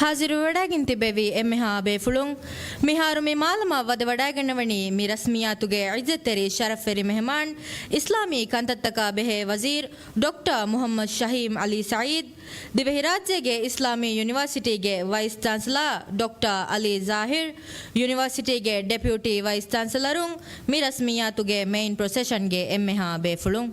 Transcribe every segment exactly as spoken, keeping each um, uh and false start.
ހާޒިރުވެވަޑައިގެން ތިއްބެވި އެންމެހާ ބޭފުޅުން، މިހާރު މި މާލަމާ ވަދެވަޑައިގަންނަވަނީ މި ރަސްމިއްޔާތުގެ ޢިއްޒަތްތެރި ޝަރަފްވެރި މެހެމާން، އިސްލާމީ ކަންތައްތަކާ ބެހޭ ވަޒީރު ޑޮކްޓަރ މުޙައްމަދު ޝަހީމް ޢަލީ ސަޢީދު، ދިވެހިރާއްޖޭގެ އިސްލާމީ ޔުނިވާސިޓީގެ ވައިސް ޗާންސަލާ ޑޮކްޓަރ ޢަލީ ޒާހިރު، ޔުނިވާސިޓީގެ ޑެޕިއުޓީ ވައިސް ޗާންސަލަރުން، މި ރަސްމިއްޔާތުގެ މެއިން ޕްރޮސެޝަންގެ އެންމެހާ ބޭފުޅުން.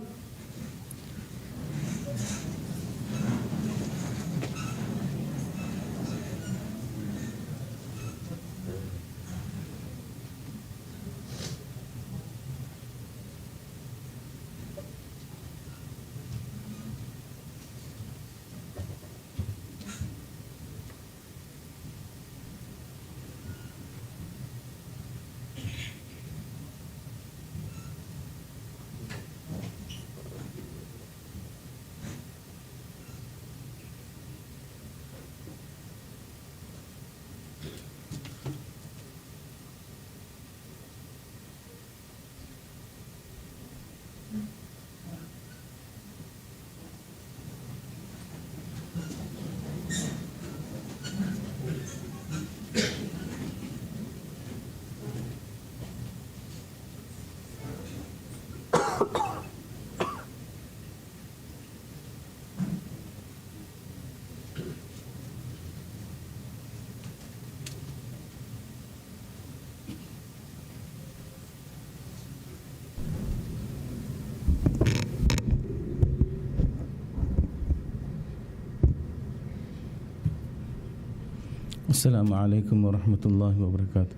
السلام عليكم ورحمة الله وبركاته.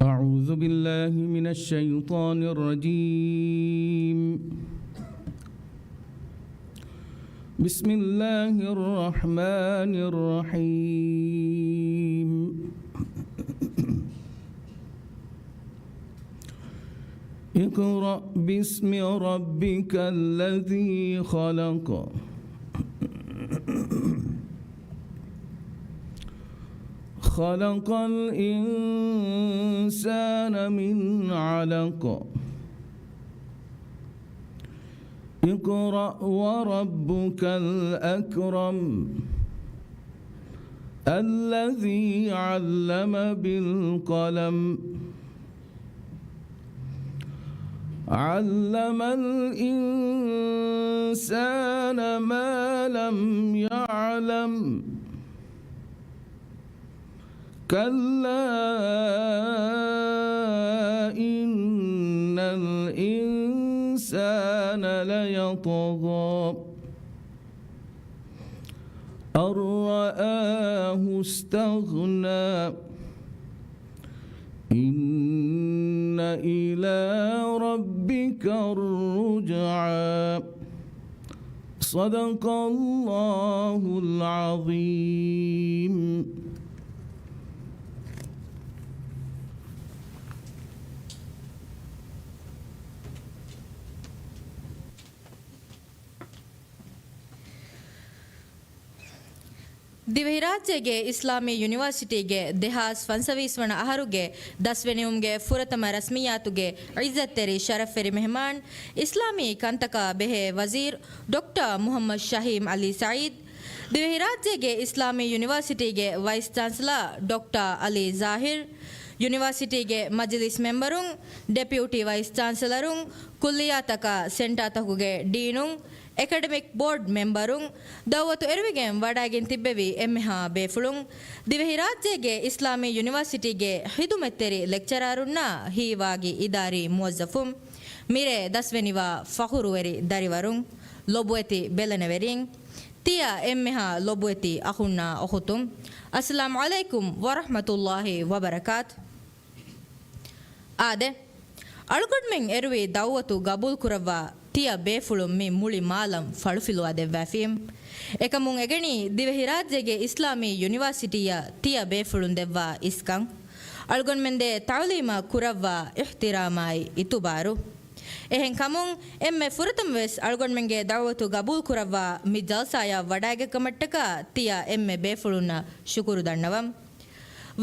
أعوذ بالله من الشيطان الرجيم. بسم الله الرحمن الرحيم. اقرأ باسم ربك الذي خلق. خلق الإنسان من علق. اقرأ وربك الأكرم. الذي علم بالقلم. علم الإنسان ما لم يعلم. كلا إن الإنسان ليطغى. أن رآه استغنى. إن إلى ربك الرجعى. صدق الله العظيم. ދިވެހިރާއްޖޭގެ އިސްލާމީ ޔުނިވާސިޓީގެ ދެހާސް ފަންސަވީސް ވަނަ އަހަރުގެ ދަސްވެނިވުމުގެ ފުރަތަމަ ރަސްމިއްޔާތުގެ ޢިއްޒަތްތެރި ޝަރަފްވެރި މެހެމާން، އިސްލާމީ ކަންތަކާ ބެހޭ ވަޒީރު ޑޮކްޓަރ މުޙައްމަދު ޝަހީމް ޢަލީ ސަޢީދު، ދިވެހިރާއްޖޭގެ އިސްލާމީ ޔުނިވާސިޓީގެ ވައިސް ޗާންސަލަރ ޑޮކްޓަރ ޢަލީ ޒާހިރު، ޔުނިވާސިޓީގެ މަޖިލިސް މެމްބަރުން، ޑެޕިއުޓީ ވައިސް ޗާންސަލަރުން، ކުއްލިއްޔާތަކާ ސެންޓާތަކުގެ ޑީނުން، އެކަޑެމިކް ބޯޑް މެމްބަރުން، ދައުވަތު އެރުވިގެން ވަޑައިގެން ތިއްބެވި އެންމެހާ ބޭފުޅުން، ދިވެހިރާއްޖޭގެ އިސްލާމީ ޔުނިވާސިޓީގެ ޚިދުމަތްތެރި ލެކްޗަރަރުންނާ ހީވާގި އިދާރީ މުވައްޒަފުން، މިރޭ ދަސްވެނިވާ ފަޚުރުވެރި ދަރިވަރުން، ލޮބުވެތި ބެލެނިވެރިން، ތިޔަ އެންމެހާ ލޮބުވެތި އަޚުންނާ އުޚުތުން، އައްސަލާމު ޢަލައިކުމް ވަރަޙްމަތުﷲި ވަބަރަކާތު. އާދެ، އަޅުގަނޑުމެން އެރުވި ދައުވަތު ގަބޫލުކުރައްވާ ތިޔަ ބޭފުޅުން މި މުޅި މާލަން ފަޅުފިލުވާ ދެއްވާފި. އެކަމުން އެގަނީ ދިވެހިރާއްޖޭގެ އިސްލާމީ ޔުނިވާސިޓީއަށް ތިޔަ ބޭފުޅުން ދެއްވާ އިސްކަން. އަޅުގަނޑުމެންދޭ ތަޢުލީމަށް ކުރައްވާ އިޙްތިރާމާއި އިތުބާރު. އެހެން ކަމުން އެންމެ ފުރަތަމަވެސް އަޅުގަނޑުމެންގެ ދަޢުވަތު ގަބޫލުކުރައްވާ މި ޖަލްސާޔަށް ވަޑައިގަތްކަމަށްޓަކާ ތިޔަ އެންމެ ބޭފުޅުންނަށް ޝުކުރު ދަންނަވަން.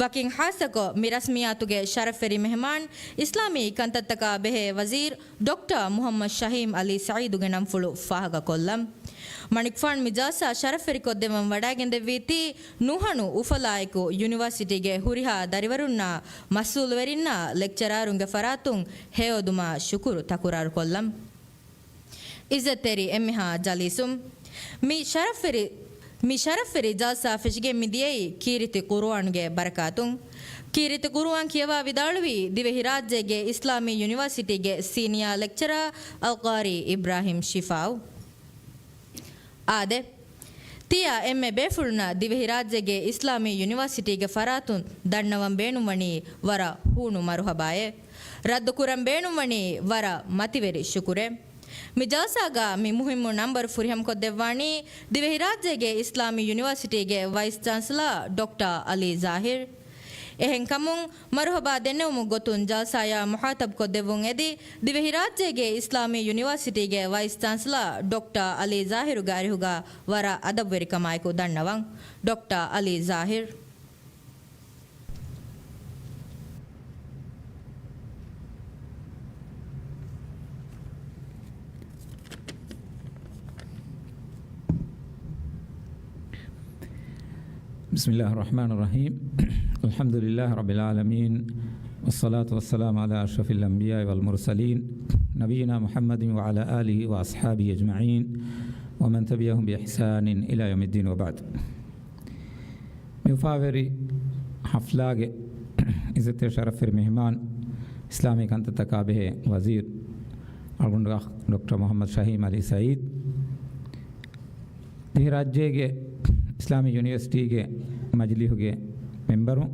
ވަކިން ޚާއްޞަކޮށް، މި ރަސްމިއްޔާތުގެ ޝަރަފްވެރި މެހެމާން، އިސްލާމީ ކަންތައްތަކާ ބެހޭ ވަޒީރު ޑޮކްޓަރ މުޙައްމަދު ޝަހީމް ޢަލީ ސަޢީދުގެ ނަންފުޅު ފާހަގަކޮށްލަން. މަނިކުފާނު މި ޖަލްސާ ޝަރަފްވެރިކޮށްދެއްވަން ވަޑައިގެންދެއްވީތީ، ނުހަނު އުފަލާއެކު ޔުނިވާސިޓީގެ ހުރިހާ ދަރިވަރުންނާ މަސްއޫލުވެރިންނާ ލެކްޗަރާރުންގެ ފަރާތުން ހެޔޮއެދުމާ ޝުކުރު ތަކުރާރުކޮށްލަން. ޢިއްޒަތްތެރި އެންމެހާ ޖަލީސުން، މި ޝަރަފްވެރި، މި ޝަރަފްވެރި ޖަލްސާ ފެށިގެން މިދިޔައީ ކީރިތި ޤުރުއާންގެ ބަރަކާތުން. ކީރިތި ޤުރުއާން ކިޔަވާ ވިދާޅުވީ ދިވެހިރާއްޖޭގެ އިސްލާމީ ޔުނިވާސިޓީގެ ސީނިއާ ލެކްޗަރާ އަލްޤާރީ އިބްރާހީމް ޝިފާއު. އާދެ، ތިޔަ އެންމެ ބޭފުޅުންނަށް ދިވެހިރާއްޖޭގެ އިސްލާމީ ޔުނިވާސިޓީގެ ފަރާތުން ދަންނަވަން ބޭނުންވަނީ ވަރަށް ހޫނު މަރުޙަބާއެއް. ރައްދުކުރަން ބޭނުންވަނީ ވަރަށް މަތިވެރި ޝުކުރެއް. މި ޖަލްސާގަ މި މުހިއްމު ނަންބަރު ފުރިހަމަކޮށްދެއްވާނީ ދިވެހިރާއްޖޭގެ އިސްލާމީ ޔުނިވާސިޓީގެ ވައިސް ޗާންސަލަރ ޑޮކްޓަރ ޢަލީ ޒާހިރު. އެހެންކަމުން، މަރުޙަބާ ދެންނެވުމުގެ ގޮތުން ޖަލްސާޔާ މުޚާޠަބްކޮށްދެއްވުން އެދި، ދިވެހިރާއްޖޭގެ އިސްލާމީ ޔުނިވާސިޓީގެ ވައިސް ޗާންސަލަރ ޑޮކްޓަރ ޢަލީ ޒާހިރުގެ އަރިހުގަ ވަރަށް އަދަބުވެރިކަމާއެކު ދަންނަވަން. ޑޮކްޓަރ ޢަލީ ޒާހިރު. بسم الله الرحمن الرحيم. الحمد لله رب العالمين، والصلاة والسلام على أشرف الأنبياء والمرسلين، نبينا محمد وعلى آله وأصحابه أجمعين، ومن تبعهم بإحسان إلى يوم الدين وبعد. މި އުފާވެރި ޙަފްލާގެ އިއްޒަތްތެރި ޝަރަފްވެރި މެހެމާން، އިސްލާމީ ކަންތައްތަކާ ބެހޭ ވަޒީރު އަޅުގަނޑު ޑޮކްޓަރ މުޙައްމަދު ޝަހީމް ޢަލީ ސަޢީދު، ދިވެހިރާއްޖޭގެ އިސްލާމީ ޔުނިވަރސިޓީގެ މަޖިލީހުގެ މެމްބަރުން،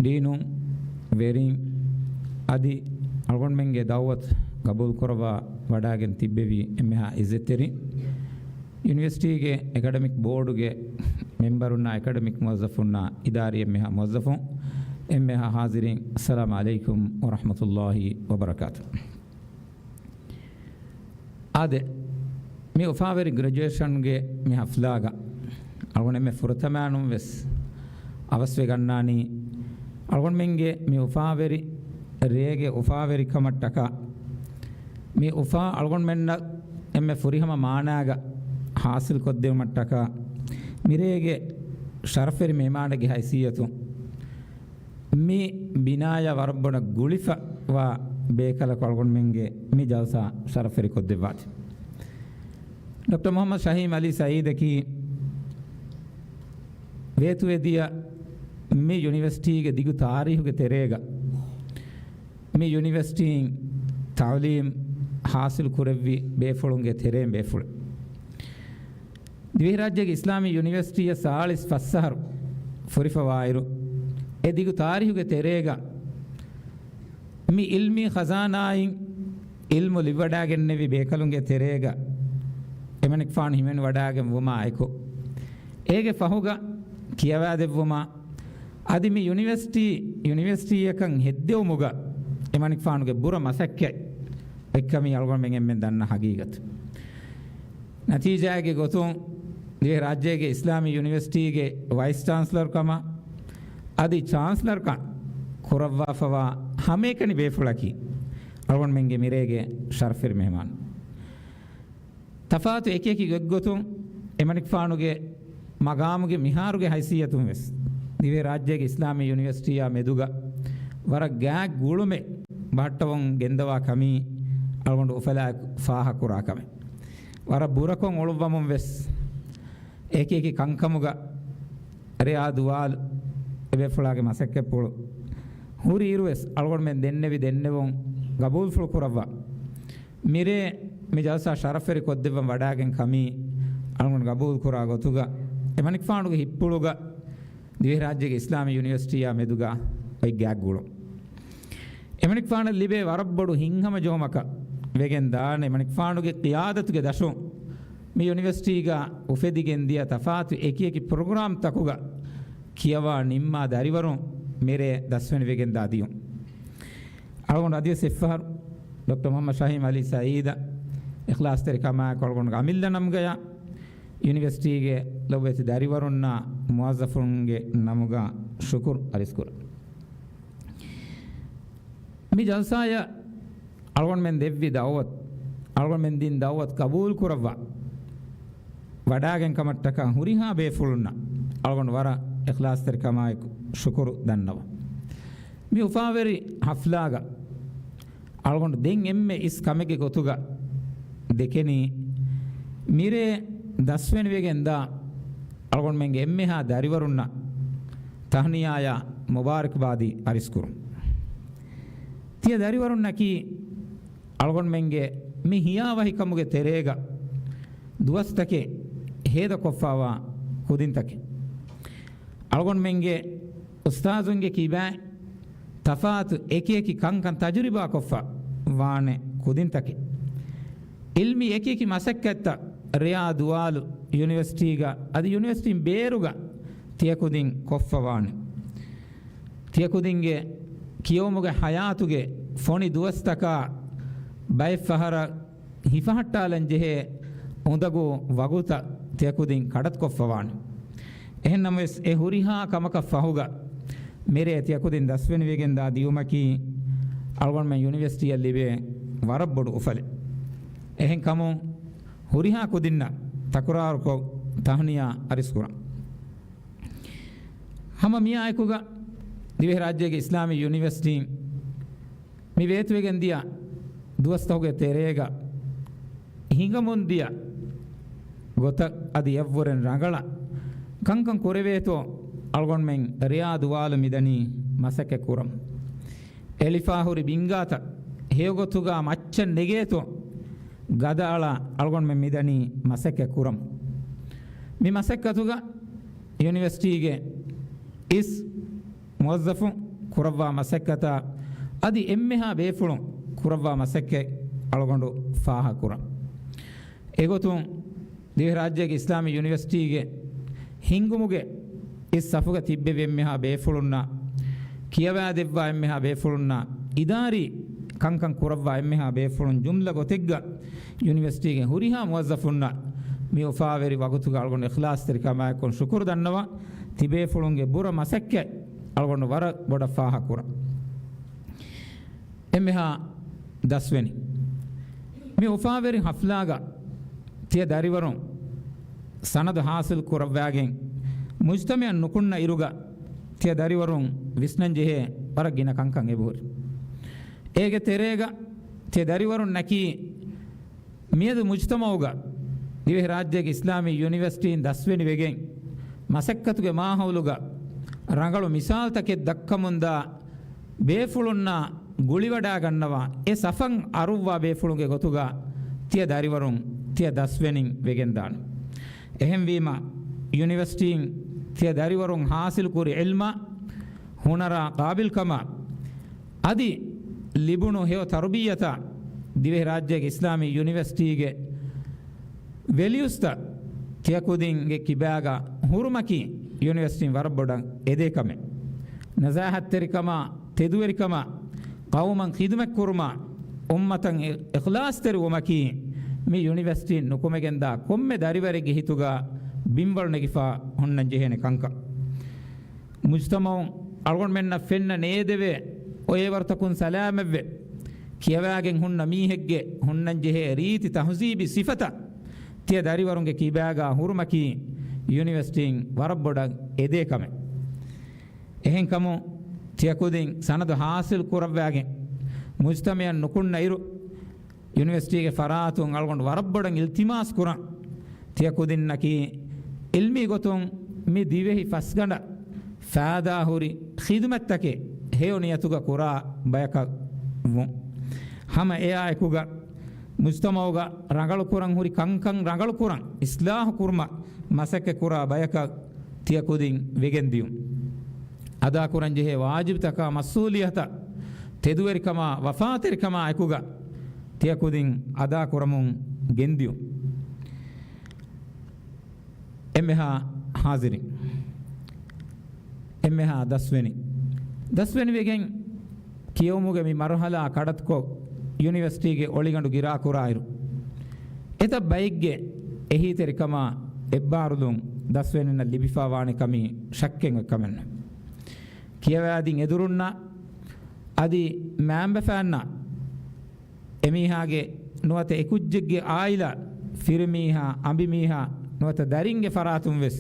ޑީނުން، ވެރިން، އަދި އަޅުގަނޑުމެންގެ ދަޢުވަތު ގަބޫލުކުރައްވާ ވަޑާގެން ތިއްބެވި އެންމެހާ އިއްޒަތްތެރިން، ޔުނިވަރސިޓީގެ އެކަޑަމިކް ބޯޑުގެ މެމްބަރުންނާ، އެކަޑަމިކް މުވައްޒަފުންނާ، އިދާރީ އެންމެހާ މުވައްޒަފުން، އެންމެހާ ޙާޟިރީން، އައްސަލާމު ޢަލައިކުމް ވަރަޙްމަތުﷲި ވަބަރަކާތު. އާދެ، މި އުފާވެރި ގްރެޖުއޭޝަންގެ މި ޙަފްލާގަ އަޅުގަނޑު އެންމެ ފުރަތަމައިނުން ވެސް އަވަސްވެ ގަންނާނީ، އަޅުގަނޑުމެންގެ މި އުފާވެރި ރޭގެ އުފާވެރިކަމަށްޓަކާ، މި އުފާ އަޅުގަނޑުމެންނަށް އެންމެ ފުރިހަމަ މާނާގަ ޙާޞިލް ކޮށްދެވުމަށްޓަކާ، މިރޭގެ ޝަރަފްވެރި މެހެމާނެއްގެ ހައިސިއްޔަތުން މި ބިނާޔާ ވަރަށް ބޮޑަށް ގުޅިފަ ވާ ބޭކަލަކު އަޅުގަނޑުމެންގެ މި ޖަލްސާ ޝަރަފްވެރި ކޮށްދެއްވާތި. ޑޮކްޓަރ މުޙައްމަދު ޝަހީމް ޢަލީ ސަޢީދަކީ ވޭތުވެދިޔަ މި ޔުނިވަރސިޓީގެ ދިގު ތާރީހުގެ ތެރޭގަ މި ޔުނިވަރސިޓީން ތަޢުލީމް ޙާޞިލު ކުރެއްވި ބޭފުޅުންގެ ތެރޭން ބޭފުޅެއް. ދިވެހިރާއްޖޭގެ އިސްލާމީ ޔުނިވަރސިޓީއަށް ސާޅީސް ފަސް އަހަރު ފުރިފަވާއިރު، އެ ދިގު ތާރީހުގެ ތެރޭގަ މި އިލްމީ ޚަޒާނާއިން އިލްމު ލިބިވަޑާގެންނެވި ބޭކަލުންގެ ތެރޭގަ އެމަނިކުފާނު ހިމެނިވަޑާގެން ވުމާ އެކު، އޭގެ ފަހުގަ ކިޔަވާދެއްވުމާ، އަދި މި ޔުނިވަރސިޓީ، ޔުނިވަރސިޓީއަކަށް ހެއްދެވުމުގަ އެމަނިކުފާނުގެ ބުރަ މަސައްކަތް އޮތްކަމީ އަޅުގަނޑުމެން އެންމެން ދަންނަ ހަގީގަތު. ނަތީޖާއެއްގެ ގޮތުން ދިވެހިރާއްޖޭގެ އިސްލާމީ ޔުނިވަރސިޓީގެ ވައިސް ޗާންސްލަރުކަމަށް އަދި ޗާންސްލަރުކަން ކުރައްވާފަވާ ހަމައެކަނި ބޭފުޅަކީ އަޅުގަނޑުމެންގެ މިރޭގެ ޝަރަފްވެރި މެހެމާނު. ތަފާތު އެކިއެކި ގޮތްގޮތުން އެމަނިކުފާނުގެ މަގާމުގެ މިހާރުގެ ހައިސިއްޔަތުން ވެސް ދިވެހިރާއްޖޭގެ އިސްލާމީ ޔުނިވަރސިޓީއާ މެދުގަ ވަރަށް ގާތް ގުޅުމެއް ބަހައްޓަވަން ގެންދަވާ ކަމީ އަޅުގަނޑު އުފަލާއެކު ފާހަގަކުރާ ކަމެއް. ވަރަށް ބުރަކޮށް އުޅުއްވަމުން ވެސް އެކިއެކި ކަންކަމުގަ ރެޔާ ދުވާލު އެބޭފުޅާގެ މަސައްކަތްޕުޅު ހުރި އިރުވެސް އަޅުގަނޑުމެން ދެންނެވި ދެންނެވުން ގަބޫލުފުޅު ކުރައްވާ މިރޭ މި ޖަލްސާ ޝަރަފްވެރި ކޮށްދެއްވަން ވަޑާގެން ކަމީ އަޅުގަނޑު ގަބޫލުކުރާ ގޮތުގަ އެމަނިކުފާނުގެ ހިތްޕުޅުގަ ދިވެހިރާއްޖޭގެ އިސްލާމީ ޔުނިވަރސިޓީއާ މެދުގަ އޮތް ގާތް ގުޅުން. އެމަނިކުފާނަށް ލިބޭ ވަރަށް ބޮޑު ހިތްހަމަޖެހުމަކަށް ވެގެން ދާނެ އެމަނިކުފާނުގެ ޤިޔާދަތުގެ ދަށުން މި ޔުނިވަރސިޓީގަ އުފެދިގެން ދިޔަ ތަފާތު އެކިއެކި ޕްރޮގްރާމްތަކުގަ ކިޔަވާ ނިންމާ ދަރިވަރުން މިރޭ ދަސްވެނިވެގެންދާ ދިޔުން. އަޅުގަނޑު އަދިވެސް އެއްފަހަރު ޑޮކްޓަރ މުޙައްމަދު ޝަހީމް ޢަލީ ސަޢީދަށް އިޚްލާޞްތެރިކަމާއެކު އަޅުގަނޑުގެ އަމިއްލަ ނަމުގަޔާ ޔުނިވަރސިޓީގެ ލޮބުވެތި ދަރިވަރުންނާ މުވައްޒަފުންގެ ނަމުގަ ޝުކުރު އަރިސްކުރަން. މި ޖަލްސާއަށް އަޅުގަނޑުމެން ދެއްވި ދަޢުވަތު، އަޅުގަނޑުމެން ދިން ދަޢުވަތު ޤަބޫލުކުރައްވާ ވަޑާގެން ކަމަށްޓަކާ ހުރިހާ ބޭފުޅުންނަށް އަޅުގަނޑު ވަރަށް އިޚްލާޞްތެރިކަމާއެކު ޝުކުރު ދަންނަވަން. މި އުފާވެރި ޙަފްލާގަ އަޅުގަނޑު ދެން އެންމެ އިސް ކަމެއްގެ ގޮތުގަ ދެކެނީ، މިރޭ ދަސްވެނިވެގެންދާ އަޅުގަނޑުމެންގެ އެންމެހާ ދަރިވަރުންނަށް ތަހްނިޔާޔާ މުބާރަކްބާދީ އަރިސްކުރުން. ތިޔަ ދަރިވަރުންނަކީ އަޅުގަނޑުމެންގެ މި ހިޔާވަހިކަމުގެ ތެރޭގަ ދުވަސްތަކެއް ހޭދަކޮށްފަވާ ކުދިންތަކެއް. އަޅުގަނޑުމެންގެ އުސްތާޒުންގެ ކިބައިން ތަފާތު އެކިއެކި ކަންކަން ތަޖުރިބާކޮށްފަ ވާނެ ކުދިންތަކެއް. އިލްމީ އެކިއެކި މަސައްކަތްތައް ރެޔާ ދުވާލު ޔުނިވަރސިޓީގަ އަދި ޔުނިވަރސިޓީން ބޭރުގަ ތިޔަކުދިން ކޮށްފަވާނެ. ތިޔަކުދިންގެ ކިޔެވުމުގެ ހަޔާތުގެ ފޮނި ދުވަސްތަކާ ބައެއްފަހަރަށް ހިފަހައްޓާލަން ޖެހޭ އުނދަގޫ ވަގުތަށް ތިޔަކުދިން ކަޑަތުކޮށްފަވާނެ. އެހެންނަމަވެސް، އެ ހުރިހާ ކަމަކަށް ފަހުގަ މިރޭ ތިޔަކުދިން ދަސްވެނިވެގެންދާ ދިޔުމަކީ އަޅުގަނޑުމެން ޔުނިވަރސިޓީއަށް ލިބޭ ވަރަށް ބޮޑު އުފަލެއް. އެހެންކަމުން، ހުރިހާ ކުދިންނަށް ތަކުރާރުކޮށް ތަހްނިޔާ އަރިސްކުރަން. ހަމަ މިއާއެކުގަ ދިވެހިރާއްޖޭގެ އިސްލާމީ ޔުނިވަރސިޓީން މި ވޭތުވެގެން ދިޔަ ދުވަސްތަކުގެ ތެރޭގަ ހިނގަމުން ދިޔަ ގޮތަށް އަދި އެއަށްވުރެން ރަނގަޅަށް ކަންކަން ކުރެވޭތޯ އަޅުގަނޑުމެން ރެޔާ ދުވާލު މިދަނީ މަސައްކަތް ކުރަމުން. އެޅިފާ ހުރި ބިންގާތައް ހެޔޮގޮތުގަ މައްޗަށް ނެގޭތޯ ގަދައަޅާ އަޅުގަނޑުމެން މިދަނީ މަސައްކަތް ކުރަމުން. މި މަސައްކަތުގަ ޔުނިވަރސިޓީގެ އިސް މުވައްޒަފުން ކުރައްވާ މަސައްކަތާ އަދި އެންމެހާ ބޭފުޅުން ކުރައްވާ މަސައްކަތް އަޅުގަނޑު ފާހަގަކުރަން. އެގޮތުން ދިވެހިރާއްޖޭގެ އިސްލާމީ ޔުނިވަރސިޓީގެ ހިންގުމުގެ އިސް ސަފުގަ ތިއްބެވި އެންމެހާ ބޭފުޅުންނާ، ކިޔަވާދެއްވާ އެންމެހާ ބޭފުޅުންނާ، އިދާރީ ކަންކަން ކުރައްވާ އެންމެހާ ބޭފުޅުން ޖުމްލަ ގޮތެއްގަ ޔުނިވަރސިޓީގެ ހުރިހާ މުވައްޒަފުންނަށް މި އުފާވެރި ވަގުތުގަ އަޅުގަނޑު އިޚްލާޞްތެރިކަމާއެކު ޝުކުރު ދަންނަވަން. ތިބޭފުޅުންގެ ބުރަ މަސައްކަތް އަޅުގަނޑު ވަރަށް ބޮޑަށް ފާހަގަކުރަން. އެންމެހާ ދަސްވެނި. މި އުފާވެރި ހަފްލާގަ ތިޔަ ދަރިވަރުން ސަނަދު ހާސިލް ކުރައްވާގެން މުޖްތަމަޢަށް ނުކުންނަ އިރުގަ ތިޔަ ދަރިވަރުން ވިސްނަންޖެހޭ ވަރަށް ގިނަ ކަންކަން އެބަހުރި. އޭގެ ތެރޭގަ ތިޔަ ދަރިވަރުންނަކީ މިއަދު މުޖްތަމަޢުގަ ދިވެހިރާއްޖޭގެ އިސްލާމީ ޔުނިވަރސިޓީން ދަސްވެނިވެގެން، މަސައްކަތުގެ މާހައުލުގަ ރަނގަޅު މިސާލުތަކެއް ދައްކަމުންދާ ބޭފުޅުންނާ ގުޅިވަޑާގަންނަވާ، އެ ސަފަށް އަރުއްވާ ބޭފުޅުންގެ ގޮތުގަ ތިޔަ ދަރިވަރުން ތިޔަ ދަސްވެނިން ވެގެންދާނެ. އެހެންވީމަ، ޔުނިވަރސިޓީން ތިޔަ ދަރިވަރުން ހާސިލްކުރި ޢިލްމާ، ހުނަރާ ޤާބިލްކަމާ، އަދި ލިބުނު ހެޔޮ ތަރުބިއްޔަތާ ދިވެހިރާއްޖޭގެ އިސްލާމީ ޔުނިވަރސިޓީގެ ވެލިއުސްތައް ތިޔަކުދިންގެ ކިބާގަ ހުރުމަކީ ޔުނިވަރސިޓީން ވަރަށް ބޮޑަށް އެދޭ ކަމެއް. ނަޒާހަތްތެރިކަމާ، ތެދުވެރިކަމާ، ޤައުމަށް ޚިދުމަތްކުރުމާ، އުއްމަތަށް އި-، އިޚްލާޞްތެރިވުމަކީ މި ޔުނިވަރސިޓީން ނުކުމެގެންދާ ކޮންމެ ދަރިވަރެއްގެ ހިތުގަ ބިންވަޅު ނެގިފާ ހުންނަން ޖެހޭނެ ކަންކަން. މުޖްތަމަޢުން އަޅުގަނޑުމެންނަށް ފެންނަ ނޭދެވޭ އޮއޭވަރުތަކުން ސަލާމަތްވެ، ކިޔަވާގެން ހުންނަ މީހެއްގެ ހުންނަންޖެހޭ ރީތި ތަހުޒީބީ ސިފަތައް ތިޔަ ދަރިވަރުންގެ ކިބާގާ ހުރުމަކީ ޔުނިވަރސިޓީން ވަރަށް ބޮޑަށް އެދޭ ކަމެއް. އެހެންކަމުން ތިޔަކުދިން ސަނަދު ހާސިލް ކުރައްވާގެން މުޖްތަމަޢަށް ނުކުންނަ އިރު، ޔުނިވަރސިޓީގެ ފަރާތުން އަޅުގަނޑު ވަރަށް ބޮޑަށް އިލްތިމާސް ކުރަން. ތިޔަ ކުދިންނަކީ އިލްމީ ގޮތުން މި ދިވެހި ފަސްގަނޑަށް ފާއިދާ ހުރި ޚިދުމަތްތަކެއް ހެޔޮ ނިޔަތުގަ ކުރާ ބަޔަކަށް ވުން. ހަމަ އެއާ އެކުގަ މުޖްތަމަޢުގަ ރަނގަޅު ކުރަން ހުރި ކަންކަން ރަނގަޅު ކުރަން، އިޞްލާޙު ކުރުމަށް މަސައްކަތް ކުރާ ބަޔަކަށް ތިޔަ ކުދިން ވެގެން ދިޔުން. އަދާކުރަން ޖެހޭ ވާޖިބުތަކާ މަސްއޫލިއްޔަތަށް ތެދުވެރިކަމާ ވަފާތެރިކަމާ އެކުގަ ތިޔަ ކުދިން އަދާކުރަމުން ގެންދިޔުން. އެންމެހާ ޙާޟިރީން، އެންމެހާ ދަސްވެނި، ދަސްވެނިވެގެން ކިޔެވުމުގެ މި މަރުޙަލާ ކަޑައްކޮށް، ޔުނިވަރސިޓީގެ އޮޅިގަނޑު ގިރާކުރާއިރު، އެތައް ބައެއްގެ އެހީތެރިކަމާ އެއްބާރުލުން ދަސްވެނިންނަށް ލިބިފާވާނެ ކަމީ ޝައްކެއް އޮތް ކަމެއް ނޫން. ކިޔަވާދިން އެދުރުންނަށް އަދި މައިންބަފައިންނަށް އެމީހާގެ ނުވަތަ އެކުއްޖެއްގެ އާއިލާ، ފިރިމީހާ، އަނބިމީހާ، ނުވަތަ ދަރިންގެ ފަރާތުން ވެސް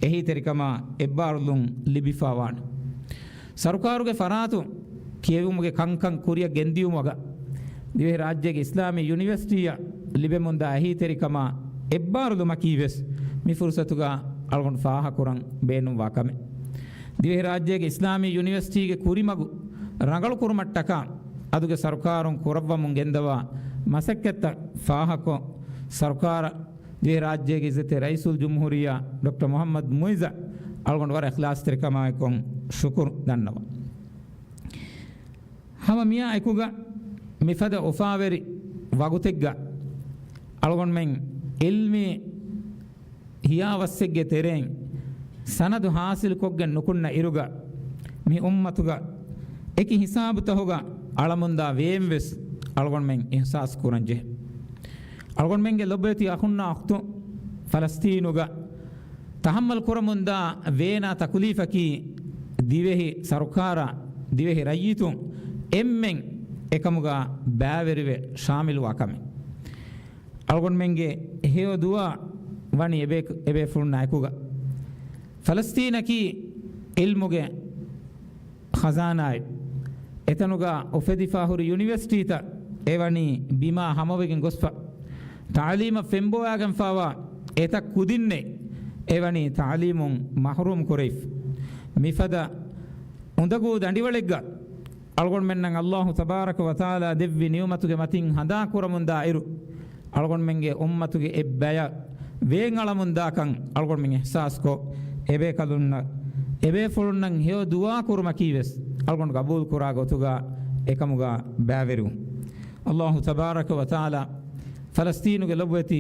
އެހީތެރިކަމާ އެއްބާރުލުން ލިބިފާވާނެ. ސަރުކާރުގެ ފަރާތުން ކިޔެވުމުގެ ކަންކަން ކުރިއަށް ގެންދިޔުމުގަ ދިވެހިރާއްޖޭގެ އިސްލާމީ ޔުނިވަރސިޓީއަށް ލިބެމުންދާ އެހީތެރިކަމާ އެއްބާރުލުމަކީ ވެސް މި ފުރުސަތުގަ އަޅުގަނޑު ފާހަގަކުރަން ބޭނުންވާ ކަމެއް. ދިވެހިރާއްޖޭގެ އިސްލާމީ ޔުނިވަރސިޓީގެ ކުރިމަގު ރަނގަޅުކުރުމަށްޓަކާ އަދުގެ ސަރުކާރުން ކުރައްވަމުން ގެންދަވާ މަސައްކަތްތައް ފާހަގަކޮށް، ސަރުކާރަށް ދިވެހިރާއްޖޭގެ އިއްޒަތްތެރި ރައީސުލްޖުމްހޫރިއްޔާ ޑޮކްޓަރ މުޙައްމަދު މުޢިއްޒަށް އަޅުގަނޑު ވަރަށް އިޚްލާޞްތެރިކަމާއެކު ޝުކުރު ދަންނަވަން. ހަމަ މިއާ އެކުގަ މިފަދަ އުފާވެރި ވަގުތެއްގަ އަޅުގަނޑުމެން ޢިލްމީ ހިޔާވައްސެއްގެ ތެރެއިން ސަނަދު ހާސިލުކޮށްގެން ނުކުންނަ އިރުގަ، މި އުއްމަތުގަ އެކި ހިސާބުތަހުގަ އަޅަމުންދާ ވޭން ވެސް އަޅުގަނޑުމެން އިޙްސާސް ކުރަން ޖެހޭ. އަޅުގަނޑުމެންގެ ލޮބުވެތި އަޚުންނާ އުޚްތުން ފަލަސްތީނުގަ ތަޙައްމަލް ކުރަމުންދާ ވޭނާ ތަކުލީފަކީ ދިވެހި ސަރުކާރާ، ދިވެހި ރައްޔިތުން އެންމެން އެކަމުގަ ބައިވެރިވެ ޝާމިލުވާ ކަމެއް. އަޅުގަނޑުމެންގެ ހެޔޮ ދުޢާ ވަނީ އެބޭ-، އެބޭފުޅުންނާ އެކުގަ. ފަލަސްތީނަކީ ޢިލްމުގެ ޚަޒާނާއެއް. އެތަނުގަ އުފެދިފާ ހުރި ޔުނިވަރސިޓީތައް އެވަނީ ބިމާ ހަމަވެގެން ގޮސްފަ، ތަޢުލީމަށް ފެންބޮވާގެންފާވާ އެތައް ކުދިންނެއް އެވަނީ ތަޢުލީމުން މަޙްރޫމް ކުރެވިފަ. މިފަދަ އުނދަގޫ ދަނޑިވަޅެއްގަ އަޅުގަނޑުމެންނަށް އައްލާހު ތަބާރަކަ ވަތަޢާލާ ދެއްވި ނިޢުމަތުގެ މަތިން ހަނދާން ކުރަމުންދާ އިރު، އަޅުގަނޑުމެންގެ އުއްމަތުގެ އެއްބަޔަށް ވޭން އަޅަމުންދާކަން އަޅުގަނޑުމެން އިޙްސާސްކޮށް، އެބޭކަލުންނަށް، އެބޭފުޅުންނަށް ހެޔޮ ދުޢާ ކުރުމަކީ ވެސް އަޅުގަނޑު ގަބޫލު ކުރާ ގޮތުގަ އެކަމުގަ ބައިވެރިވުން. އައްލާހު ތަބާރަކަ ވަތަޢާލާ ފަލަސްޠީނުގެ ލޮބުވެތި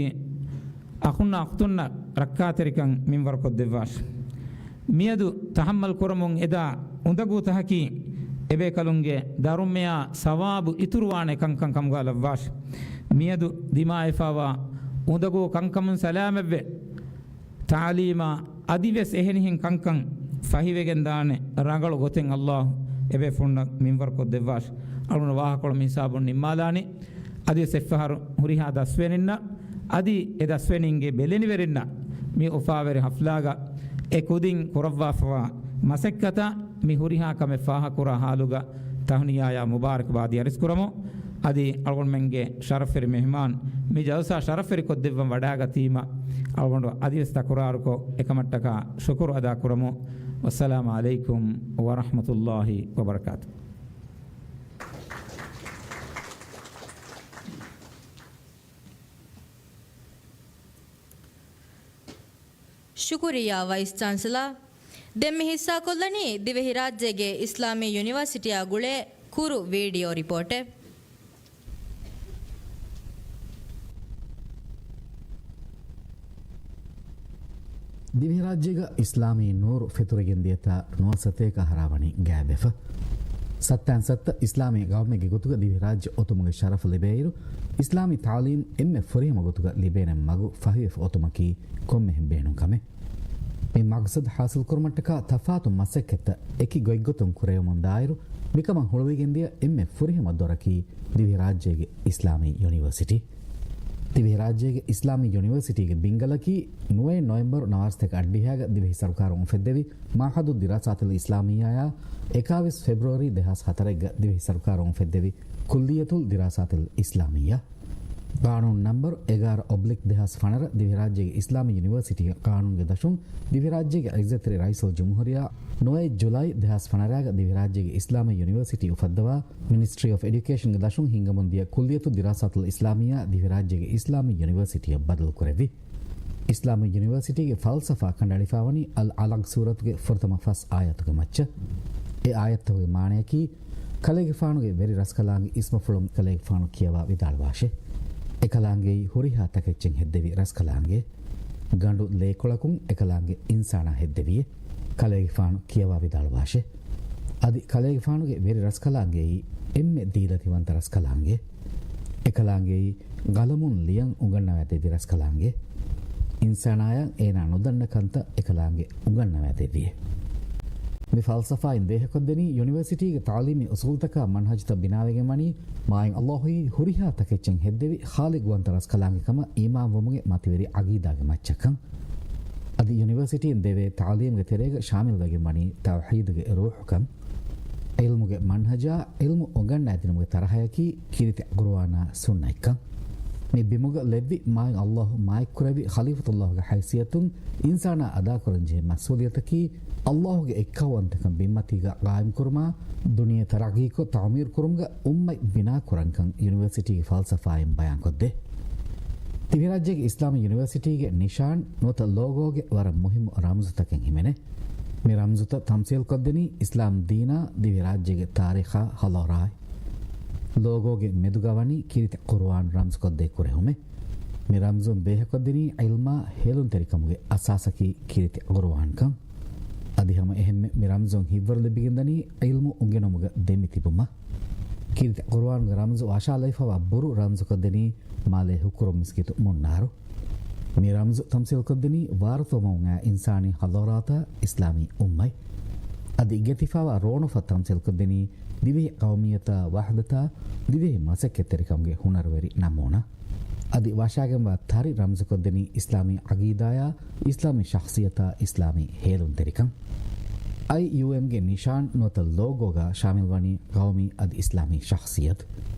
އަޚުންނާ އުޚްތުންނަށް ރައްކާތެރިކަން މިންވަރުކޮށްދެއްވާށި. މިއަދު ތަޙައްމަލް ކުރަމުން އެދާ އުނދަގޫ ތަކަކީ އެބޭކަލުންގެ ދަރުމަޔާ ސަވާބު އިތުރުވާނެ ކަންކަން ކަމުގަ ލައްވާށި. މިއަދު ދިމާވެފަވާ އުނދަގޫ ކަންކަމުން ސަލާމަތްވެ، ތަޢުލީމާ އަދިވެސް އެހެނިހެން ކަންކަން ފަހިވެގެންދާނެ ރަނގަޅު ގޮތެއް އައްލާހު އެބޭފުޅުންނަށް މިންވަރުކޮށްދެއްވާށި. އަޅުގަނޑު ވާހަކަކޮޅު މިހިސާބުން ނިންމާލާނީ. އަދިވެސް އެއްފަހަރު ހުރިހާ ދަސްވެނިންނަށް އަދި އެ ދަސްވެނީންގެ ބެލެނިވެރިންނަށް މި އުފާވެރި ޙަފްލާގަ އެ ކުދިން ކުރައްވާފަވާ މަސައްކަތަށް މި ހުރިހާ ކަމެއް ފާހަގަކުރާ ޙާލުގަ ތަހުނިޔާޔާ މުބާރަކުބާދީ އަރިސްކުރަމު. އަދި އަޅުގަނޑުމެންގެ ޝަރަފްވެރި މެހުމާން މި ޖަލްސާ ޝަރަފްވެރިކޮށްދެއްވަން ވަޑައިގަތީމަ އަޅުގަނޑު އަދިވެސް ތަކުރާރުކޮށް އެކަމަށްޓަކާ ޝުކުރު އަދާކުރަމު. ވައްސަލާމު ޢަލައިކުމް ވަރަޙްމަތުﷲި ވަބަރަކާތު. ޝުކުރިއްޔާ ވައިސް ޗާންސެލާ. ދެން މި ހިއްސާކޮށްލަނީ ދިވެހިރާއްޖޭގެ އިސްލާމީ ޔުނިވަރސިޓީއާ ގުޅޭ ކުރު ވީޑިއޯ ރިޕޯޓެއް. ދިވެހިރާއްޖޭގަ އިސްލާމީ ނޫރު ފެތުރިގެން ދިޔަތާ ނުވަސަތޭކަ އަހަރާ ވަނީ ގާތްވެފަ. ސައްތައިން ސައްތަ އިސްލާމީ ގައުމެއްގެ ގޮތުގަ ދިވެހިރާއްޖެ އޮތުމުގެ ޝަރަފު ލިބޭއިރު، އިސްލާމީ ތަޢުލީމް އެންމެ ފުރިހަމަ ގޮތުގަ ލިބޭނެ މަގު ފަހިވެފަ އޮތުމަކީ ކޮންމެހެން ބޭނުން ކަމެއް. މި މަގްސަދު ޙާޞިލްކުރުމަށްޓަކާ ތަފާތު މަސައްކަތްތައް އެކި ގޮތްގޮތުން ކުރެވެމުންދާއިރު، މިކަމަށް ހުޅުވިގެންދިޔަ އެންމެ ފުރިހަމަ ދޮރަކީ ދިވެހިރާއްޖޭގެ އިސްލާމީ ޔުނިވަރސިޓީ. ދިވެހިރާއްޖޭގެ އިސްލާމީ ޔުނިވަރސިޓީގެ ބިންގަލަކީ ނުވައެއް ނޮވެމްބަރު ނަވާރަސަތޭކަ އަށްޑިހައިގަ ދިވެހި ސަރުކާރުން އުފެއްދެވި، މަޢުހަދު ދިރާސާތުލް އިސްލާމިއްޔާއާ، އެކާވީސް ފެބްރުއަރީ ދެހާސް ހަތަރެއްގަ ދިވެހި ސަރުކާރުން އުފެއްދެވި، ކުއްލިއްޔަތުލް ދިރާސާތުލް އިސްލާމިއްޔާ. ޤާނޫނު ނަންބަރު އެގާރަ އޮބްލިކް ދެހާސް ފަނަރަ ދިވެހިރާއްޖޭގެ އިސްލާމީ ޔުނިވަރސިޓީގެ ޤާނޫނުގެ ދަށުން ދިވެހިރާއްޖޭގެ ޢިއްޒަތްތެރި ރައީސުލްޖުމްހޫރިއްޔާ ނުވައެއް ޖުލައި ދެހާސް ފަނަރައިގަ ދިވެހިރާއްޖޭގެ އިސްލާމީ ޔުނިވަރސިޓީ އުފައްދަވާ މިނިސްޓްރީ އޮފް އެޑިއުކޭޝަންގެ ދަށުން ހިންގަމުންދިޔަ ކުއްލިއްޔަތު ދިރާސާތުލް އިސްލާމިއްޔާ ދިވެހިރާއްޖޭގެ އިސްލާމީ ޔުނިވަރސިޓީއަށް ބަދަލުކުރެއްވި. އިސްލާމީ ޔުނިވަރސިޓީގެ ފަލްސަފާ ކަނޑައެޅިފައިވަނީ އަލް އަލަގް ސޫރަތުގެ ފުރަތަމަ ފަސް އާޔަތުގެ މައްޗަށް. އެ އާޔަތްތަކުގެ މާނަޔަކީ، ކަލޭގެފާނުގެ ވެރި ރަސްކަލާނގެ އިސްމަފުޅުން ކަލޭގެފާނު ކިޔަވާ ވިދާޅުވާށޭ. އެކަލާނގެއީ ހުރިހާ ތަކެއްޗެއް ހެއްދެވި ރަސްކަލާނގެ. ގަނޑު ލޭކޮޅަކުން އެކަލާނގެ އިންސާނާ ހެއްދެވިއޭ. ކަލޭގެފާނު ކިޔަވާ ވިދާޅުވާށޭ. އަދި ކަލޭގެފާނުގެ ވެރި ރަސްކަލާނގެއީ އެންމެ ދީލަތިވަންތަ ރަސްކަލާނގެ. އެކަލާނގެއީ ގަލަމުން ލިޔަން އުނގަންނަވައިދެއްވި ރަސްކަލާނގެ. އިންސާނާޔަށް އޭނާ ނުދަންނަ ކަންތައް އެކަލާނގެ އުނގަންނަވައިދެއްވިއޭ. މި ފަލްސަފާއިން ދޭހަކޮށްދެނީ ޔުނިވަރސިޓީގެ ތަޢުލީމީ އުސޫލުތަކާ މަންހަޖުތައް ބިނާވެގެންވަނީ މާތް އައްލާހުއީ ހުރިހާ ތަކެއްޗެއް ހެއްދެވި ޚާލިޤުވަންތަ ރަސްކަލާނގެ ކަމަށް އީމާންވުމުގެ މަތިވެރި ޢަގީދާގެ މައްޗަށްކަން. އަދި ޔުނިވަރސިޓީން ދެވޭ ތަޢުލީމުގެ ތެރޭގަ ޝާމިލްވެގެންވަނީ ތައުޙީދުގެ ރޫޙުކަން. ޢިލްމުގެ މަންހަޖާ، ޢިލްމު އުނގަންނައިދިނުމުގެ ތަރަހަޔަކީ ކީރިތި ޤުރުއާނާ ސުންނަތްކަން. މި ބިމުގަ ލެއްވި މާތް އައްލާހު މާތްކުރެއްވި ޚަލީފަތުއްލާހުގެ ހައިސިއްޔަތުން އިންސާނާ އަދާކުރަންޖެހޭ މަސްއޫލިއްޔަތަކީ، އައްލާހުގެ އެއްކައުވަންތަކަން ބިންމަތީގަ ޤާއިމްކުރުމާ، ދުނިޔެ ތަރައްޤީކޮށް ތަޢުމީރުކުރުމުގަ އުއްމަތް ބިނާކުރަންކަން ޔުނިވަރސިޓީގެ ފަލްސަފާއިން ބަޔާންކޮށްދޭ. ދިވެހިރާއްޖޭގެ އިސްލާމީ ޔުނިވަރސިޓީގެ ނިޝާން ނުވަތަ ލޯގޯގެ ވަރަށް މުހިއްމު ރަމްޒުތަކެއް ހިމެނޭ. މި ރަމްޒުތައް ތަމްސީލްކޮށްދެނީ އިސްލާމް ދީނާ، ދިވެހިރާއްޖޭގެ ތާރީޚާ، ޙަޟާރާއި. ލޯގޯގެ މެދުގަ ވަނީ ކީރިތި ޤުރުއާން ރަމްޒުކޮށްދޭ ކުރެހުމެއް. މި ރަމްޒުން ބޭހަކޮށްދެނީ ޢިލްމާ ހޭލުންތެރިކަމުގެ އަސާސަކީ ކީރިތި ޤުރުއާންކަން. އަދި ހަމަ އެހެންމެ މި ރަމްޒުން ހިތްވަރު ލިބިގެންދަނީ ޢިލްމު އުނގެނުމުގަ ދެމިތިބުމަށް. ކީރިތި ޤުރުއާނުގެ ރަމްޒު ވަށާލައިފަވާ ބުރު ރަމްޒުކޮށްދެނީ މާލޭ ހުކުރު މިސްކިތު މުންނާރު. މި ރަމްޒު ތަމްސީލްކޮށްދެނީ ވާރުތުވަމުން އައި އިންސާނީ ޙަޟާރާތާ އިސްލާމީ އުއްމަތް. އަދި ގެތިފަވާ ރޯނުފަ ތަމްސީލްކޮށްދެނީ ދިވެހި ޤައުމިއްޔަތާ ވަޙްދަތާ ދިވެހި މަސައްކަތްތެރިކަމުގެ ހުނަރުވެރި ނަމޫނާ. އަދި ވަށާގެންވާ ތަރި ރަމްޒުކޮށްދެނީ އިސްލާމީ ޢަގީދާޔާ އިސްލާމީ ޝަޚްޞިއްޔަތާ އިސްލާމީ ހޭލުންތެރިކަން. އައިޔޫއެމްގެ ނިޝާން ނުވަތަ ލޯގޯގަ ޝާމިލްވަނީ ޤައުމީ އަދި އިސްލާމީ ޝަޚްޞިއްޔަތު.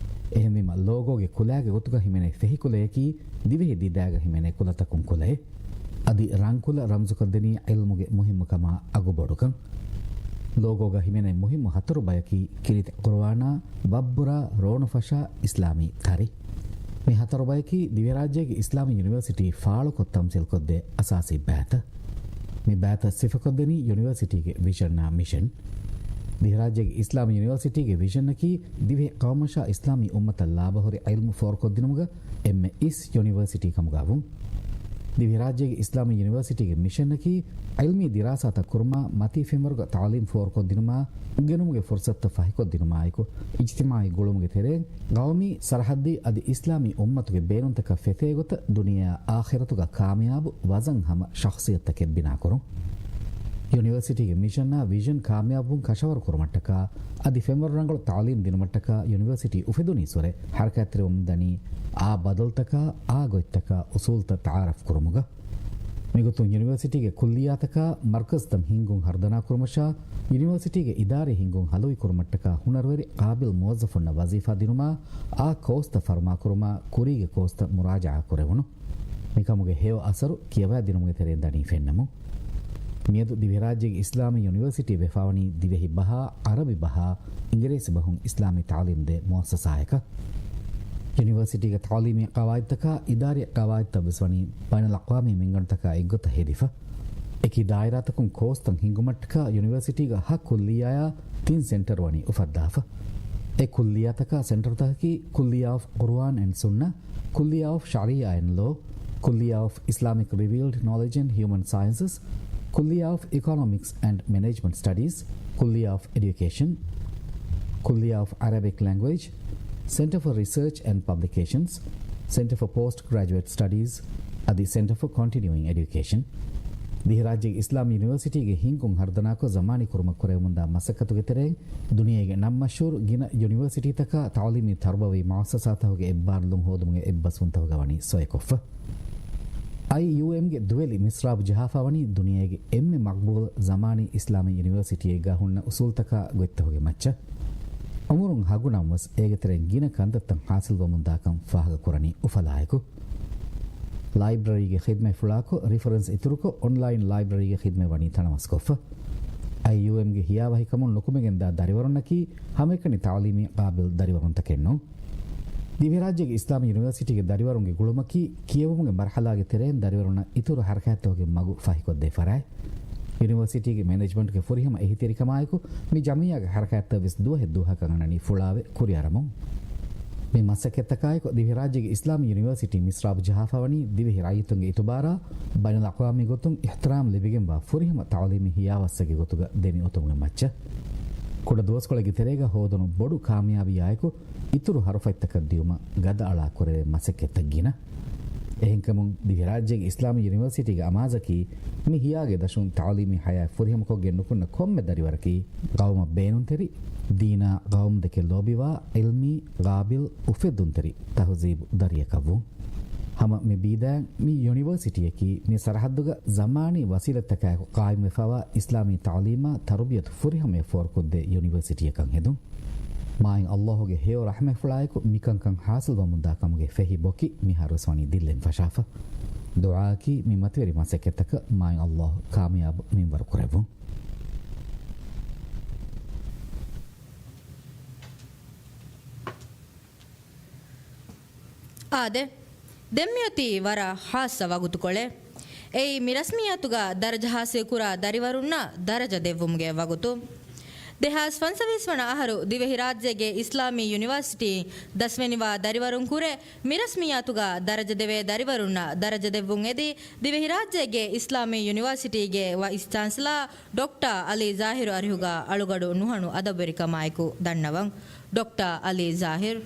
އެހެންވީމަ ލޯގޯގެ ކުލައިގެ ގޮތުގަ ހިމެނޭ ފެހި ކުލަޔަކީ ދިވެހި ދިދާގަ ހިމެނޭ ކުލަތަކުން ކުލައެއް. އަދި ރަންކުލަ ރަމްޒުކޮށްދެނީ ޢިލްމުގެ މުހިއްމުކަމާ އަގުބޮޑުކަން. ލޯގޯގަ ހިމެނޭ މުހިއްމު ހަތަރު ބަޔަކީ ކީރިތި ޤުރުއާނާ، ބައްބުރާ، ރޯނުފަށާ، އިސްލާމީ ތަރި. މި ހަތަރު ބަޔަކީ ދިވެހިރާއްޖޭގެ އިސްލާމީ ޔުނިވަރސިޓީ ފާޅުކޮށް ތަމްސީލްކޮށްދޭ އަސާސީ ބައިތައް. މި ބައިތައް ސިފަކޮށްދެނީ ޔުނިވަރސިޓީގެ ވިޝަންއާ މިޝަން. ދިވެހިރާއްޖޭގެ އިސްލާމީ ޔުނިވަރސިޓީގެ ވިޝަންއަކީ ދިވެހި ޤައުމަށާ އިސްލާމީ އުއްމަތަށް ލާބަހުރި ޢިލްމު ފޯރުކޮށްދިނުމުގަ އެންމެ އިސް ޔުނިވަރސިޓީ ކަމުގަ ވުން. ދިވެހިރާއްޖޭގެ އިސްލާމީ ޔުނިވަރސިޓީގެ މިޝަންއަކީ ޢިލްމީ ދިރާސާތައް ކުރުމާ، މަތީ ފެންވަރުގަ ތަޢުލީމް ފޯރުކޮށްދިނުމާ، އުނގެނުމުގެ ފުރުޞަތުތައް ފަހިކޮށްދިނުމާއެކު، އިޖްތިމާޢީ ގުޅުމުގެ ތެރެއިން ޤައުމީ ސަރަޙައްދީ އަދި އިސްލާމީ އުއްމަތުގެ ބޭނުންތަކަށް ފެތޭގޮތަށް ދުނިޔެއާ އާޚިރަތުގަ ކާމިޔާބު ވަޒަން ހަމަ ޝަޚްޞިއްޔަތްތަކެއް ބިނާކުރުން. ޔުނިވަރސިޓީގެ މިޝަނާ ވިޝަން ކާމިޔާބުވުން ކަށަވަރު ކުރުމަށްޓަކާ، އަދި ފެންވަރު ރަނގަޅު ތަޢުލީމް ދިނުމަށްޓަކާ ޔުނިވަރސިޓީ އުފެދުނީސްވުރެ ޙަރަކާތްތެރިވަމުންދަނީ އާ ބަދަލުތަކާ، އާ ގޮތްތަކާ، އުސޫލްތައް ތަޢާރަފް ކުރުމުގަ. މިގޮތުން ޔުނިވަރސިޓީގެ ކުއްލިއްޔާތަކާ މަރުކަޒުތައް ހިންގުން ހަރުދަނާ ކުރުމަށާ، ޔުނިވަރސިޓީގެ އިދާރީ ހިންގުން ހަލުވި ކުރުމަށްޓަކާ ހުނަރުވެރި ޤާބިލް މުވައްޒަފުންނަށް ވަޒީފާ ދިނުމާ، އާ ކޯސްތައް ފަރުމާކުރުމާ، ކުރީގެ ކޯސްތައް މުރާޖަޢާ ކުރެވުނު. މިކަމުގެ ހެޔޮ އަސަރު ކިޔަވާދިނުމުގެ ތެރެއިން ދަނީ ފެންނަމުން. މިއަދު ދިވެހިރާއްޖޭގެ އިސްލާމީ ޔުނިވަރސިޓީ ވެފާވަނީ ދިވެހި ބަހާ، ޢަރަބި ބަހާ، އިނގިރޭސި ބަހުން އިސްލާމީ ތަޢުލީމް ދޭ މުއައްސަސާއަކަށް. ޔުނިވަރސިޓީގެ ތަޢުލީމީ ޤަވާއިދުތަކާ އިދާރީ ޤަވާއިދުތައް ވެސް ވަނީ ބައިނަލްއަޤްވާމީ މިންގަނޑުތަކާ އެއްގޮތަށް ހެދިފަ. އެކި ދާއިރާތަކުން ކޯސްތައް ހިންގުމަށްޓަކާ ޔުނިވަރސިޓީގަ ހަ ކުއްލިއްޔާއާ ތިން ސެންޓަރު ވަނީ އުފައްދާފަ. އެ ކުއްލިއްޔާތަކާ ސެންޓަރުތަކަކީ ކުއްލިއްޔާ އޮފް ޤުރުއާން އެންޑް ސުންނަ، ކުއްލިއްޔާ އޮފް ޝަރީޢާ އެންޑް ލޯ، ކުއްލިއްޔާ އޮފް އިސްލާމިކް ރިވީލްޑް ނޮލެޖް އެންޑް ހިއުމަން ސައިންސަސް، ކުއްލިއްޔާ އޮފް އިކޮނޮމިކްސް އެންޑް މެނޭޖްމަންޓް ސްޓަޑީސް، ކުއްލިއްޔާ އޮފް އެޑިއުކޭޝަން، ކުއްލިއްޔާ އޮފް ޢަރަބިކް ލެންގުއޭޖް، ސެންޓަރ ފޮރް ރިސާޗް އެންޑް ޕަބްލިކޭޝަންސް، ސެންޓަރ ފޮރް ޕޯސްޓް ގްރެޖުއޭޓް ސްޓަޑީސް، އަދި ސެންޓަރ ފޮރް ކޮންޓިނިއުއިން އެޑިއުކޭޝަން. ދިވެހިރާއްޖޭގެ އިސްލާމީ ޔުނިވަރސިޓީގެ ހިންގުން ހަރުދަނާކޮށް ޒަމާނީ ކުރުމަށް ކުރެވެމުންދާ މަސައްކަތުގެ ތެރެއިން ދުނިޔޭގެ ނަން މަޝްހޫރު ގިނަ ޔުނިވަރސިޓީތަކާ ތަޢުލީމީ ތަރުބަވީ މުއައްސަސާތަކުގެ އެއްބާރުލުން ހޯދުމުގެ އެއްބަސްވުންތަކުގަ ވަނީ ސޮއެކޮށްފަ. އައިޔޫއެމްގެ ދުވެލި މިސްރާބު ޖަހާފަ ވަނީ ދުނިޔޭގެ އެންމެ މަޤްބޫލު ޒަމާނީ އިސްލާމީ ޔުނިވަރސިޓީއެއްގަ ހުންނަ އުސޫލުތަކާ ގޮތްތަކުގެ މައްޗަށް. އުމުރުން ހަގު ނަމަވެސް އޭގެ ތެރެއިން ގިނަ ކަންތައްތައް ޙާޞިލްވަމުންދާކަން ފާހަގަކުރަނީ އުފަލާއެކު. ލައިބްރަރީގެ ޚިދްމަތްފުޅާކޮށް، ރިފަރެންސް އިތުރުކޮށް، އޮންލައިން ލައިބްރަރީގެ ޚިދްމަތް ވަނީ ތަނަވަސްކޮށްފަ. އައިޔޫއެމްގެ ހިޔާވަހިކަމުން ނުކުމެގެންދާ ދަރިވަރުންނަކީ ހަމައެކަނި ތަޢުލީމީ ޤާބިލް ދަރިވަރުންތަކެއް ނޫން. ދިވެހިރާއްޖޭގެ އިސްލާމީ ޔުނިވަރސިޓީގެ ދަރިވަރުންގެ ގުޅުމަކީ، ކިޔެވުމުގެ މަރުޙަލާގެ ތެރެއިން ދަރިވަރުންނަށް އިތުރު ޙަރަކާތްތަކުގެ މަގު ފަހިކޮށްދޭ ފަރާތް. ޔުނިވަރސިޓީގެ މެނޭޖްމަންޓްގެ ފުރިހަމަ އެހީތެރިކަމާއެކު، މި ޖަމިއްޔާގެ ޙަރަކާތްތައް ވެސް ދުވަހެއް ދުވަހަކަށް އަންނަނީ ފުޅާވެ ކުރިއަރަމުން. މި މަސައްކަތްތަކާއެކު، ދިވެހިރާއްޖޭގެ އިސްލާމީ ޔުނިވަރސިޓީ މިސްރާބު ޖަހާފަ ވަނީ ދިވެހި ރައްޔިތުންގެ އިތުބާރާ، ބައިނަލްއަޤްވާމީ ގޮތުން އިޙްތިރާމް ލިބިގެންވާ ފުރިހަމަ ތަޢުލީމީ ހިޔާވައްސެއްގެ ގޮތުގަ ދެމި އޮތުމުގެ މައްޗަށް. ކުޑަ ދުވަސްކޮޅެއްގެ ތެރޭގަ ހޯދުނު ބޮޑު ކާމިޔާބީއާއެކު، އިތުރު ހަރުފަތްތަކަށް ދިއުމަށް ގަދައަޅާ ކުރެވޭ މަސައްކަތްތައް ގިނަ. އެހެންކަމުން، ދިވެހިރާއްޖޭގެ އިސްލާމީ ޔުނިވަރސިޓީގެ އަމާޒަކީ، މި ހިޔާގެ ދަށުން ތަޢުލީމީ ޙަޔާތް ފުރިހަމަކޮށްގެން ނުކުންނަ ކޮންމެ ދަރިވަރަކީ، ޤައުމަށް ބޭނުންތެރި، ދީނާ ޤައުމުދެކެ ލޯބިވާ، ޢިލްމީ، ޤާބިލް، އުފެއްދުންތެރި، ތަހުޒީބު ދަރިއަކަށްވުން. ހަމަ މި ބީދައިން މި ޔުނިވަރސިޓީއަކީ މި ސަރަޙައްދުގަ ޒަމާނީ ވަސީލަތްތަކާއެކު ޤާއިމްވެފަވާ އިސްލާމީ ތަޢުލީމާ ތަރުބިޔަތު ފުރިހަމަޔަށް ފޯރުކޮށްދޭ ޔުނިވަރސިޓީއަކަށް ހެދުން. މާތް ﷲ ގެ ހެޔޮ ރަޙްމަތްފުޅާއެކު މިކަންކަން ޙާޞިލްވަމުންދާ ކަމުގެ ފެހި ބޮކި މިހާރުވެސް ވަނީ ދިއްލެން ފަށާފަ. ދުޢާއަކީ މި މަތިވެރި މަސައްކަތްތަކަށް މާތް ﷲ ކާމިޔާބު މިންވަރު ކުރެއްވުން. އާދެ، ދެންމިއޮތީ ވަރަށް ޚާއްޞަ ވަގުތުކޮޅެއް. އެއީ މި ރަސްމިއްޔާތުގަ ދަރަޖަ ޙާޞިލްކުރާ ދަރިވަރުންނަށް ދަރަޖަ ދެއްވުމުގެ ވަގުތު. ދެހާސް ފަންސަވީސް ވަނަ އަހަރު ދިވެހިރާއްޖޭގެ އިސްލާމީ ޔުނިވާސިޓީ ދަސްވެނިވާ ދަރިވަރުން ކުރެ، މި ރަސްމިއްޔާތުގަ ދަރަޖަ ދެވޭ ދަރިވަރުންނަށް ދަރަޖަ ދެއްވުން އެދި، ދިވެހިރާއްޖޭގެ އިސްލާމީ ޔުނިވާސިޓީގެ ވައިސް ޗާންސަލާ ޑޮކްޓަރ އަލީ ޒާހިރު އަރިހުގަ އަޅުގަޑު ނުހަނު އަދަބުވެރިކަމާއެކު ދަންނަވަން. ޑޮކްޓަރ އަލީ ޒާހިރު.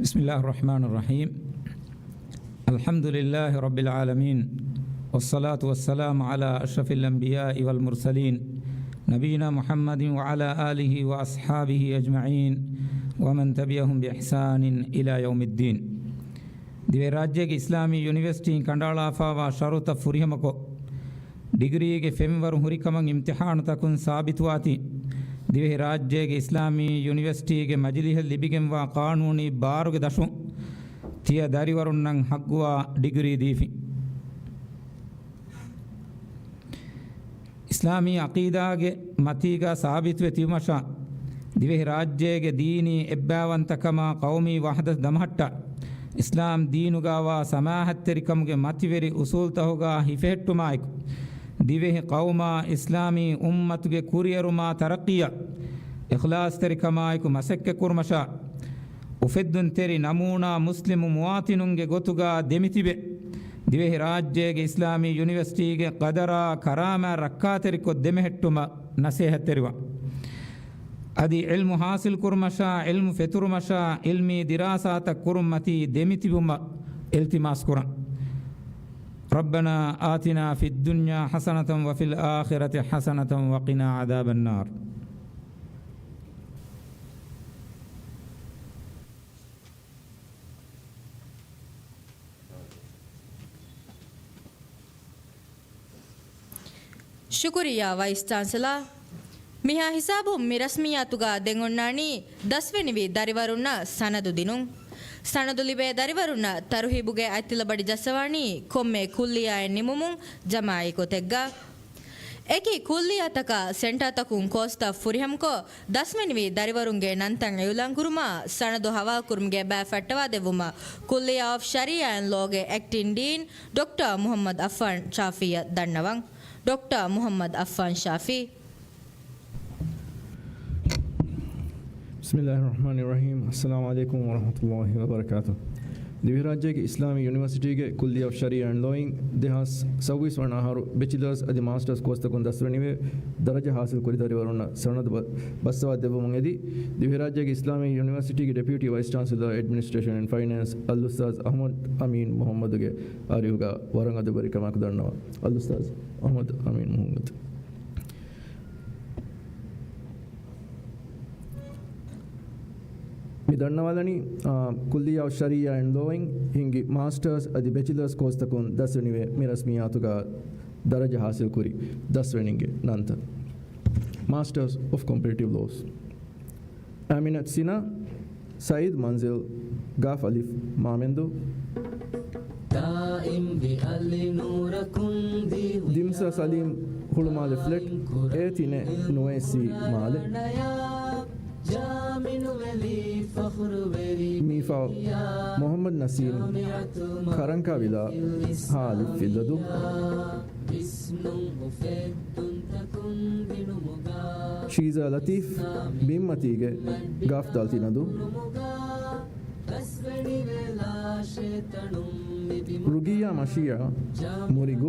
بسم الله الرحمن الرحيم. الحمد لله رب العالمين، والصلاة والسلام على أشرف الأنبياء والمرسلين، نبينا محمد وعلى آله وأصحابه أجمعين، ومن تبعهم بإحسان إلى يوم الدين. ދިވެހިރާއްޖޭގެ އިސްލާމީ ޔުނިވަރސިޓީން ކަނޑައަޅާފައިވާ ޝަރުތައް ފުރިހަމަކޮށް، ޑިގްރީގެ ފެންވަރު ހުރިކަމަށް އިމްތިހާނުތަކުން ސާބިތުވާތީ، ދިވެހިރާއްޖޭގެ އިސްލާމީ ޔުނިވަރސިޓީގެ މަޖިލީހަށް ލިބިގެންވާ ޤާނޫނީ ބާރުގެ ދަށުން ތިޔަ ދަރިވަރުންނަށް ޙައްޤުވާ ޑިގްރީ ދީފި. އިސްލާމީ ޢަޤީދާގެ މަތީގަ ސާބިތުވެ ތިބުމަށާ، ދިވެހިރާއްޖޭގެ ދީނީ އެއްބާވަންތަކަމާ ޤައުމީ ވަޙްދަތު ދަމަހައްޓާ، އިސްލާމް ދީނުގަވާ ސަމާޙަތްތެރިކަމުގެ މަތިވެރި އުޞޫލްތަހުގަ ހިފެހެއްޓުމާއެކު، ދިވެހި ޤައުމާ އިސްލާމީ އުއްމަތުގެ ކުރިއެރުމާ ތަރައްޤީއަށް އިޚްލާޞްތެރިކަމާއެކު މަސައްކަތްކުރުމަށާ، އުފެއްދުންތެރި ނަމޫނާ މުސްލިމު މުވާތިނުންގެ ގޮތުގަ ދެމިތިބެ، ދިވެހިރާއްޖޭގެ އިސްލާމީ ޔުނިވަރސިޓީގެ ޤަދަރާ ކަރާމާތް ރައްކާތެރިކޮށް ދެމެހެއްޓުމަށް ނަސޭހަތްތެރިވާ. އަދި ޢިލްމު ޙާޞިލްކުރުމަށާ، ޢިލްމު ފެތުރުމަށާ، ޢިލްމީ ދިރާސާތައް ކުރުންމަތީ ދެމިތިބުމަށް އިލްތިމާސްކުރަން. ربنا آتنا في الدنيا حسنة وفي الآخرة حسنة وقنا عذاب النار. ޝުކުރިއްޔާ ވައިސް ޗާންސެލާ. މިހާ ހިސާބުން މި ރަސްމިއްޔާތުގަ ދެން އޮންނާނީ ދަސްވެނިވި ދަރިވަރުންނަށް ސަނަދު ދިނުން. ސަނަދު ލިބޭ ދަރިވަރުންނަށް ތަރުހީބުގެ އަތްތިލަބަޑި ޖައްސަވާނީ ކޮންމެ ކުއްލިއްޔާއެއް ނިމުމުން ޖަމާޢީ ގޮތެއްގަ. އެކި ކުއްލިއްޔާތަކާ ސެންޓާތަކުން ކޯސްތައް ފުރިހަމަކޮށް، ދަސްވެނިވި ދަރިވަރުންގެ ނަންތައް އިޢުލާންކުރުމާ، ސަނަދު ހަވާލުކުރުމުގެ ބައި ފައްޓަވާދެއްވުމަށް ކުއްލިއްޔާ އޮފް ޝަރީޢާ އެންޑް ލޯގެ އެކްޓިން ޑީން ޑޮކްޓަރ މުޙައްމަދު އައްފާން ޝާފީއަށް ދަންނަވަން. ޑޮކްޓަރ މުޙައްމަދު އައްފާން ޝާފީ. بسم الله الرحمن الرحيم. السلام عليكم ورحمة الله وبركاته. ދިވެހިރާއްޖޭގެ އިސްލާމީ ޔުނިވަރސިޓީގެ ކުއްލިއްޔާ އޮފް ޝަރީޢާ އެންޑް ލޯއިން ދެހާސް ސައުވީސް ވަނަ އަހަރު ބެޗިލަރސް އަދި މާސްޓަރސް ކޯސްތަކުން ދަސްވެނިވެ، ދަރަޖަ ހާސިލް ކުރި ދަރިވަރުންނަށް ސަނަދު ބަ-، ބައްސަވާ ދެއްވުމުން އެދި، ދިވެހިރާއްޖޭގެ އިސްލާމީ ޔުނިވަރސިޓީގެ ޑެޕިއުޓީ ވައިސް ޗާންސެލަރ، އެޑްމިނިސްޓްރޭޝަން އެންޑް ފައިނޭންސް، އަލްއުސްތާޛް އަޙްމަދު އަމީން މުޙައްމަދުގެ އަރިހުގަ ވަރަށް އަދަބުވެރިކަމާއެކު ދަންނަވަން. އަލްއުސްތާޛް އަޙްމަދު އަމީން މުޙައްމަދު. މި ދަންނަވާލަނީ، އާ، ކުއްލިއްޔާ އޮފް ޝަރީޢާ އެންޑް ލޯއިން ހިންގި މާސްޓަރސް އަދި ބެޗިލަރސް ކޯސްތަކުން ދަސްވެނިވެ، މި ރަސްމިއްޔާތުގަ ދަރަޖަ ހާސިލްކުރި ދަސްވެނިންގެ ނަންތައް. މާސްޓަރސް އޮފް ކޮމްޕެރެޓިވް ލޯސް. އާމިނަތު ސިނާ، ސައީދު މަންޒިލް، ގާފް އަލިފް މާމެންދޫ. ދިމްސާ ސަލީމް ހުޅުމާލެ ފްލެޓް، އޭ ތިނެއް ނުވައެއް ސީ މާލެ. މީފާ މުޙައްމަދު ނަސީމް، ކަރަންކާ ވިލާ، ހާ އަލިފް ފިއްލަދޫ. ޝީޒާ ލަތީފް، ބިންމަތީގެ ގާފް ދާލް ތިނަދޫ. ރުގިއްޔާ މަށިޔާ، މުރިގު،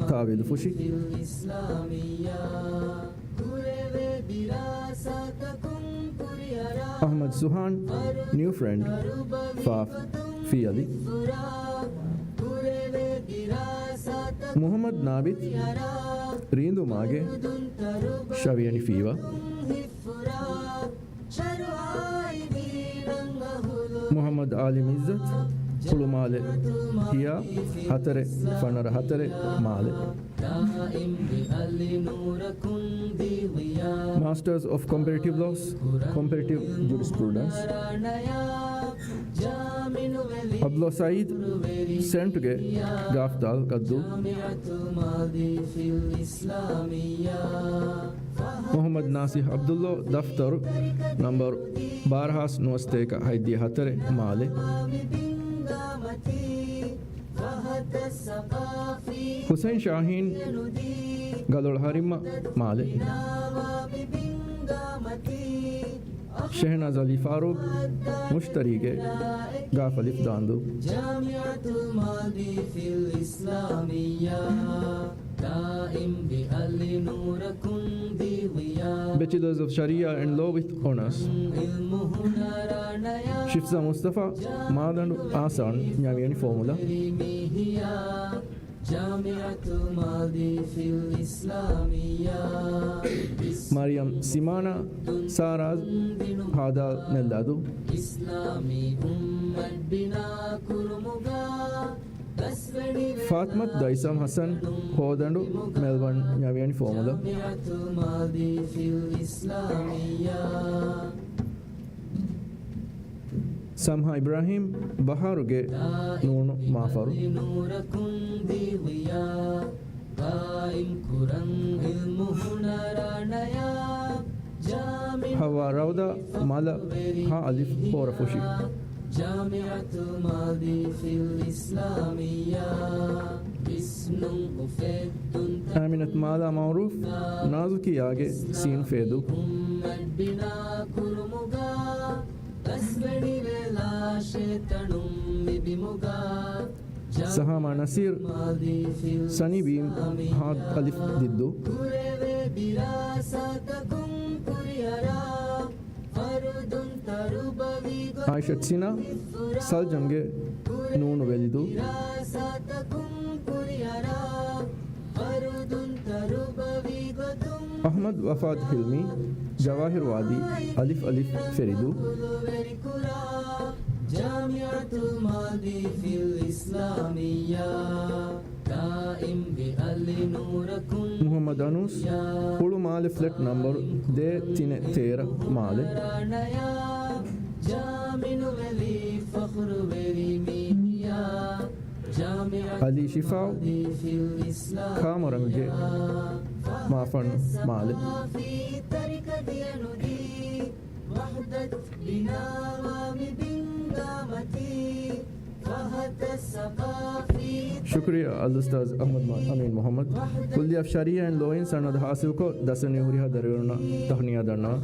ތާވީދު ފުށި. އަޙްމަދު ސުހާން، ނިއު ފްރެންޑް، ފާފް، ފީއަލި. މުޙައްމަދު ނާބިދު، ރީނދޫ މާގެ، ޝަވިޔަނި ފީވާ. މުޙައްމަދު އާލިމް އިއްޒަތު، ހުޅުމާލެ، ހިޔާ، ހަތަރެއް، ފަނަރަ ހަތަރެއް، މާލެ. މާސްޓަރސް އޮފް ކޮމްޕެރެޓިވް ލޯސް، ކޮމްޕެރެޓިވް ޖުރިސްޕްރުޑެންސް. އަބްދުﷲ ސައީދު، ސެންޓްގެ ގާފް ދާލް ގައްދޫ. މުޙައްމަދު ނާސިހް އަބްދުﷲ، ދަފްތަރު ނަންބަރު ބާރަ ހާސް ނުވަސަތޭކަ ހަތްދިހަ ހަތަރެއް، މާލެ. ހުސެން ޝާހީން، ގަލޮޅު ހަރިއްމަ، މާލެ. ޝެހެނާޒް އަލީ ފާރޫޤް، މުޝްތަރީގެ ގާފް އަލިފް ދާންދޫ. ބެޗިލަރސް އޮފް ޝަރީޢާ އެންޑް ލޯ ވިތް އޮނަރސް. ޝިފްޒާ މުސްތަފާ، މާލަނޑު އާސާން، ނިޔާމިޔަނި ފޯމުލާ. މަރިޔަމް ސިމާނާ، ސާރާޒް، ހާދާލް ނެއްލާދޫ. ފާތިމަތު ދައިސަމް ހަސަން ހޯދަނޑު މެލްބަން ނިޔަވިޔަނި ފޯމުލަ. ސަމްހާ އިބްރާހީމް ބަހާރުގެ ނޫނު މާފަރު. ހައްވާ ރައުދާ މާލަ ހާ އަލިފް ހޯރަފުށި. އާމިނަތު މާލާ މައުރޫފް ނާޒުކިޔާގެ ސީން ފޭދޫ. ސަހާމާ ނަސީރް ސަނީ ބީމް ހާ އަލިފް ދިއްދޫ. އާއިޝަތު ސިނާ ސަލްޖަމްގެ ނޫނު ވެލިދޫ. އަޙްމަދު ވަފާދު ހިލްމީ ޖަވާހިރު ވާދީ އަލިފް އަލިފް ފެރިދޫ. މުޙައްމަދު އަނޫސް ހުޅުމާލެ ފްލެޓް ނަމްބަރު ދޭއް ތިނެއް ތޭރަ މާލެ. އަލީ ޝިފާއު ކާމަރަންގެ މާފަން މާލެ. ޝުކުރިއްޔާ އަލްއުސްތާޛް އަޙްމަދު މާ-، އަމީން މުޙައްމަދު. ކުއްލިއްޔާ ޝަރީޢަ އެންޑް ލޯއިން ސަނަދު ހާސިލްކޮށް، ދަސްވަނީ ހުރިހާ ދަރިވަރުންނަށް ތަހުނިޔާ ދަންނަވަން.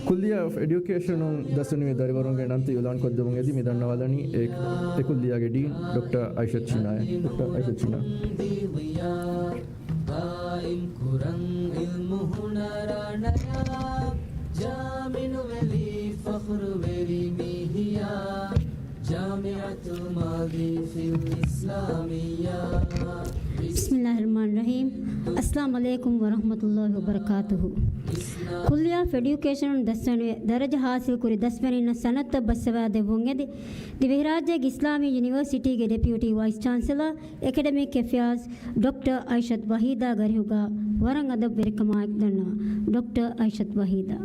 ކުއްލިއްޔާ އޮފް އެޑިއުކޭޝަނުން ދަސްވަނީ ދަރިވަރުންގެ ނަންތައް އިޢުލާން ކޮށްދެމުން އެދި މި ދަންނަވާލަނީ އެ، އެ ކުއްލިއްޔާގެ ޑީން ޑޮކްޓަރ އައިޝަތު ޝިނާއަށް. ޑޮކްޓަރ އައިޝަތު ޝިނާ. ޤާއިމް ކުރަން ޢިލްމު ހުނަރާ ނަޔާ، ޖާމިނުވެލި ފަޚުރުވެރި މީހިޔާ، ޖާމިޢަތުލް މާލީ ފިލް އިސްލާމިއްޔާ. بسم الله الرحمن الرحيم. السلام عليكم ورحمة الله وبركاته. ކުއްލިއްޔާ އޮފް އެޑިއުކޭޝަނުން ދަސްވަނިވެ، ދަރަޖަ ހާސިލްކުރި ދަސްވަނީންނަށް ސަނަދުތައް ބައްސަވާދެއްވުން އެދި، ދިވެހިރާއްޖޭގެ އިސްލާމީ ޔުނިވަރސިޓީގެ ޑެޕިއުޓީ ވައިސް ޗާންސެލަރ، އެކަޑެމިކް އެފެއާޒް، ޑޮކްޓަރ އައިޝަތު ވަހީދާ ގަރިހުގަ ވަރަށް އަދަބުވެރިކަމާއެކު ދަންނަވަން. ޑޮކްޓަރ އައިޝަތު ވަހީދާ.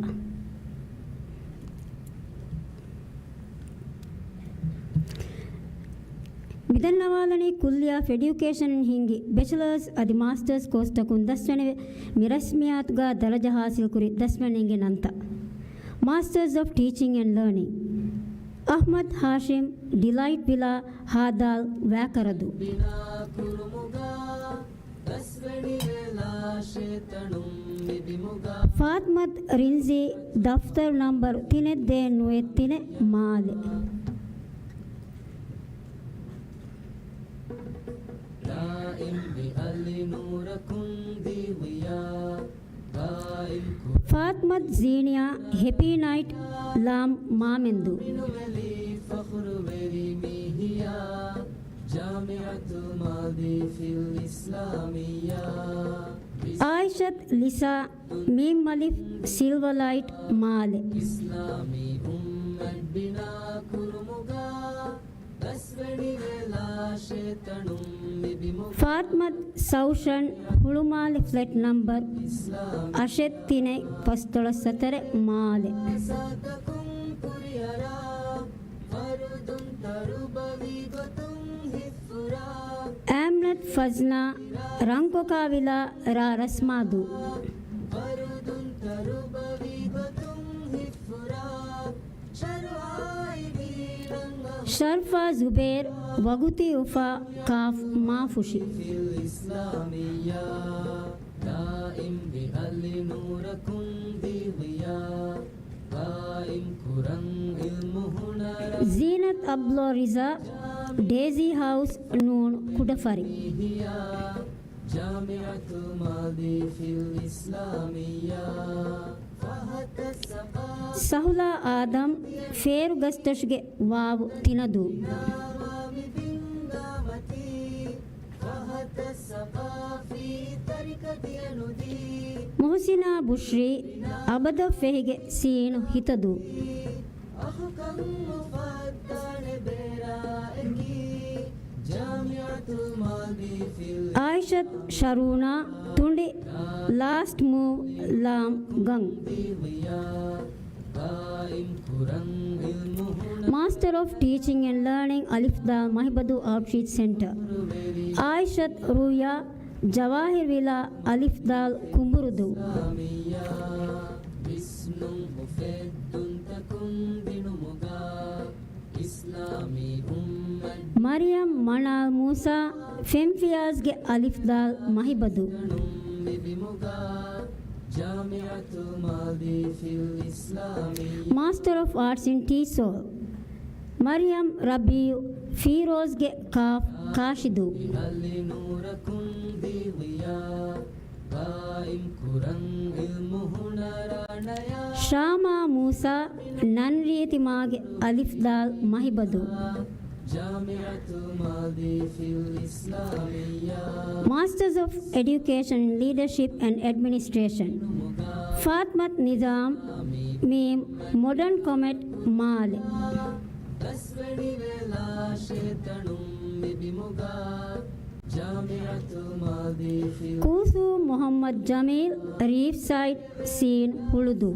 މިދަންނަވާލަނީ ކުއްލިއްޔާ އޮފް އެޑިއުކޭޝަނުން ހިންގި ބެޗަލާސް އަދި މާސްޓާސް ކޯސްތަކުން ދަސްވަނިވެ، މި ރަސްމިއްޔާތުގަ ދަރަޖަ ހާސިލްކުރި ދަސްވަނީންގެ ނަންތައް. މާސްޓާސް އޮފް ޓީޗިން އެންޑް ލާނިން، އަޙްމަދު ހާޝިމް، ޑިލައިޓް ވިލާ، ހާދާލް ވައިކަރަދޫ. ފާތިމަތު ރިންޒީ، ދަފްތަރު ނަމްބަރު ތިނެއް ދޭއް ނުވައެއް ތިނެއް މާލެ. ފާތިމަތު ޒީނިޔާ، ހެޕީ ނައިޓް، ލާމް މާމެންދޫ. އާއިޝަތު ލިސާ، މީމް އަލިފް، ސިލްވަ ލައިޓް މާލެ. ފާތިމަތު ސައުޝަން، ހުޅުމާލެ ފްލެޓް ނަމްބަރު އަށެއް ތިނެއް ފަސްދޮޅަސް ސަތަރެއް މާލެ. އާމްނަތު ފަޒްނާ، ރަންކޮކާ ވިލާ، ރ. ރަސްމާދޫ. ޝަރްފާ ޒުބޭރު، ވަގުތީ އުފާ، ކާފް މާފުށި. ޒީނަތު އަބްދުﷲ ރިޒާ، ޑޭޒީ ހައުސް، ނޫން ކުޑަފަރި. ސަހުލާ އާދަމް، ފޭރުގަސްދޮށުގެ ވާވު ތިނަދޫ. މުހުސިނާ ބުޝްރީ، އަބަދަށް ފެހިގެ ސީނު ހިތަދޫ. އާއިޝަތު ޝަރޫނާ ތުނޑި، ލާސްޓް މޫވް ލާމް ގަން. މާސްޓަރ އޮފް ޓީޗިން އެންޑް ލާނިން އަލިފްދާލް މަހިބަދޫ އައުޓްރީޗް ސެންޓަރ. އާއިޝަތު ރުއްޔާ ޖަވާހިރުވިލާ އަލިފްދާލް ކުނބުރުދޫ. މަރިޔަމް މަނާލް މޫސާ ފެންފިޔާޒްގެ އަލިފްދާލް މަހިބަދޫ. މާސްޓަރ އޮފް އާޓްސް އިން ޓީސޯލް. މަރިޔަމް ރަބީއު ފީރޯޒްގެ ކާފް ކާށިދޫ. ޝާމާ މޫސާ ނަންރީތިމާގެ އަލިފްދާލް މަހިބަދޫ. މާސްޓަރސް އޮފް އެޑިއުކޭޝަން އިން ލީޑަޝިޕް އެންޑް އެޑްމިނިސްޓްރޭޝަން. ފާތްމަތު ނިޒާމް މީމް މޮޑަން ކޮމެޓް މާލެ. ކޫސޫ މުހައްމަދު ޖަމީލް ރީފްސައިޑް ސީން ހުޅުދޫ.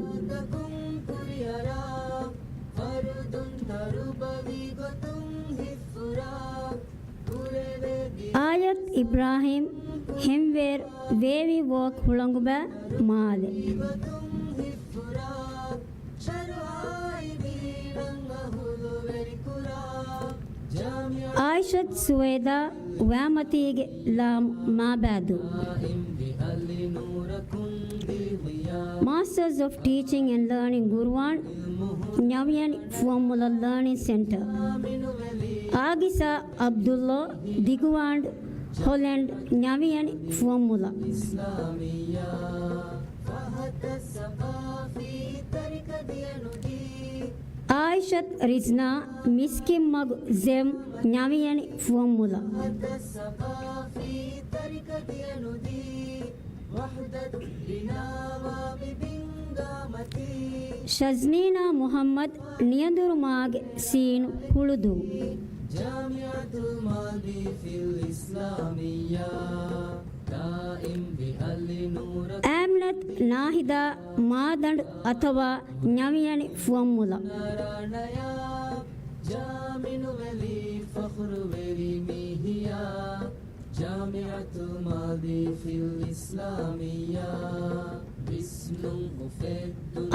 އާޔަތު އިބްރާހިމް ހެމްވޭރު ވޭވީ ވޯކް ހުޅަނގުބައި މާލެ. އާއިޝަތު ސުވޭދާ ވައިމަތީގެ ލާމް މާބައިދޫ. މާސްޓަރސް އޮފް ޓީޗިން އެންޑް ލާނިން ގުރުއާން ނަވިޔަނި ފުވައްމުލައް ލާނިން ސެންޓަރ. އާގިސާ އަބްދުއްލޯ ދިގުވާންޑު ހޮލެންޑް ނަވިޔަނި ފުވައްމުލައް. އާއިޝަތު ރިޒްނާ މިސްކިތްމަގު ޒެމް ނަވިޔަނި ފުވައްމުލައް. ޝަޒްނީނާ މުހައްމަދު ނިޔަނދުރުމާގެ ސީނު ހުޅުދޫ. އާމިނަތު ނާހިދާ މާދަނޑު އަތޮޅާ ނަވިޔަނި ފުވައްމުލައް.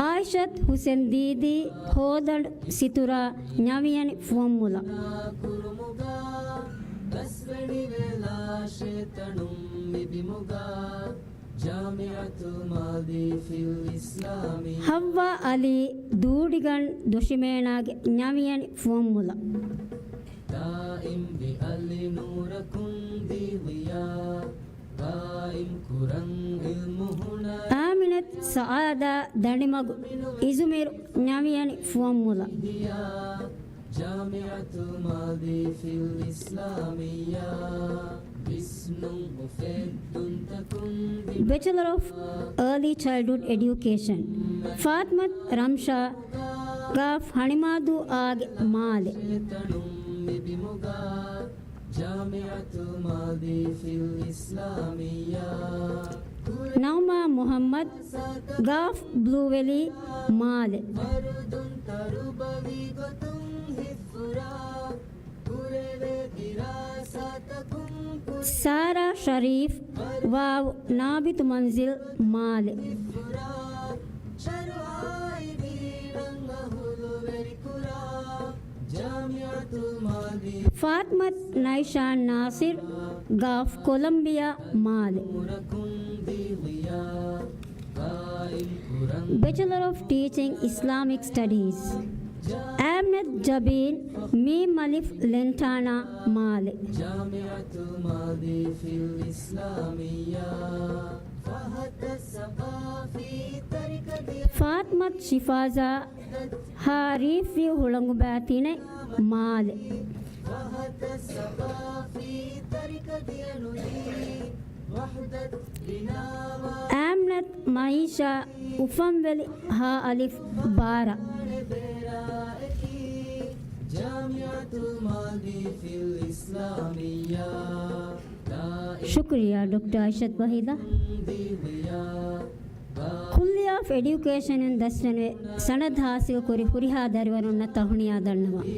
އާއިޝަތު ހުސެން ދީދީ ހޯދަނޑު ސިތުރާ ނަވިޔަނި ފުވައްމުލައް. ހައްވާ އަލީ ދޫޑިގަނޑު ދޮށިމޭނާގެ ނަވިޔަނި ފުވައްމުލައް. އާމިނަތު ސައާދާ ދަނޑިމަގު އިޒުމިރު ނަވިޔަނި ފުވައްމުލައް. ބެޗެލަރ އޮފް އާލީ ޗައިލްޑްހުޑް އެޑިއުކޭޝަން. ފާތިމަތު ރަމްޝާ ގާފް ހަނިމާދޫ އާގެ މާލެ. ނައުމާ މުހައްމަދު ގާފް ބްލޫވެލީ މާލެ. ސާރާ ޝަރީފް ވާވު ނާބިތު މަންޒިލް މާލެ. ފާތިމަތު ނައިޝާން ނާސިރް ގާފް ކޮލަމްބިއާ މާލެ. ބެޗެލަރ އޮފް ޓީޗިން އިސްލާމިކް ސްޓަޑީޒް. އަހްމަދު ޖަބީން މީމް އަލިފް ލެންޓާނާ މާލެ. ފާތިމަތު ޝިފާޒާ ހާ ރީފްވިއު ހުޅަނގުބައި ތިނެއް މާލެ. އާމްނަތު މައިޝާ އުފަންވެލި ހާ އަލިފް ބާރަ. ޝުކުރިއްޔާ، ޑޮކްޓަރ އައިޝަތު ވަހީދާ. ކުއްލިޔާ އޮފް އެޑިއުކޭޝަންއިން ދަސްވެނިވެ، ސަނަދު ހާސިލުކުރި ހުރިހާ ދަރިވަރުންނަށް ތަހުނިޔާ ދަންނަވަން.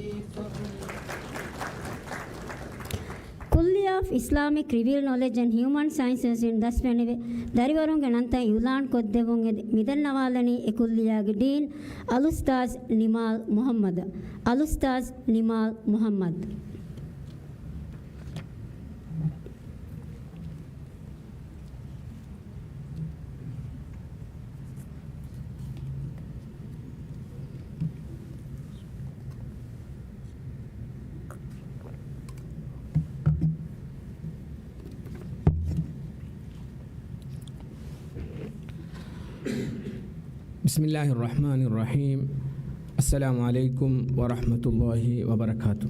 ކުއްލިޔާ އޮފް އިސްލާމިކް ރިވިއުލް ނޮލެޖް އެންޑް ހިއުމަން ސައިންސަސްއިން ދަސްވެނިވެ، ދަރިވަރުންގެ ނަންތައް އިއުލާން ކޮށްދެއްވުން އެދި، މިދަންނަވާލަނީ އެ ކުއްލިޔާގެ ޑީން އަލްއުސްތާޒް ނިމާލް މުހައްމަދަށް. އަލްއުސްތާޒް ނިމާލް މުހައްމަދު. بسم الله الرحمن الرحيم. السلام عليكم ورحمة الله وبركاته.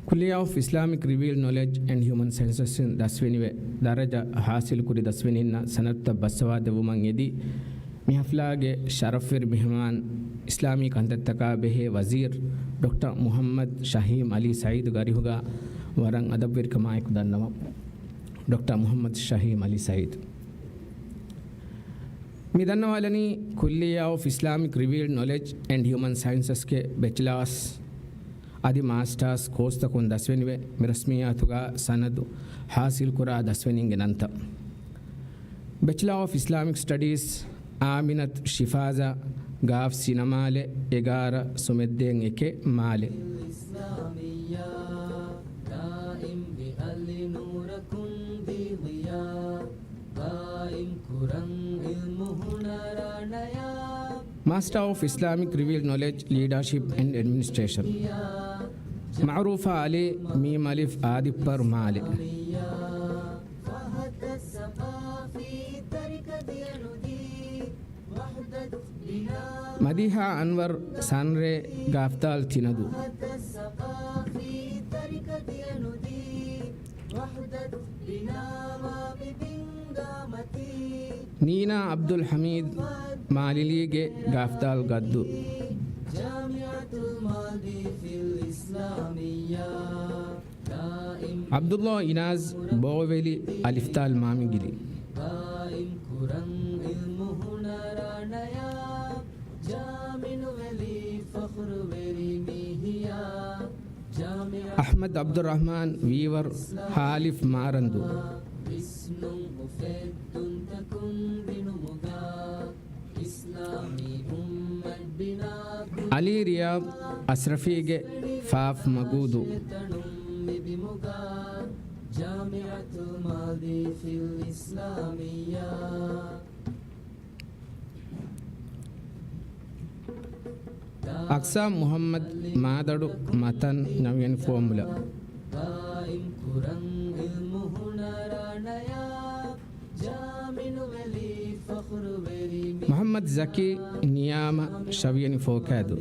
ކުއްލިޔާ އޮފް އިސްލާމިކް ރިވިއުލް ނޮލެޖް އެންޑް ހިއުމަން ސައިންސަސްއިން ދަސްވެނިވެ، ދަރަޖަ ހާސިލުކުރި ދަސްވެނީންނަށް ސަނަދުތައް ބައްސަވާދެއްވުމަށް އެދި، މި ހަފްލާގެ ޝަރަފްވެރި މެހެމާން، އިސްލާމީ ކަންތައްތަކާ ބެހޭ ވަޒީރު ޑޮކްޓަރ މުހައްމަދު ޝަހީމް އަލީ ސައީދުގެ އަރިހުގަ ވަރަށް އަދަބުވެރިކަމާއެކު ދަންނަވަން. ޑޮކްޓަރ މުހައްމަދު ޝަހީމް އަލީ ސައީދު. މި ދަންނަވާލަނީ ކުއްލިޔާ އޮފް އިސްލާމިކް ރިވިއުލް ނޮލެޖް އެންޑް ހިއުމަން ސައިންސަސްގެ ބެޗްލާސް އަދި މާސްޓާސް ކޯސްތަކުން ދަސްވެނިވެ، މި ރަސްމިއްޔާތުގަ ސަނަދު ހާސިލްކުރާ ދަސްވެނީންގެ ނަންތައް. ބެޗްލާ އޮފް އިސްލާމިކް ސްޓަޑީސް، އާމިނަތު ޝިފާޒާ، ގާފް ސިނަމާލެ، އެގާރަ ސުމެއްދޭން އެކެއް މާލެ. މާސްޓާ އޮފް އިސްލާމިކް ރިވިއުލް ނޮލެޖް، ލީޑާޝިޕް އެންޑް އެޑްމިނިސްޓްރޭޝަން. މައުރޫފާ އަލީ، މީމް އަލިފް އާދިއްޕަރު މާލެ. މަދީޙާ އަންވަރު، ސަންރޭ، ގާފްދާލް ތިނަދޫ. ނީނާ އަބްދުލް ޙަމީދު، މާލިލީގެ ގާފްދާލް ގައްދޫ. ޢަބްދުﷲ އިނާޒް، ބޯވެލި، އަލިފްދާލް މާމިގިލި. އަޙްމަދު ޢަބްދުއްރަޙްމާން، ވީވަރު، ހާލިފް މާރަންދޫ. ޢަލީ ރިޔާޟް، އަސްރަފީގެ ފާފް މަގޫދޫ. އަޤްސާ މުޙައްމަދު، މާދަޑު، މަތަން، ނަވިޔަނި ފުވައްމުލައް. މުޙައްމަދު ޒަކީ، ނިޔާމަ، ޝަވިޔަނި ފޯކާދޫ.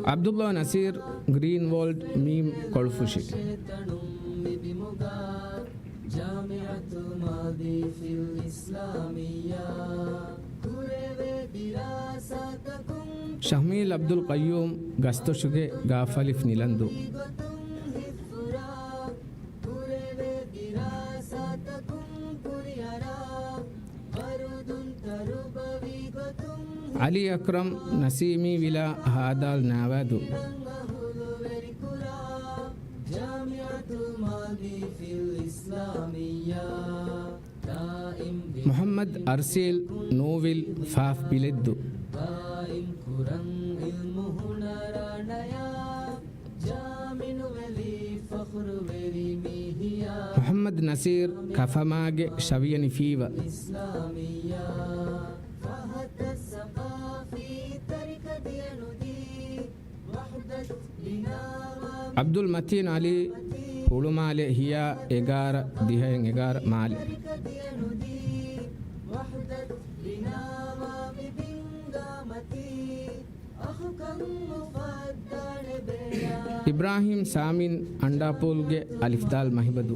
ޢަބްދުﷲ ނަޞީރު، ގްރީންވޯލްޑް، މީމް ކޮޅުފުށި. ޝަހްމީލް ޢަބްދުލް ޤައްޔޫމް، ގަސްދޮށުގެ ގާފް އަލިފް ނިލަންދޫ. ޢަލީ އަކްރަމް، ނަސީމީ ވިލާ، ހާދާލް ނާވާދޫ. މުޙައްމަދު އަރްސީލް، ނޫވިލް، ފާފް ބިލެއްދޫ. މުޙައްމަދު ނަޞީރު، ކަފަމާގެ ޝަވިޔަނި ފީވަ. ޢަބްދުލް މަތީން ޢަލީ، ހުޅުމާލެ، ހިޔާ، އެގާރަ، ދިހައެއް އެގާރަ، މާލެ. އިބްރާހީމް ސާމީން އަންޑާޕޫލްގެ އަލިފްދާލް މަހިބަދު.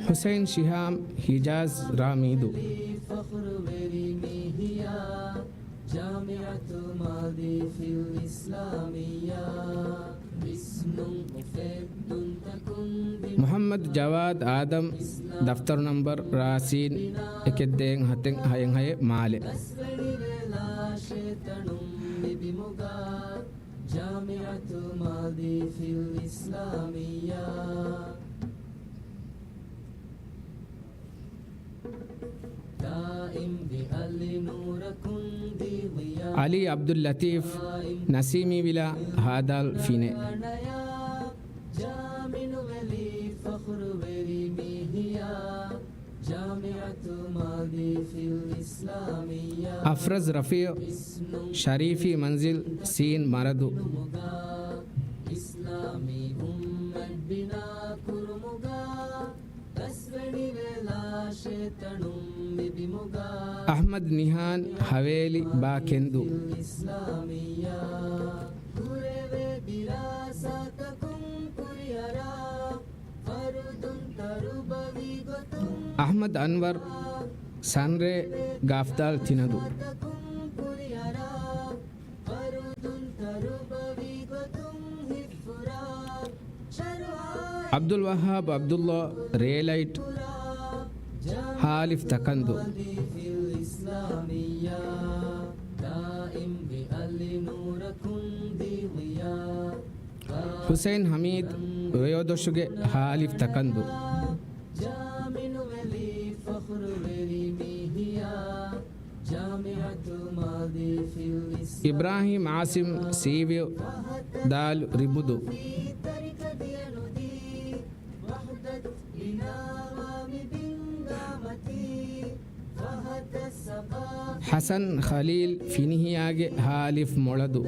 ހުސައިން ޝިހާމް ހިޖާޒް ރާ މީދު. މުޙައްމަދު ޖަވާދު އާދަމް، ދަފްތަރު ނަންބަރު ރާސީން އެކެއް ދޭއް ހަތެއް ހައެއް ހައެއް މާލެ. އަލީ ޢަބްދުއްލަތީފް، ނަސީމީވިލާ ހާދާލް ފިނޭ. އަފްރަޒް ރަފީޢު، ޝަރީފީ މަންޒިލް، ސީން މަރަދު. އަޙްމަދު ނިހާން ހަވޭލި ބާ ކެންދު. އަޙްމަދު އަންވަރު ސަންރޭ ގާފްދާލް ތިނަދު. ޢަބްދުލް ވައްހާބު ޢަބްދުﷲ ރޭލައިޓް ހާލިފް ތަކަންދު. ޙުސައިން ޙަމީދު ވެޔޮދޮށުގެ ހާލިފް ތަކަންދު. އިބްރާހީމް ޢާޞިމް ސީވިއު ދާލު ރިބުދު. ޙަސަން ޚަލީލް ފިނިހިޔާގެ ހާލިފް މޮޅަދު.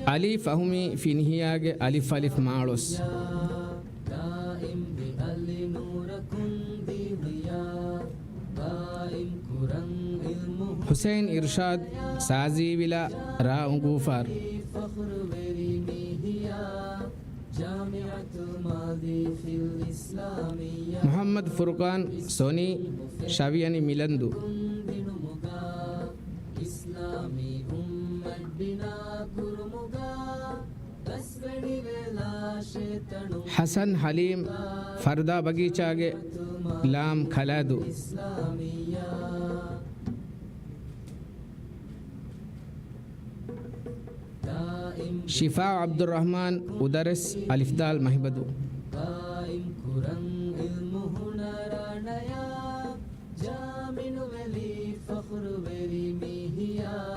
އަލީ ފަހުމީ ފިނިހިޔާގެ އަލިފް އަލިފް މާޅޮސް. ޙުސައިން އިރުޝާދު ސާޒީވިލާ ރާ އުނގޫފާރު. މުޙައްމަދު ފުރުޤާން ސޮނީ ޝަވިޔަނި މިލަންދު. ޙަސަން ޙަލީމް ފަރުދާ ބަގީޗާގެ ލާމް ކަލާދު. ޝިފާ ޢަބްދުއްރަޙްމާން އުދަރެސް އަލިފްދާލް މަހިބަދު.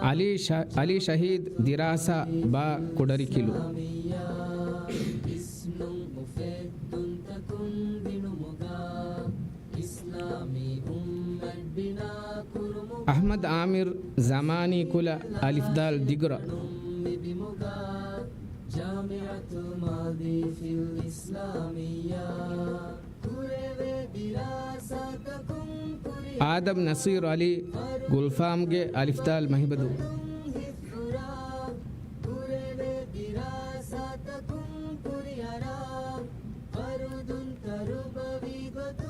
ޢަލީ ޝަ-، ޢަލީ ޝަހީދު ދިރާސާ ބާ ކުޑަރިކިލު. އަޙްމަދު އާމިރު ޒަމާނީ ކުލަ އަލިފްދާލް ދިގުރަ. އާދަމް ނަޞީރު ޢަލީ ގުލްފާމްގެ އަލިފްދާލް މަހިބަދު.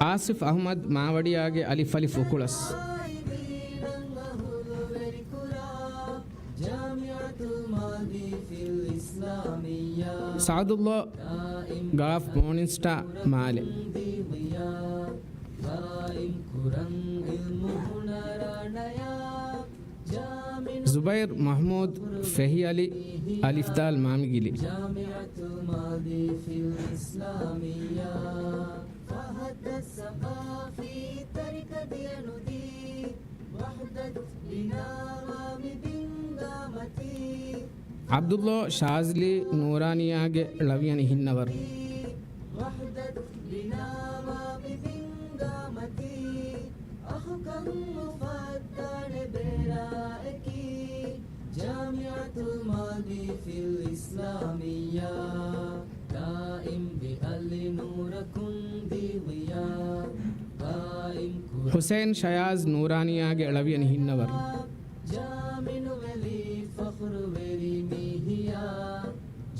އާޞިފް އަޙްމަދު މާވަޑިޔާގެ އަލިފް އަލިފް އުކުޅަސް. ސަޢަދުﷲ ގާފް މޯނިންސްޓާ މާލެ. ޒުބައިރު މަޙްމޫދު ފެހިއަލި އަލިފްދާލް މާމިގިލި. ޢަބްދުﷲ ޝާޒްލީ ނޫރާނިޔާގެ ޅަވިޔަނި ހިންނަވަރު. ޙުސައިން ޝަޔާޒް ނޫރާނިޔާގެ ޅަވިޔަނި ހިންނަވަރު. ޖާމިނުވެލި ފަޚުރުވެރި މީހިޔާ،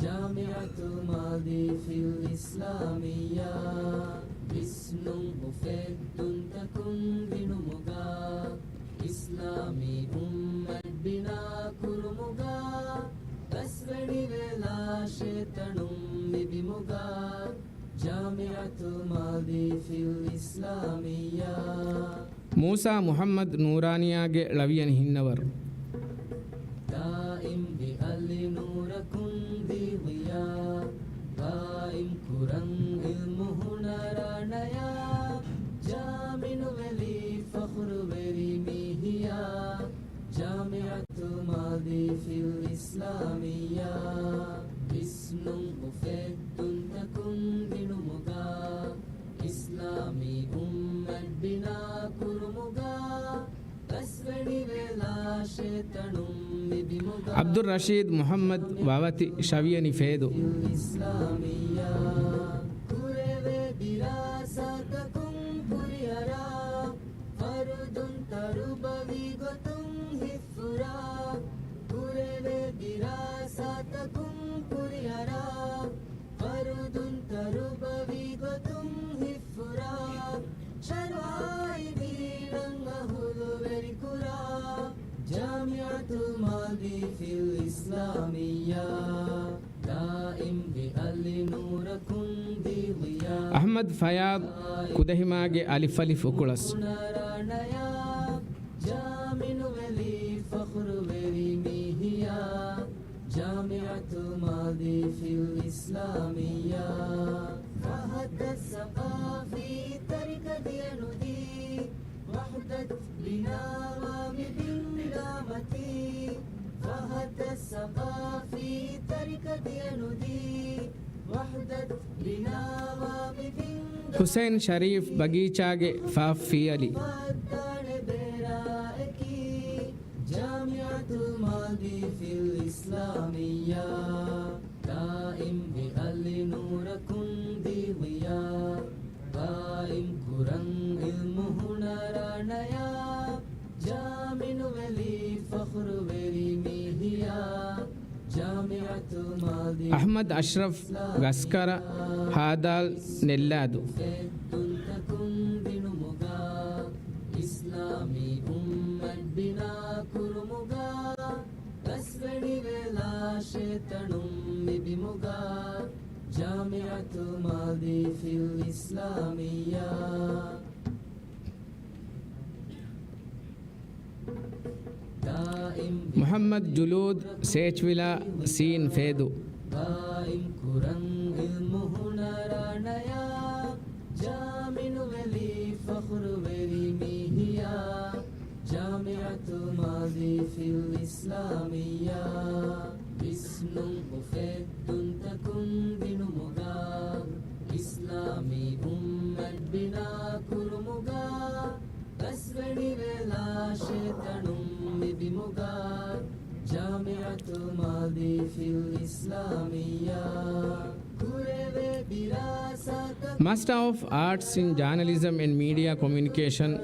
ޖާމިޢަތުލް މާލްދީފިލް އިސްލާމިއްޔާ، ވިސްނުން އުފެއްދުންތަކުން ދިނުމުގަ، އިސްލާމީ އުއްމަތް ބިނާ ކުރުމުގަ، ބަސްވެނިވެލާށޭ ތަނުން މިބިމުގަ، ޖާމިޢަތުލް މާލްދީފިލް އިސްލާމިއްޔާ. މޫސާ މުޙައްމަދު ނޫރާނިޔާގެ ޅަވިޔަނި ހިންނަވަރު. ދާއިމްވި އަލި ނޫރަކުން ދީވިޔާ، ޤާއިމް ކުރަން ޢިލްމު ހުނަރާނަޔާ، ޖާމިނުވެލި ފަޚުރުވެރި މީހިޔާ، ޖާމިޢަތުލް މާލްދީފިލް އިސްލާމިއްޔާ، ވިސްނުން އުފެއްދުންތަކުން ދިނުމުގަ، އިސްލާމީ އުއްމަތް ބިނާ ކުރުމުގަ، ބަސްވެނިވެލާށޭ ތަނުން މިބިމުގަ. ޢަބްދުއްރަޝީދު މުޙައްމަދު ވަވަތި ޝަވިޔަނި ފޭދޫ. އިސްލާމިއްޔާ، ކުރެވޭ ދިރާސާތަކުން ކުރިއަރާ، ފަރުދުން ތަރުބަވީ ގޮތުން ހިއްފުރާ، ކުރެވޭ ދިރާސާތަކުން ކުރިއަރާ، ފަރުދުން ތަރުބަވީ ގޮތުން ހިއްފުރާ، ޝަރުޢާއި ދީނަށް އަހުލުވެރިކުރާ، ޖާމިޢަތުލް މާލްދީފިލް އިސްލާމިއްޔާ، ދާއިމްވި އަލި ނޫރަކުން ދީވިޔާ. އަޙްމަދު ފަޔާޟް ކުދަހިމާގެ އަލިފަލި ފުކުޅަސް. ހުނަރާނަޔާ، ޖާމިނުވެލި ފަޚުރުވެރި މީހިޔާ، ޖާމިޢަތުލް މާލްދީފިލް އިސްލާމިއްޔާ، ފަހަތަށް ސަޤާފީ ތަރިކަ ދިޔަނުދީ، ވަޙްދަތު ބިނާވާ މި ބިންގާމަތީ، ފަހަތަށް ސަޤާފީ ތަރިކަ ދިޔަނުދީ، ވަޙްދަތު ބިނާވާ މި ބިންގާމަތީ. ޙުސައިން ޝަރީފް ބަގީޗާގެ ފާފް ފިޔަލި. ފައްދާނެ ބޭރާއެކީ، ޖާމިޢަތުލް މާލްދީފިލް އިސްލާމިއްޔާ، ދާއިމްވި އަލި ނޫރަކުން ދީވިޔާ، ޤާއިމް ކުރަން ޢިލްމު ހުނަރާނަޔާ، ޖާމިނުވެލި ފަޚުރުވެރި މީހިޔާ، ޖާމިޢަތުލް މާލްދީފިލް އަޙްމަދު އަޝްރަފް ގަސްކަރަ ހާދާލް ނެއްލާދޫ. އުފެއްދުންތަކުން ދިނުމުގަ، އިސްލާމީ އުއްމަތް ބިނާ ކުރުމުގަ، ބަސްވެނިވެލާށޭ ތަނުން މި ބިމުގަ، ޖާމިޢަތުލް މާލްދީފިލް އިސްލާމިއްޔާ. މުޙައްމަދު ޖުލޫދު ސޭޗްވިލާ ސީން ފޭދޫ. ޤާއިމް ކުރަން ޢިލްމު ހުނަރާނަޔާ، ޖާމިނުވެލި ފަޚުރުވެރި މީހިޔާ، ޖާމިޢަތުލް މާލްދީފިލް އިސްލާމިއްޔާ، ވިސްނުން އުފެއްދުންތަކުން ދިނުމުގަ، އިސްލާމީ އުއްމަތް ބިނާ ކުރުމުގަ، ބަސްވެނިވެލާށޭ ތަނުން މި ބިމުގަ، ޖާމިޢަތުލް މާލްދީފިލް އިސްލާމިއްޔާ، ކުރެވޭ ދިރާސާތައް. މާސްޓަ އޮފް އާޓްސް އިން ޖާނަލިޒަމް އެންޑް މީޑިއާ ކޮމިއުނިކޭޝަން،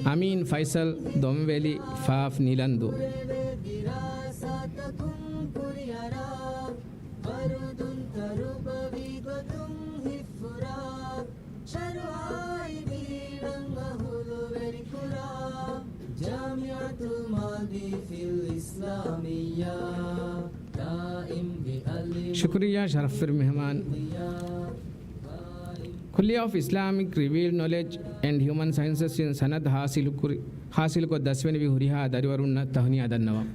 އަމީން ފައިސަލް، ދޮންވެލި، ފާފް، ނިލަންދޫ. ކުރެވޭ ދިރާސާތަކުން ކުރިއަރާ، ފަރުދުން ތަރުބަވީ ގޮތުން ހިއްފުރާ، ޝަރުޢާއި ދީނަށް އަހުލުވެރިކުރާ، ޖާމިޢަތުލް މާލްދީފިލް އިސްލާމިއްޔާ، ދާއިމްވި އަލި. ޝުކުރިއްޔާ ޝަރަފްވެރި މެހެމާން. ކުއްލިއްޔާ އޮފް އިސްލާމިކް ރިވީލްޑް ނޮލެޖް އެންޑް ހިއުމަން ސައިންސަސް އިން ސަނަދު ހާސިލުކުރި، ހާސިލުކޮށް ދަސްވެނިވި ހުރިހާ ދަރިވަރުންނަށް ތަހުނިޔާ ދަންނަވަން.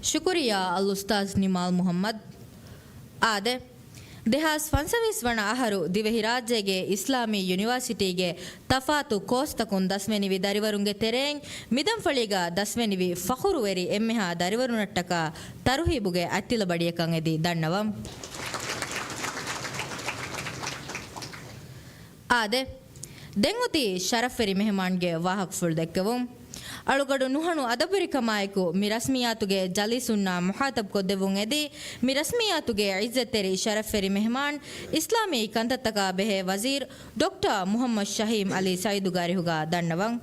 ޝުކުރިއްޔާ އަލްއުސްތާޛް ނިމާލް މުޙައްމަދު. އާދެ، ދެހާސް ފަންސަވީސް ވަނަ އަހަރު ދިވެހިރާއްޖޭގެ އިސްލާމީ ޔުނިވާސިޓީގެ ތަފާތު ކޯސްތަކުން ދަސްވެނިވި ދަރިވަރުންގެ ތެރެއިން މިދަންފަޅީގަ ދަސްވެނިވި ފަޚުރުވެރި އެންމެހާ ދަރިވަރުންނަށްޓަކާ ތަރުހީބުގެ އަތްތިލަބަޑިއަކަށް އެދި ދަންނަވަން. އާދެ، ދެން އޮތީ ޝަރަފްވެރި މެހެމާންގެ ވާހަކަފުޅު ދެއްކެވުން. އަޅުގަޑު ނުހަނު އަދަބުވެރިކަމާއެކު މި ރަސްމިއްޔާތުގެ ޖަލީސުންނާ މުޚާތަބްކޮށްދެއްވުން އެދި، މި ރަސްމިއްޔާތުގެ ޢިއްޒަތްތެރި ޝަރަފްވެރި މެހެމާން، އިސްލާމީ ކަންތައްތަކާ ބެހޭ ވަޒީރު ޑޮކްޓަރ މުޙައްމަދު ޝަހީމް ޢަލީ ސަޢީދުގެ އަރިހުގަ ދަންނަވަން.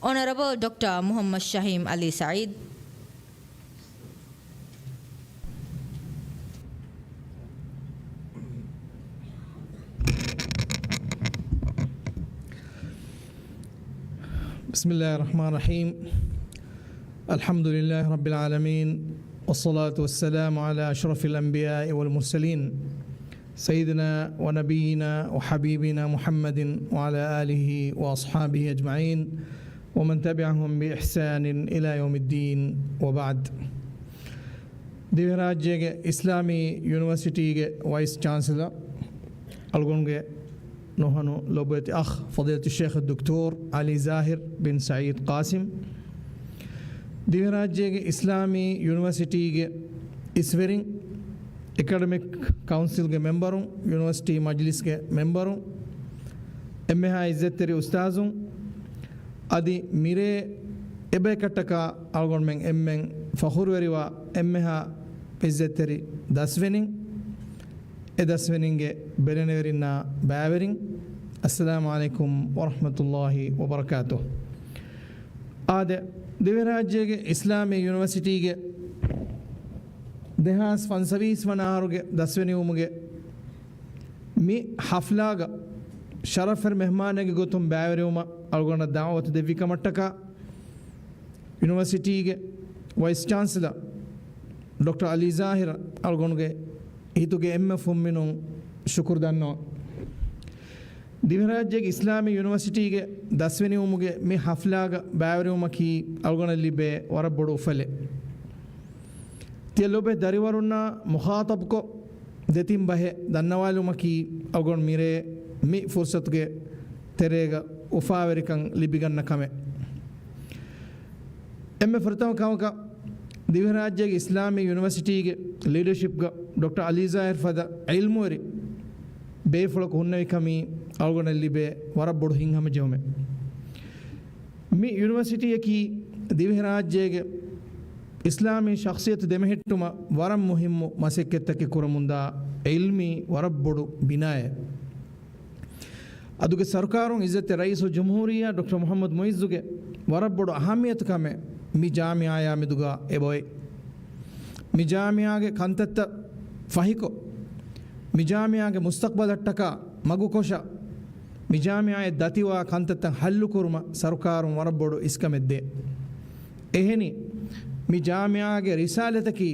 އޮނަރަބަލް ޑޮކްޓަރ މުޙައްމަދު ޝަހީމް ޢަލީ ސަޢީދު. بسم الله الرحمن الرحيم. الحمد لله رب العالمين، والصلاة والسلام على أشرف الأنبياء والمرسلين، سيدنا ونبينا وحبيبنا محمد وعلى آله وأصحابه أجمعين، ومن تبعهم بإحسان إلى يوم الدين، وبعد. ދިވެހިރާއްޖޭގެ އިސްލާމީ ޔުނިވަރސިޓީގެ ވައިސް ޗާންސެލަރ، އަޅުގަނޑުގެ ނުހަނު ލޮބުވެތި އަޚް ފަޟީލަތު ޝޭޚް ދޮކްޓޯރް ޢަލީ ޒާހިރް ބިން ސަޢީދު ޤާސިމް، ދިވެހިރާއްޖޭގެ އިސްލާމީ ޔުނިވަރސިޓީގެ އިސްވެރިން، އެކަޑަމިކް ކައުންސިލްގެ މެމްބަރުން، ޔުނިވަރސިޓީ މަޖިލިސްގެ މެމްބަރުން، އެންމެހާ އިއްޒަތްތެރި އުސްތާޒުން، އަދި މިރޭ އެބަޔަކަށްޓަކާ އަޅުގަނޑުމެން އެންމެން ފަޚުރުވެރިވާ އެންމެހާ އިއްޒަތްތެރި ދަސްވެނިން، އެ ދަސްވެނިންގެ ބެލެނިވެރިންނާ ބައިވެރިން، އައްސަލާމު ޢަލައިކުމް ވަރަޙްމަތުﷲި ވަބަރަކާތުހު. އާދެ، ދިވެހިރާއްޖޭގެ އިސްލާމީ ޔުނިވަރސިޓީގެ ދެހާސް ފަންސަވީސް ވަނަ އަހަރުގެ ދަސްވެނިވުމުގެ މި ޙަފްލާގަ ޝަރަފްވެރި މެހްމާނެއްގެ ގޮތުން ބައިވެރިވުމަށް އަޅުގަނޑަށް ދަޢުވަތު ދެއްވި ކަމަށްޓަކާ، ޔުނިވަރސިޓީގެ ވައިސް ޗާންސެލަރ ޑޮކްޓަރ ޢަލީ ޒާހިރަށް އަޅުގަނޑުގެ ހިތުގެ އެންމެ ފުންމިނުން ޝުކުރު ދަންނަވަން. ދިވެހިރާއްޖޭގެ އިސްލާމީ ޔުނިވަރސިޓީގެ ދަސްވެނިވުމުގެ މި ޙަފްލާގަ ބައިވެރިވުމަކީ އަޅުގަނޑަށް ލިބޭ ވަރަށް ބޮޑު އުފަލެއް. ތިޔަ ލޮބެ ދަރިވަރުންނާ މުޚާޠަބުކޮށް، ދެތިން ބަހެއް ދަންނަވާލުމަކީ އަޅުގަނޑު މިރޭ މި ފުރުޞަތުގެ ތެރޭގަ އުފާވެރިކަން ލިބިގަންނަ ކަމެއް. އެންމެ ފުރަތަމަ ކަމަކަށް، ދިވެހިރާއްޖޭގެ އިސްލާމީ ޔުނިވަރސިޓީގެ ލީޑަޝިޕްގަ ޑޮކްޓަރ ޢަލީ ޒާހިރު ފަދަ ޢިލްމުވެރި ބޭފުޅަކު ހުންނެވިކަމީ އަޅުގަނޑަށް ލިބޭ ވަރަށް ބޮޑު ހިތްހަމަޖެހުމެއް. މި ޔުނިވަރސިޓީއަކީ ދިވެހިރާއްޖޭގެ އިސްލާމީ ޝަޚްޞިއްޔަތު ދެމެހެއްޓުމަށް ވަރަށް މުހިއްމު މަސައްކަތްތަކެއް ކުރަމުންދާ ޢިލްމީ ވަރަށް ބޮޑު ބިނާއެއް. އަދުގެ ސަރުކާރުން އިއްޒަތްތެރި ރައީސުލްޖުމްހޫރިއްޔާ ޑޮކްޓަރ މުޙައްމަދު މުޢިއްޒުގެ ވަރަށް ބޮޑު އަހައްމިޔަތުކަމެއް މި ޖާމިޢާޔާ މެދުގަ އެބައޮތް. މި ޖާމިޢާގެ ކަންތައްތައް ފަހިކޮށް، މި ޖާމިޢާގެ މުސްތަޤްބަލަށްޓަކާ މަގުކޮށަ، މި ޖާމިޢާއަށް ދަތިވާ ކަންތައްތައް ޙައްލުކުރުމަށް ސަރުކާރުން ވަރަށް ބޮޑު އިސްކަމެއް ދޭ. އެހެނީ، މި ޖާމިޢާގެ ރިސާލަތަކީ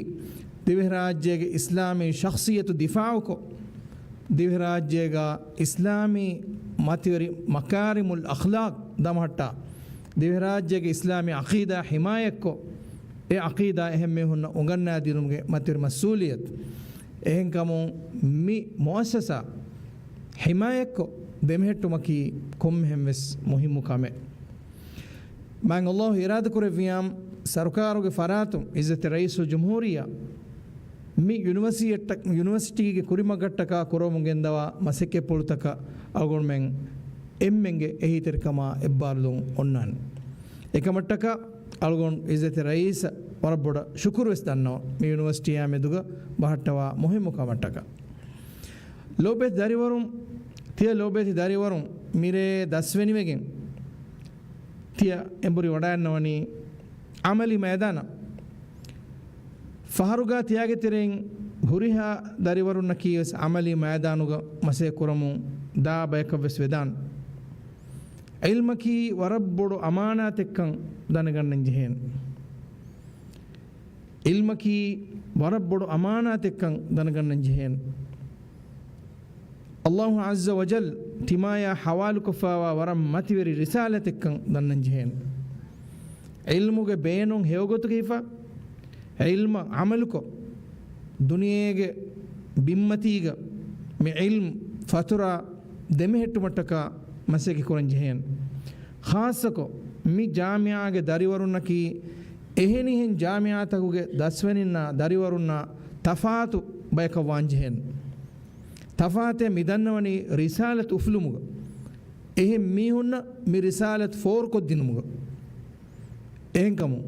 ދިވެހިރާއްޖޭގެ އިސްލާމީ ޝަޚްޞިއްޔަތު ދިފާޢުކޮށް، ދިވެހިރާއްޖޭގަ އިސްލާމީ މަތިވެރި މަކާރިމުލް އަޚްލާޤް ދަމަހައްޓާ، ދިވެހިރާއްޖޭގެ އިސްލާމީ ޢަޤީދާ ޙިމާޔަތްކޮށް، އެ ޢަޤީދާ އެހެން މީހުންނަށް އުނގަންނާދިނުމުގެ މަތިވެރި މަސްއޫލިއްޔަތު. އެހެންކަމުން މި މުއައްސަސާ ޙިމާޔަތްކޮށް ދެމެހެއްޓުމަކީ ކޮންމެހެން ވެސް މުހިއްމު ކަމެއް. މާތް ﷲ އިރާދަކުރެއްވިޔާމު، ސަރުކާރުގެ ފަރާތުން އިއްޒަތްތެރި ރައީސުލްޖުމްހޫރިއްޔާ މި ޔުނިވަރސިއެއްޓަ-، ޔުނިވަރސިޓީގެ ކުރިމަގަށްޓަކާ ކުރަމުން ގެންދަވާ މަސައްކަތްޕުޅުތަކަށް އަޅުގަނޑުމެން އެންމެންގެ އެހީތެރިކަމާ އެއްބާރުލުން އޮންނާނެ. އެކަމަށްޓަކާ އަޅުގަނޑު އިއްޒަތްތެރި ރައީސަށް ވަރަށް ބޮޑަށް ޝުކުރު ވެސް ދަންނަވަން، މި ޔުނިވަރސިޓީއާ މެދުގަ ބަހައްޓަވާ މުހިއްމު ކަމަށްޓަކާ. ލޯބިވެތި ދަރިވަރުން، ތިޔަ ލޯބިވެތި ދަރިވަރުން މިރޭ ދަސްވެނިވެގެން ތިޔަ އެނބުރި ވަޑައިގަންނަވަނީ ޢަމަލީ މައިދާނަށް. ފަހަރުގަ ތިޔާގެ ތެރެއިން ހުރިހާ ދަރިވަރުންނަކީ ވެސް ޢަމަލީ މައިދާނުގަ މަސައްކަތް ކުރަމުން ދާ ބަޔަކަށް ވެސް ވެދާނެ. ޢިލްމަކީ ވަރަށް ބޮޑު އަމާނާތެއްކަން ދަނެގަންނަން ޖެހޭނެ. ޢިލްމަކީ ވަރަށް ބޮޑު އަމާނާތެއްކަން ދަނެގަންނަން ޖެހޭނެ. ﷲ ޢައްޒަ ވަޖައްލަ ތިމާޔާ ޙަވާލުކޮށްފައިވާ ވަރަށް މަތިވެރި ރިސާލަތެއްކަން ދަންނަން ޖެހޭނެ. ޢިލްމުގެ ބޭނުން ހެޔޮގޮތުގަ ހިފާ، ޢިލްމަށް ޢަމަލުކޮށް، ދުނިޔޭގެ ބިންމަތީގަ މި ޢިލްމު ފަތުރާ ދެމެހެއްޓުމަށްޓަކާ މަސައްކަތް ކުރަން ޖެހޭނެ. ޚާއްޞަކޮށް، މި ޖާމިޢާގެ ދަރިވަރުންނަކީ، އެހެނިހެން ޖާމިޢާތަކުގެ ދަސްވެނިންނާ ދަރިވަރުންނާ ތަފާތު ބަޔަކަށް ވާން ޖެހޭނެ. ތަފާތެއް މިދަންނަވަނީ ރިސާލަތު އުފުލުމުގަ. އެހެން މީހުންނަށް މި ރިސާލަތު ފޯރުކޮށްދިނުމުގަ. އެހެންކަމުން،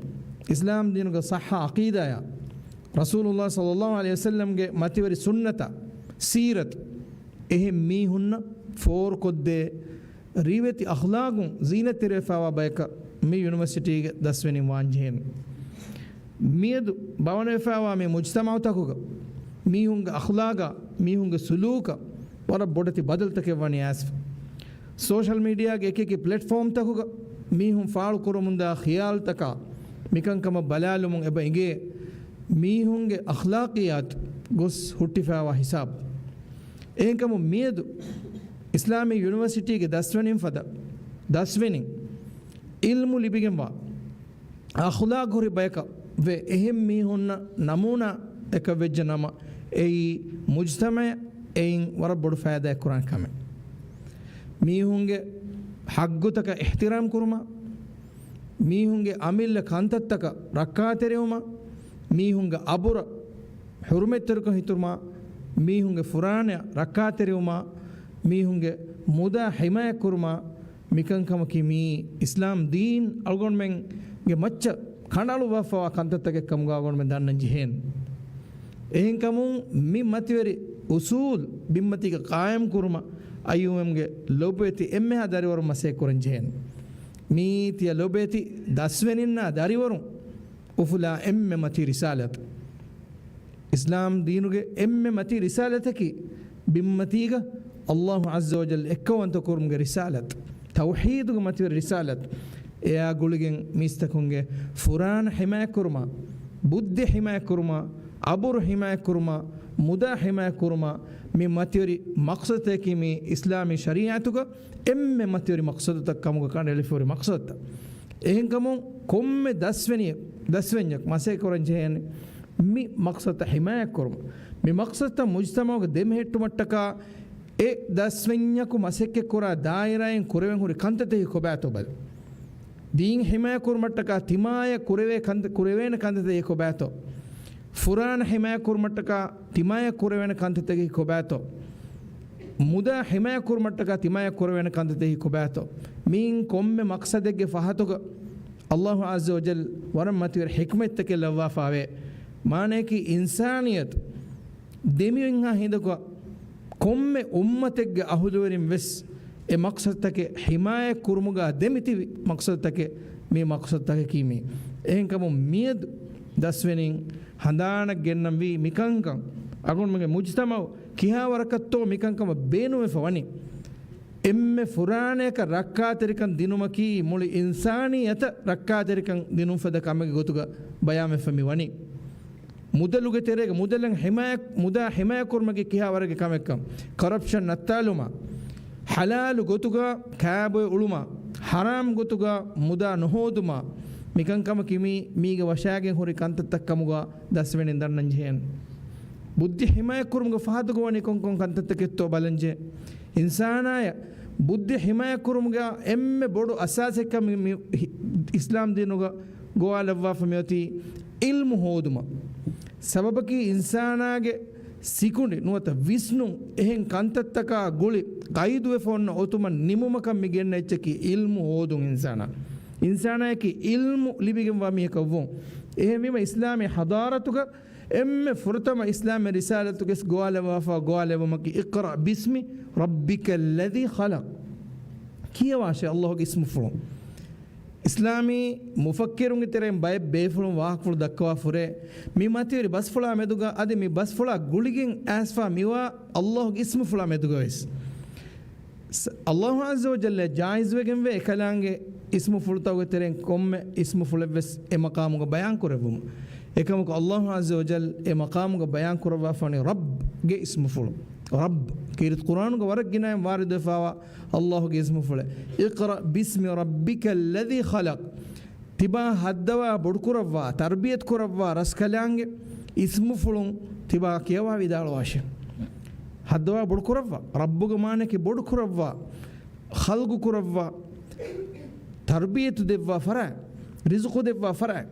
އިސްލާމް ދީނުގެ ޞައްޙަ ޢަޤީދާޔާ، ރަސޫލުﷲ ޞައްލަﷲ ޢަލައިހި ވަސައްލަމްގެ މަތިވެރި ސުންނަތާ، ސީރަތު، އެހެން މީހުންނަށް ފޯރުކޮށްދޭ ރިވެތި އަޚްލާގުން ޒީނަތްތެރިވެފައިވާ ބަޔަކަށް މި ޔުނިވަރސިޓީގެ ދަސްވެނިން ވާންޖެހޭނެ. މިއަދު ބަވަނަވެފައިވާ މި މުޖްތަމަޢުތަކުގަ މީހުންގެ އަޚްލާގާ، މީހުންގެ ސުލޫކަށް ވަރަށް ބޮޑެތި ބަދަލުތަކެއް ވަނީ އައިސްފަ. ސޯޝަލް މީޑިއާގެ އެކިއެކި ޕްލެޓްފޯމްތަކުގަ މީހުން ފާޅުކުރަމުންދާ ޚިޔާލުތަކާ، މިކަންކަމަށް ބަލާލުމުން އެބަ އިނގޭ މީހުންގެ އަޚްލާޤިއްޔާތު ގޮސް ހުއްޓިފައިވާ ހިސާބު. އެހެންކަމުން މިއަދު އިސްލާމީ ޔުނިވަރސިޓީގެ ދަސްވެނިން ފަދަ ދަސްވެނިން އިލްމު ލިބިގެންވާ، އަޚްލާޤު ހުރި ބަޔަކަށް ވެ އެހެން މީހުންނަށް ނަމޫނާއަކަށް ވެއްޖެ ނަމަ، އެއީ މުޖްތަމަޢަށް އެއިން ވަރަށް ބޮޑު ފައިދާއެއް ކުރާނެ ކަމެއް. މީހުންގެ ޙައްޤުތަކަށް އިޙްތިރާމް ކުރުމަށް، މީހުންގެ އަމިއްލަ ކަންތައްތަކަށް ރައްކާތެރިވުމަށް، މީހުންގެ އަބުރަށް ޙުރުމަތްތެރިކަން ހިތުރުމަށް، މީހުންގެ ފުރާނަޔަށް ރައްކާތެރިވުމަށް، މީހުންގެ މުދާ ޙިމާޔަތްކުރުމަށް، މިކަންކަމަކީ މީ އިސްލާމް ދީން އަޅުގަނޑުމެންގެ މައްޗަށް ކަނޑައަޅުއްވާފައިވާ ކަންތައްތަކެއް ކަމުގަ އަޅުގަނޑުމެން ދަންނަން ޖެހޭނެ. އެހެންކަމުން މި މަތިވެރި އުސޫލް ބިންމަތީގަ ޤާއިމްކުރުމަށް އައިއުއެމްގެ ލޮބުވެތި އެންމެހާ ދަރިވަރުން މަސައްކަތްކުރަން ޖެހޭނެ. މީ ތިޔަ ލޮބުވެތި ދަސްވެނިންނާ ދަރިވަރުން އުފުލާ އެންމެ މަތީ ރިސާލަތު. އިސްލާމް ދީނުގެ އެންމެ މަތީ ރިސާލަތަކީ، ބިންމަތީގަ ﷲ ޢައްޒަ ވަޖައްލަ އެއްކައުވަންތަ ކުރުމުގެ ރިސާލަތު، ތައުޙީދުގެ މަތިވެރި ރިސާލަތު. އެއާ ގުޅިގެން މީސްތަކުންގެ ފުރާނަ ޙިމާޔަތްކުރުމާ، ބުއްދި ޙިމާޔަތްކުރުމާ، އަބުރު ޙިމާޔަތްކުރުމާ، މުދާ ޙިމާޔަތްކުރުމާ، މި މަތިވެރި މަޤްޞަދުތަކީ މި އިސްލާމީ ޝަރީޢަތުގަ އެންމެ މަތިވެރި މަޤްޞަދުތައް ކަމުގަ ކަނޑައެޅިފަހުރި މަޤްޞަދުތައް. އެހެންކަމުން ކޮންމެ ދަސްވެނިއެއް، ދަސްވެންޏަކު މަސައްކަތްކުރަން ޖެހޭނެ މި މަޤްޞަދުތައް ޙިމާޔަތްކުރުމަށް. މި މަޤްޞަދުތައް މުޖްތަމަޢުގަ ދެމެހެއްޓުމަށްޓަކާ އެ ދަސްވެންޏަކު މަސައްކަތްކުރާ ދާއިރާއިން ކުރެވެން ހުރި ކަންތައްތަކީ ކޮބާތޯ ބަލަ. ދީން ޙިމާޔަތްކުރުމަށްޓަކާ ތިމާޔަށް ކުރެވޭ ކަންތައް، ކުރެވޭނެ ކަންތައްތަކީ ކޮބާތޯ. ފުރާނަ ޙިމާޔަތްކުރުމަށްޓަކާ ތިމާޔަށް ކުރެވޭނެ ކަންތައްތަކީ ކޮބާތޯ. މުދާ ޙިމާޔަތްކުރުމަށްޓަކާ ތިމާޔަށް ކުރެވޭނެ ކަންތައްތަކީ ކޮބާތޯ. މިއިން ކޮންމެ މަޤްޞަދެއްގެ ފަހަތުގަ ﷲ ޢައްޒަ ވަޖައްލަ ވަރަށް މަތިވެރި ޙިކްމަތްތަކެއް ލައްވާފައިވޭ. މާނަޔަކީ އިންސާނިއްޔަތު ދެމިވެންހާ ހިނދަކު ކޮންމެ އުއްމަތެއްގެ އަހުލުވެރިން ވެސް އެ މަޤްޞަދުތަކެއް ޙިމާޔަތް ކުރުމުގަ ދެމިތިބި މަޤްޞަދުތަކެއް މި މަޤްޞަދުތަކަކީ މީ. އެހެންކަމުން މިއަދު ދަސްވެނިން ހަނދާނަށް ގެންނަންވީ މިކަންކަން އަޅުގަނޑުމެންގެ މުޖްތަމަޢު ކިހާވަރަކަށްތޯ މިކަންކަމަށް ބޭނުންވެފަ ވަނީ. އެންމެ ފުރާނަޔަކަށް ރައްކާތެރިކަން ދިނުމަކީ މުޅި އިންސާނިއްޔަތަށް ރައްކާތެރިކަން ދިނުން ފަދަ ކަމެއްގެ ގޮތުގަ ބަޔާންވެފަ މި ވަނީ. މުދަލުގެ ތެރޭގަ މުދަލަށް ޙިމާޔަތް، މުދާ ޙިމާޔަތްކުރުމަކީ ކިހާވަރެއްގެ ކަމެއްކަން، ކަރަޕްޝަން ނައްތާލުމާ، ޙަލާލު ގޮތުގަ ކާބޮއެ އުޅުމާ، ޙަރާމް ގޮތުގަ މުދާ ނުހޯދުމާ، މިކަންކަމަކީ މީ، މީގަ ވަށާގެން ހުރި ކަންތައްތައް ކަމުގަ ދަސްވެނިން ދަންނަން ޖެހޭނެ. ބުއްދި ޙިމާޔަތްކުރުމުގެ ފަހަތުގަ ވަނީ ކޮންކޮން ކަންތައްތަކެއްތޯ ބަލަންޖެ. އިންސާނާޔަށް ބުއްދި ޙިމާޔަތްކުރުމުގެ އެންމެ ބޮޑު އަސާސެއްކަން މި، މި ހި، އިސްލާމް ދީނުގަ ގޮވާލައްވާފަ މިއޮތީ ޢިލްމު ހޯދުމަށް. ސަބަބަކީ އިންސާނާގެ ސިކުނޑި ނުވަތަ ވިސްނުން އެހެން ކަންތައްތަކާ ގުޅި ޤައިދުވެފަ އޮންނަ އޮތުމަށް ނިމުމަކަށް މި ގެންނަ އެއްޗަކީ ޢިލްމު ހޯދުން އިންސާނާ. އިންސާނާއަކީ ޢިލްމު ލިބިގެންވާ މީހަކަށްވުން. އެހެންވީމަ އިސްލާމީ ޙަޟާރަތުގަ އެންމެ ފުރަތަމަ އިސްލާމީ ރިސާލަތުގެ ގޮވާލައްވާފަ ގޮވާލެއްވުމަކީ اقرأ باسم ربك الذي خلق ކިޔަވާށޭ ﷲ ގެ އިސްމުފުޅުން. އިސްލާމީ މުފައްކިރުންގެ ތެރެއިން ބައެއް ބޭފުޅުން ވާހަކަފުޅު ދައްކަވާފަ ހުރޭ، މި މަތިވެރި ބަސްފުޅާ މެދުގަ އަދި މި ބަސްފުޅާ ގުޅިގެން އައިސްފަ މިވާ ﷲ ގެ އިސްމުފުޅާ މެދުގަވެސް. ސ-، ﷲ ޢައްޒަ ވަޖައްލަ ޖާއިޒުވެގެންވޭ އެކަލާނގެ އިސްމުފުޅުތަކުގެ ތެރެއިން ކޮންމެ އިސްމުފުޅެއްވެސް އެ މަޤާމުގަ ބަޔާން ކުރެއްވުމަށް. އެކަމަކު ﷲ ޢައްޒަ ވަޖައްލަ އެ މަޤާމުގަ ބަޔާން ކުރައްވާފަ ވަނީ ރައްބް ގެ އިސްމުފުޅު. ރައްބް ކީރިތި ޤުރްއާނުގަ ވަރަށް ގިނައިން ވާރިދުވެފައިވާ ﷲ ގެ އިސްމުފުޅެއް. اقرأ باسم ربك الذي خلق. ތިބާ ހައްދަވާ ބޮޑުކުރައްވާ، ތަރްބިޔަތު ކުރައްވާ ރަސްކަލާނގެ އިސްމުފުޅުން ތިބާ ކިޔަވާ ވިދާޅުވާށޭ. ހައްދަވާ ބޮޑުކުރައްވާ، ރައްބުގެ މާނައަކީ ބޮޑުކުރައްވާ، ޚަލްޤު ކުރައްވާ، ތަރްބިޔަތު ދެއްވާ ފަރާތް، ރިޒުޤު ދެއްވާ ފަރާތް.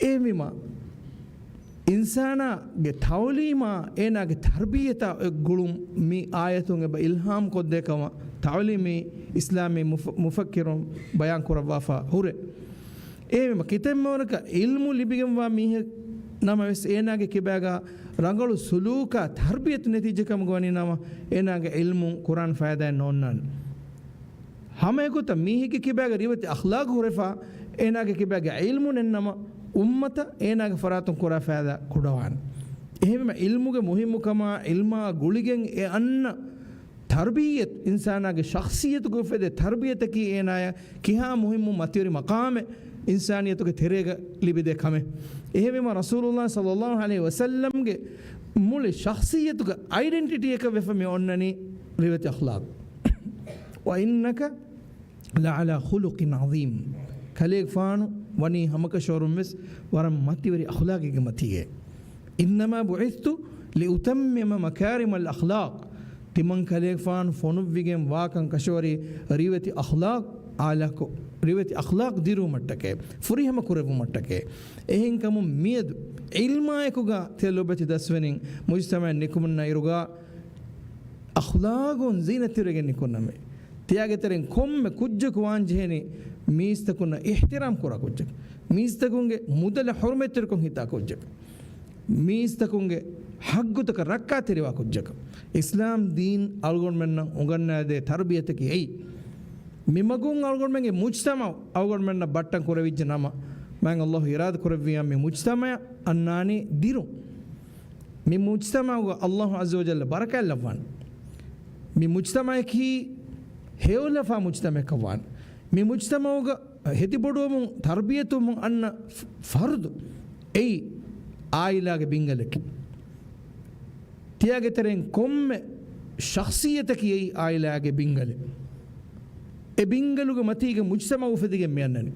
އެހެންވީމަ، އިންސާނާގެ ތަޢުލީމާ އޭނާގެ ތަރްބިޔަތާ އޮތް ގުޅުން މި އާޔަތުން އެބަ އިލްހާމް ކޮށްދޭ ކަމަށް ތަޢުލީމީ އިސްލާމީ މުފަ-، މުފައްކިރުން ބަޔާން ކުރައްވާފަ ހުރޭ. އެހެންވީމަ ކިތަންމެ ވަރަކަށް ޢިލްމު ލިބިގެންވާ މީހެއް ނަމަވެސް އޭނާގެ ކިބާގަ ރަނގަޅު ސުލޫކާ ތަރްބިޔަތު ނެތިއްޖެ ކަމުގަ ވަނީ ނަމަ، އޭނާގެ ޢިލްމުން ކުރާން ފައިދާއެއް ނޯންނާނެ. ހަމައެގޮތަށް މީހެއްގެ ކިބާގަ ރިވެތި އަޚްލާޤު ހުރެފަ، އޭނާގެ ކިބާގަ ޢިލްމު ނެތްނަމަ، އުއްމަތަށް އޭނާގެ ފަރާތުން ކުރާ ފައިދާ ކުޑަވާނެ. އެހެންވީމަ ޢިލްމުގެ މުހިއްމުކަމާ، ޢިލްމާ ގުޅިގެން އެ އަންނަ ތަރްބިޔަތު، އިންސާނާގެ ޝަޚްޞިއްޔަތުގަ އުފެދޭ ތަރްބިޔަތަކީ އޭނާޔަށް ކިހާ މުހިއްމު މަތިވެރި މަޤާމެއް އިންސާނިއްޔަތުގެ ތެރޭގަ ލިބިދޭ ކަމެއް. އެހެންވީމަ ރަސޫލުﷲ ޞައްލަﷲ ޢަލައިހި ވަސައްލަމްގެ މުޅި ޝަޚްޞިއްޔަތުގެ އައިޑެންޓިޓީއަކަށް ވެފަ މި އޮންނަނީ ރިވެތި އަޚްލާޤު. وإنك لعلى خلق عظيم. ކަލޭގެފާނު ވަނީ ހަމަކަށަވަރުން ވެސް ވަރަށް މަތިވެރި އަޚްލާޤެއްގެ މަތީގައޭ. إنما بعثت لأتمم مكارم الأخلاق. ތިމަން ކަލޭގެފާނު ފޮނުއްވިގެން ވާކަން ކަށަވަރީ ރިވެތި އަޚްލާޤު އާލާކޮށް، ރިވެތި އަޚްލާޤު ދިރުވުމަށްޓަކައި، ފުރިހަމަ ކުރެއްވުމަށްޓަކައި. އެހެންކަމުން މިއަދު ޢިލްމާއެކުގަ ތިޔަ ލޮބެތި ދަސްވެރިން މުޖްތަމަޢަށް ނިކުމުންނަ އިރުގަ، އަޚްލާޤުން ޒީނަތްތެރިވެގެން ނިކުންނަމޭ. ތިޔާގެ ތެރެއިން ކޮންމެ ކުއްޖަކު ވާންޖެހޭނީ މީސްތަކުންނަށް އިޙްތިރާމް ކުރާ ކުއްޖަކަށް. މީސްތަކުންގެ މުދަލަށް ޙުރުމަތްތެރިކޮށް ހިތާ ކުއްޖަކަށް. މީސްތަކުންގެ ޙައްޤުތަކަށް ރައްކާތެރިވާ ކުއްޖަކަށް. އިސްލާމް ދީން އަޅުގަނޑުމެންނަށް އުނގަންނާދޭ ތަރުބިޔަތަކީ އެއީ. މި މަގުން އަޅުގަނޑުމެންގެ މުޖްތަމަޢު އަޅުގަނޑުމެންނަށް ބައްޓަން ކުރެވިއްޖެ ނަމަ، މާތް ﷲ އިރާދަ ކުރެއްވިއްޔާ މި މުޖްތަމަޢަށް އަންނާނީ ދިރުން. މި މުޖްތަމަޢުގަ ﷲ ޢައްޒަ ވަޖައްލަ ބަރަކާތް ލައްވާނެ. މި މުޖްތަމަޢަކީ ހެޔޮލަފާ މުޖްތަމަޢަކަށް ވާނެ. މި މުޖްތަމަޢުގަ ހެދިބޮޑުވަމުން، ތަރުބިޔަތުވަމުން އަންނަ ފަ-، ފަރުދު އެއީ ޢާއިލާގެ ބިންގަލަކީ. ތިޔާގެ ތެރެއިން ކޮންމެ ޝަޚްޞިއްޔަތަކީ އެއީ ޢާއިލާގެ ބިންގަލެއް. އެ ބިންގަލުގެ މަތީގަ މުޖްތަމަޢު އުފެދިގެން މި އަންނަނީ.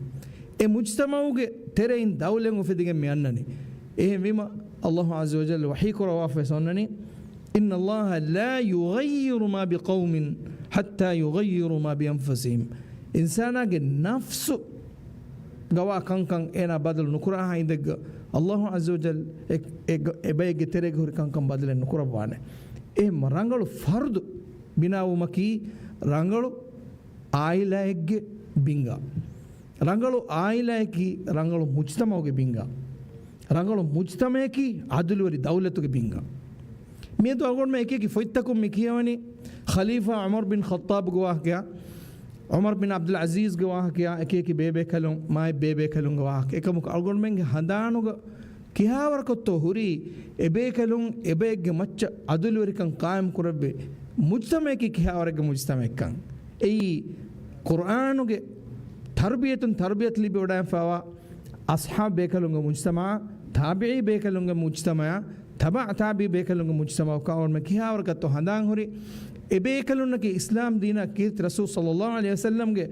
އެ މުޖްތަމަޢުގެ ތެރެއިން ދައުލަތް އުފެދިގެން މި އަންނަނީ. އެހެންވީމަ، ﷲ ޢައްޒަ ވަޖައްލަ ވަޙީ ކުރައްވާފަވެސް އޮންނަނީ، إن الله لا يغير ما بقوم حتى يغيروا ما بأنفسهم. އިންސާނާގެ ނަފްސު ގަވާ ކަންކަން އޭނާ ބަދަލު ނުކުރާހާ އިނދެއްގަ، ﷲ ޢައްޒަ ވަޖައްލަ އެ، އެ، އެބައެއްގެ ތެރޭގަ ހުރި ކަންކަން ބަދަލެއް ނުކުރައްވާނެ. އެ ރަނގަޅު ފަރުދު ބިނާވުމަކީ ރަނގަޅު ޢާއިލާއެއްގެ ބިންގާ. ރަނގަޅު ޢާއިލާއަކީ ރަނގަޅު މުޖްތަމަޢުގެ ބިންގާ. ރަނގަޅު މުޖްތަމަޢަކީ ޢަދުލުވެރި ދައުލަތުގެ ބިންގާ. މިއަދު އަޅުގަނޑުމެން އެކިއެކި ފޮތްތަކުން މި ކިޔަވަނީ، ޚަލީފާ ޢުމަރު ބިން ޚައްޠާބުގެ ވާހަކަޔާ، ޢުމަރު ބިން ޢަބްދުލް ޢަޒީޒްގެ ވާހަކަޔާ، އެކިއެކި ބޭބޭކަލުން، މާތް ބޭބޭކަލުންގެ ވާހަކަ. އެކަމަކު އަޅުގަނޑުމެންގެ ހަނދާނުގަ ކިހާވަރަކަށްތޯ ހުރީ އެބޭކަލުން އެބައެއްގެ މައްޗަށް ޢަދުލުވެރިކަން ޤާއިމް ކުރެއްވި މުޖްތަމަޢަކީ ކިހާވަރެއްގެ މުޖްތަމަޢެއްކަން. އެއީ ޤުރްއާނުގެ ތަރުބިޔަތުން ތަރުބިޔަތު ލިބިވަޑައިފައިވާ އަޞްޙާބު ބޭކަލުންގެ މުޖްތަމަޢާ، ތާބިޢީ ބޭކަލުންގެ މުޖްތަމަޢާ، ތަބަޢު ތާބިޢީ ބޭކަލުންގެ މުޖްތަމަޢުގަ އަޅުގަނޑުމެން ކިހާވަރަކަށްތޯ ހަނދާން ހުރީ، އެބޭކަލުންނަކީ އިސްލާމް ދީނާ ކީރިތި ރަސޫލު ޞައްލައްލާހު ޢަލައިހި ވަސައްލަމްގެ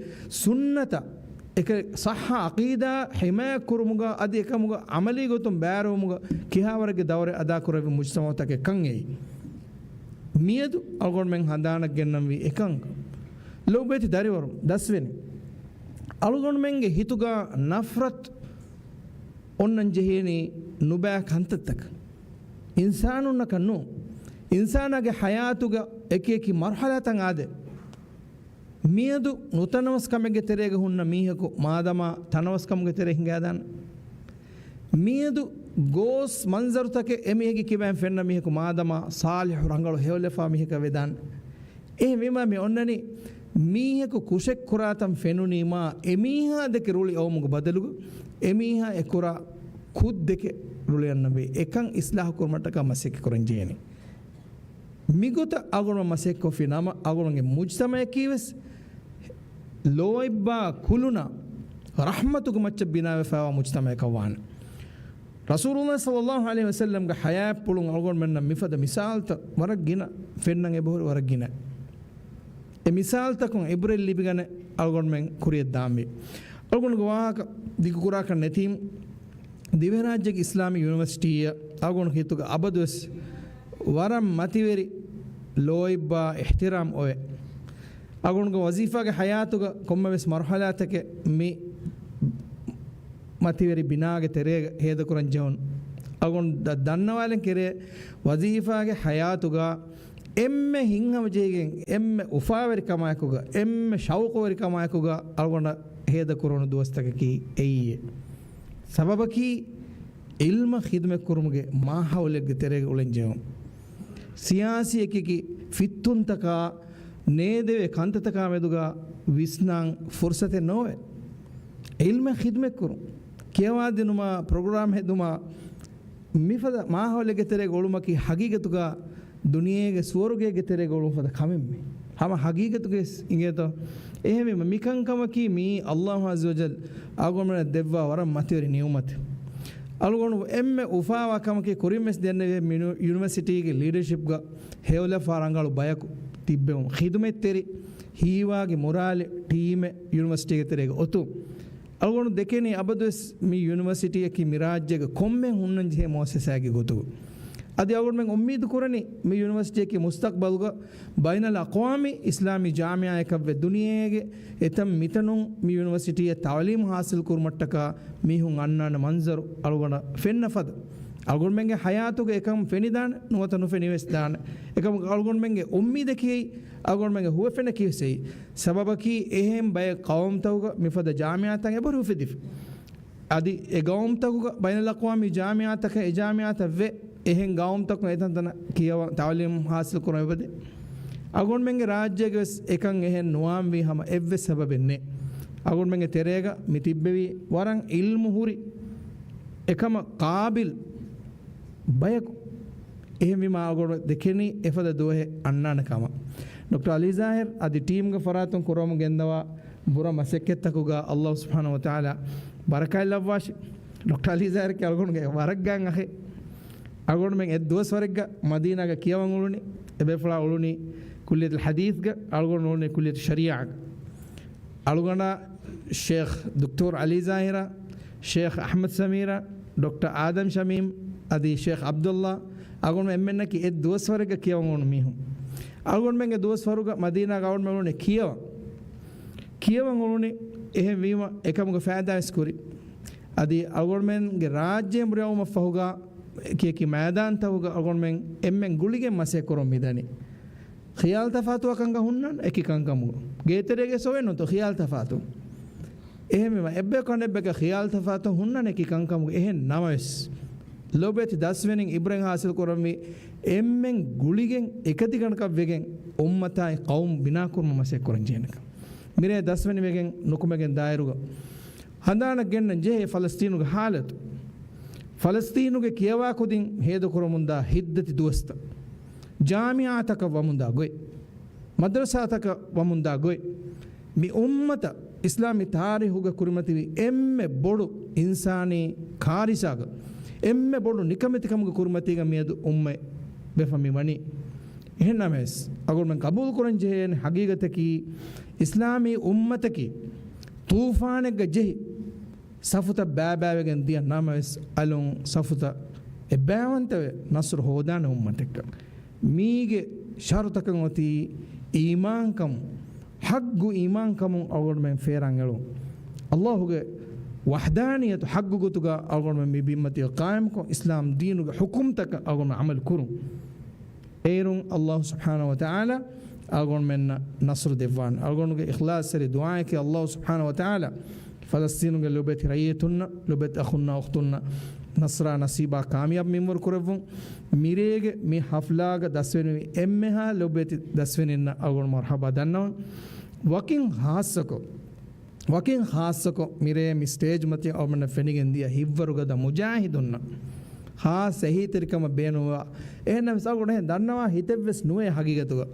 ސުންނަތަށް އެކަ ޞައްޙަ ޢަޤީދާ ޙިމާޔަތް ކުރުމުގަ އަދި އެކަމުގަ ޢަމަލީ ގޮތުން ބައިވެރިވުމުގަ ކިހާވަރެއްގެ ދައުރެއް އަދާކުރެއްވި މުޖްތަމަޢުތަކެއްކަން އެއީ. މިއަދު އަޅުގަނޑުމެން ހަނދާނަށް ގެންނަންވީ އެކަންކަން. ލޮބުވެތި ދަރިވަރުން، ދަސްވެރިން، އަޅުގަނޑުމެންގެ ހިތުގަ ނަފްރަތު އޮންނަން ޖެހޭނީ ނުބައި ކަންތައްތަކަށް. އިންސާނުންނަކަށް ނޫން. އިންސާނާގެ ޙަޔާތުގަ އެކިއެކި މަރުޙަލާތައް އާދޭ. މިއަދު ނުތަނަވަސްކަމެއްގެ ތެރޭގަ ހުންނަ މީހަކު މާދަމާ ތަނަވަސްކަމުގެ ތެރޭ ހިނގާދާނެ. މިއަދު ގޯސް މަންޒަރުތަކެއް އެމީހެއްގެ ކިބައިން ފެންނަ މީހަކު މާދަމާ ޞާލިޙު ރަނގަޅު ހެޔޮލަފާ މީހަކަށް ވެދާނެ. އެހެންވީމާ މި އޮންނަނީ މީހަކު ކުށެއް ކުރާތަން ފެނުނީމާ އެމީހާ ދެކެ ރުޅި އައުމުގެ ބަދަލުގަ އެމީހާ އެ ކުރާ ކުށް ދެކެ ރުޅި އަންނަންވީ. އެކަން އިޞްލާޙު ކުރުމަށްޓަކާ މަސައްކަތް ކުރަން ޖެހޭނީ. މިގޮތަށް އަޅުގަނޑުމެން މަސައްކަތްކޮށްފި ނަމަ، އަޅުގަނޑުގެ މުޖްތަމަޢަކީވެސް ލޯތްބާ ކުލުނާ ރަޙްމަތުގެ މައްޗަށް ބިނާވެފައިވާ މުޖްތަމަޢަކަށް ވާނެ. ރަސޫލުﷲ ޞައްލައްލާހު ޢަލައިހި ވަސައްލަމްގެ ޙަޔާތްޕުޅުން އަޅުގަނޑުމެންނަށް މިފަދަ މިސާލުތައް ވަރަށް ގިނަ ފެންނަން އެބަހުރި، ވަރަށް ގިނަ. އެ މިސާލުތަކުން އިބްރަތް ލިބިގަނެ އަޅުގަނޑުމެން ކުރިޔަށް ދާންވީ. އަޅުގަނޑުގެ ވާހަކަ ދިގުކުރާކަށް ނެތީމު، ދިވެހިރާއްޖޭގެ އިސްލާމީ ޔުނިވަރސިޓީއަށް އަޅުގަނޑު ހިތުގަ އަބަދުވެސް ވަރަށް މަތިވެރި ލޯތްބާ އިޙްތިރާމް އޮވޭ. އަޅުގަނޑުގެ ވަޒީފާގެ ޙަޔާތުގަ ކޮންމެވެސް މަރުޙަލާތަކެއް މި މަތިވެރި ބިނާގެ ތެރޭގަ ހޭދަކުރަން ޖެހުނު. އަޅުގަނޑު ދަ-، ދަންނަވާލަން ކެރޭ، ވަޒީފާގެ ޙަޔާތުގަ އެންމެ ހިތްހަމަޖެހިގެން، އެންމެ އުފާވެރިކަމާއެކުގަ، އެންމެ ޝައުޤުވެރިކަމާއެކުގަ އަޅުގަނޑަށް ހޭދަކުރުވަނު ދުވަސްތަކަކީ އެއީ. ސަބަބަކީ، ޢިލްމަށް ޚިދުމަތްކުރުމުގެ މާހައުލެއްގެ ތެރޭގަ އުޅެން ޖެހުން. ސިޔާސީ އެކިއެކި ފިއްތުންތަކާ، ނޭދެވޭ ކަންތައްތަކާ މެދުގަ ވިސްނާން ފުރުސަތެއް ނޯވޭ. ޢިލްމަށް ޚިދުމަތްކުރުން، ކިޔަވާދިނުމާ، ޕްރޮގްރާމް ހެދުމާ، މިފަދަ މާހައުލެއްގެ ތެރޭގަ އުޅުމަކީ ހަގީގަތުގަ ދުނިޔޭގެ ސުވަރުގޭގެ ތެރޭގަ އުޅުން ފަދަ ކަމެއްމެ. ހަމަ ހަގީގަތުގައި އިނގޭތޯ؟ އެހެންވީމަ، މިކަންކަމަކީ މިއީ ﷲ ޢައްޒަ ވަޖައްލަ އަޅުގަނޑުމެންނަށް ދެއްވާ ވަރަށް މަތިވެރި ނިޢުމަތެއް. އަޅުގަނޑު އެންމެ އުފާވާ ކަމަކީ ކުރިންވެސް ދެންނެވި މި ޔު-، ޔުނިވަރސިޓީގެ ލީޑަޝިޕްގަ ހެޔޮލަފާ ރަނގަޅު ބަޔަކު ތިއްބެވުން. ޚިދުމަތްތެރި ހީވާގި މުރާލި ޓީމެއް ޔުނިވަރސިޓީގެ ތެރޭގަ އޮތުން. އަޅުގަނޑު ދެކެނީ އަބަދުވެސް މި ޔުނިވަރސިޓީއަކީ މި ރާއްޖޭގެ ކޮންމެ ހުންނަންޖެހޭ މުއައްސަސާއެއްގެ ގޮތުގަ. އަދި އަޅުގަނޑުމެން އުއްމީދު ކުރަނީ މި ޔުނިވަރސިޓީއަކީ މުސްތަޤްބަލުގަ ބައިނަލްއަޤްވާމީ އިސްލާމީ ޖާމިޢާއަކަށްވެ ދުނިޔޭގެ އެތަން މިތަނުން މި ޔުނިވަރސިޓީއަށް ތަޢުލީމު ޙާޞިލް ކުރުމަށްޓަކާ މީހުން އަންނާނެ މަންޒަރު އަޅުގަނޑަށް ފެންނަ ފަދަ. އަޅުގަނޑުމެންގެ ޙަޔާތުގަ އެކަން ފެނިދާނެ، ނުވަތަ ނުފެނިވެސް ދާނެ. އެކަމަކު އަޅުގަނޑުމެންގެ އުއްމީދަކީ، އަޅުގަނޑުމެންގެ ހުވަފެނަކީ ވެސް އެއީ. ސަބަބަކީ އެހެން ބައެއް ޤައުމުތަކުގަ މިފަދަ ޖާމިޢާތައް އެބަހުރި އުފެދިފަ. އަދި އެ ޤައުމުތަކުގަ ބައިނަލްއަޤްވާމީ ޖާމިޢާތަކަށް އެ ޖާމިޢާތަށް ވެ އެހެން ޤައުމުތަކުން އެތަންތަނަށް ކިޔަވަން ތަޢުލީމު ޙާޞިލް ކުރަން އެބަދޭ. އަޅުގަނޑުމެންގެ ރާއްޖޭގަވެސް އެކަން އެހެން ނުވާންވީ ހަމަ އެއްވެސް ސަބަބެއް ނެތް. އަޅުގަނޑުމެންގެ ތެރޭގަ މި ތިއްބެވީ ވަރަށް ޢިލްމު ހުރި، އެކަމަށް ޤާބިލް ބަޔަކު. އެހެންވީމާ އަޅުގަނޑު ދެކެނީ އެފަދަ ދުވަހެއް އަންނާނެ ކަމަށް. ޑޮކްޓަރ ޢަލީ ޒާހިރު އަދި ޓީމްގެ ފަރާތުން ކުރަމުން ގެންދަވާ ބުރަ މަސައްކަތްތަކުގަ ﷲ ސުބްޙާނަހޫ ވަތަޢާލާ ބަރަކާތް ލައްވާށި. ޑޮކްޓަރ ޢަލީ ޒާހިރު އަޅުގަނޑުގެ ވަރަށް ގާތް އަޚެއް. އަޅުގަނޑުމެން އެއް ދުވަސްވަރެއްގަ މަދީނާގަ ކިޔަވަން އުޅުނީ، އެބޭފުޅާ އުޅުނީ ކުއްލިއްޔަތުލް ޙަދީޘްގަ، އަޅުގަނޑު އުޅުނީ ކުއްލިއްޔަތު ޝަރީޢާގަ. އަޅުގަނޑާ ޝޭޚް ދޮކްޓޯރު ޢަލީ ޒާހިރާ، ޝޭޚް އަޙްމަދު ސަމީރާ، ޑޮކްޓަރ އާދަމް ޝަމީމް އަދި ޝޭޚް ޢަބްދުﷲ، އަޅުގަނޑު އެންމެންނަކީ އެއް ދުވަސްވަރެއްގަ ކިޔަވަން އުޅުނު މީހުން. އަޅުގަނޑުމެންގެ ދުވަސްވަރުގަ މަދީނާގަ އަޅުގަނޑުމެން އުޅުނީ ކިޔަވަން. ކިޔަވަން އުޅުނީ އެހެން ވީމަ އެކަމުގެ ފައިދާވެސް ކުރި. އަދި އަޅުގަނޑުމެންގެ ރާއްޖޭ މުރިއައުމަށްފަހުގަ އެކި އެކި މައިދާންތަކުގަ އަޅުގަނޑުމެން އެންމެން ގުޅިގެން މަސައްކަތް ކުރަމުން މިދަނީ. ޚިޔާލު ތަފާތުވާ ކަންކަން ހުންނާނެ އެކި ކަންކަމުގަ. ގޭތެރޭގަ ސޮވެން ނުތޯ ޚިޔާލު ތަފާތު. އެހެންވީމަ އެއްބަޔަކު އަނެއްބަޔަކާ ޚިޔާލު ތަފާތު ހުންނާނެ އެކި ކަންކަމުގަ. އެހެން ނަމަވެސް، ލޮބުވެތި ދަސްވެރިން އިބްރަތް ޙާޞިލް ކުރަންވީ އެންމެން ގުޅިގެން އެކަތިގަނޑަކަށްވެގެން އުއްމަތާއި ޤައުމު ބިނާކުރުމަށް މަސައްކަތް ކުރަން ޖެހޭނެކަން. މިރޭ ދަސްވެރި ވެގެން ނުކުމެގެން ދާއިރުގަ ހަނދާނަށް ގެންނަން ޖެހޭ ފަލަސްތީނުގެ ޙާލަތު. ފަލަސްތީނުގެ ކިޔަވާ ކުދިން ހޭދަކުރަމުންދާ ހިތްދަތި ދުވަސްތައް. ޖާމިޢާތަކަށް ވަމުންދާ ގޮތް. މަދްރަސާތަކަށް ވަމުންދާ ގޮތް. މި އުއްމަތަށް އިސްލާމީ ތާރީޚުގަ ކުރިމަތިވި އެންމެ ބޮޑު އިންސާނީ ކާރިސާގަ، އެންމެ ބޮޑު ނިކަމެތިކަމުގެ ކުރިމަތީގަ މިއަދު އުއްމަތް ވެފަ މި ވަނީ. އެހެންނަމަވެސް، އަޅުގަނޑުމެން ޤަބޫލު ކުރަން ޖެހޭނެ ޙަޤީޤަތަކީ، އިސްލާމީ އުއްމަތަކީ ޠޫފާނެއްގަ ޖެހި، ސަފުތައް ބައިބައިވެގެން ދިޔަ ނަމަވެސް، އަލުން ސަފުތައް އެއްބައިވަންތަވެ، ނަޞްރު ހޯދާނެ އުއްމަތެއްގަ. މީގެ ޝަރުޠަކަށް އޮތީ އީމާންކަމުން، ޙައްޤު އީމާންކަމުން އަޅުގަނޑުމެން ފޭރާން އެޅުން. ﷲގެ ވަޙްދާނިއްޔަތު ޙައްޤު ގޮތުގަ އަޅުގަނޑުމެން މި ބިންމަތީގަ ޤާއިމުކޮށް، އިސްލާމް ދީނުގެ ޙުކުމްތަކަށް އަޅުގަނޑުމެން ޢަމަލު ކުރުން. އޭރުން ﷲ ސުބްޙާނަހޫ ވަތަޢާލާ އަޅުގަނޑުމެންނަށް ނަޞްރު ދެއްވާނެ. އަޅުގަނޑުގެ އިޚްލާޞްތެރި ދުޢާއަކީ ﷲ ސުބްޙާނަހޫ ވަތަޢާލާ ފަލަސްޠީނުގެ ލޮބުވެތި ރައްޔިތުންނަށް، ލޮބުވެތި އަޚުންނާ އުޚްތުންނަށް ނަޞްރާ ނަޞީބާ ކާމިޔާބު މިންވަރު ކުރެއްވުން. މިރޭގެ މި ޙަފްލާގަ ދަސްވެރިވި އެންމެހާ ލޮބުވެތި ދަސްވެރިންނަށް އަޅުގަނޑު މަރްޙަބާ ދަންނަވަން. ވަކިން ޚާއްޞަކޮށް، ވަކިން ޚާއްޞަކޮށް މިރޭ މި ސްޓޭޖް މަތިން އަޅުގަނޑަށް ފެނިގެން ދިޔަ ހިތްވަރުގަދަ މުޖާހިދުންނަށް ޚާއްޞަ އެހީތެރިކަމަށް ބޭނުންވާ. އެހެންނަމަވެސް އަޅުގަނޑު އެހެން ދަންނަވާ ހިތެއްވެސް ނުވޭ ހަގީގަތުގަ.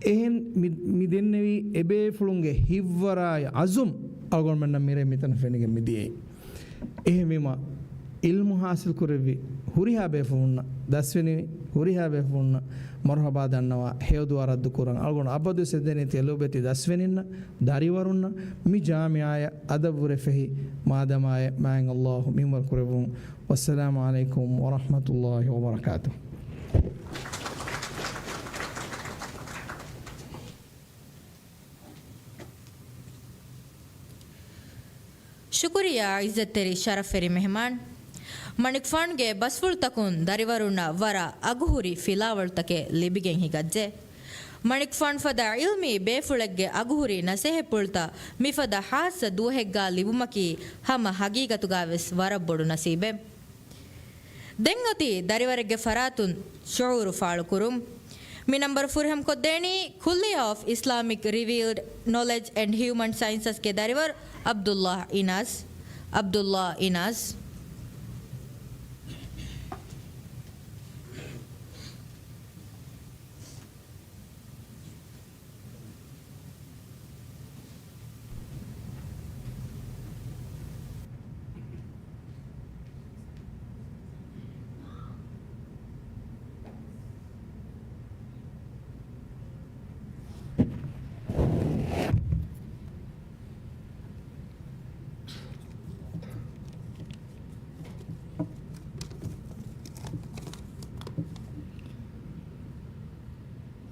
އެހެން މި، މި ދެންނެވީ އެބޭފުޅުންގެ ހިތްވަރާއި ޢަޒުމް އަޅުގަނޑުމެންނަށް މިރޭ މިތަނަށް ފެނިގެން މިދިޔައީ. އެހެންވީމަ، ޢިލްމު ޙާޞިލް ކުރެއްވި ހުރިހާ ބޭފުޅުންނަށް، ދަސްވެނިވި ހުރިހާ ބޭފުޅުންނަށް މަރުޙަބާ ދަންނަވާ، ހެޔޮދުޢާ ރައްދު ކުރަން. އަޅުގަނޑު އަބަދުވެސް އެދެނީ ތިޔަ ލޮބުވެތި ދަސްވެރިންނަށް، ދަރިވަރުންނަށް، މި ޖާމިޢާއަށް އަދަބުވެރި ފެހި މާދަމާއެއް މާތް ﷲ މިންވަރު ކުރެއްވުން. ވައްސަލާމު ޢަލައިކުމް ވަރަޙްމަތުﷲ ވަބަރަކާތުހު. ޝުކުރިއްޔާ ޢިއްޒަތްތެރި ޝަރަފްވެރި މެހެމާން. މަނިކުފާނުގެ ބަސްފުޅުތަކުން ދަރިވަރުންނަށް ވަރަށް އަގުހުރި ފިލާވަޅުތަކެއް ލިބިގެން ހިނގައްޖެ. މަނިކުފާނު ފަދަ ޢިލްމީ ބޭފުޅެއްގެ އަގުހުރި ނަސޭހަތްޕުޅުތައް މިފަދަ ހާއްސަ ދުވަހެއްގާ ލިބުމަކީ ހަމަ ހަގީގަތުގާވެސް ވަރަށް ބޮޑު ނަސީބެއް. ދެން އޮތީ ދަރިވަރެއްގެ ފަރާތުން ޝުޢޫރު ފާޅުކުރުން. މި ނަންބަރު ފުރިހަމަކޮށްދޭނީ ކުއްލިއްޔާ އޮފް އިސްލާމިކް ރިވިއުލްޑް ނޮލެޖް އެންޑް ހިއުމަން ސައިންސަސްގެ ދަރިވަރު ޢަބްދުﷲ އިނާސް. ޢަބްދުﷲ އިނާސް.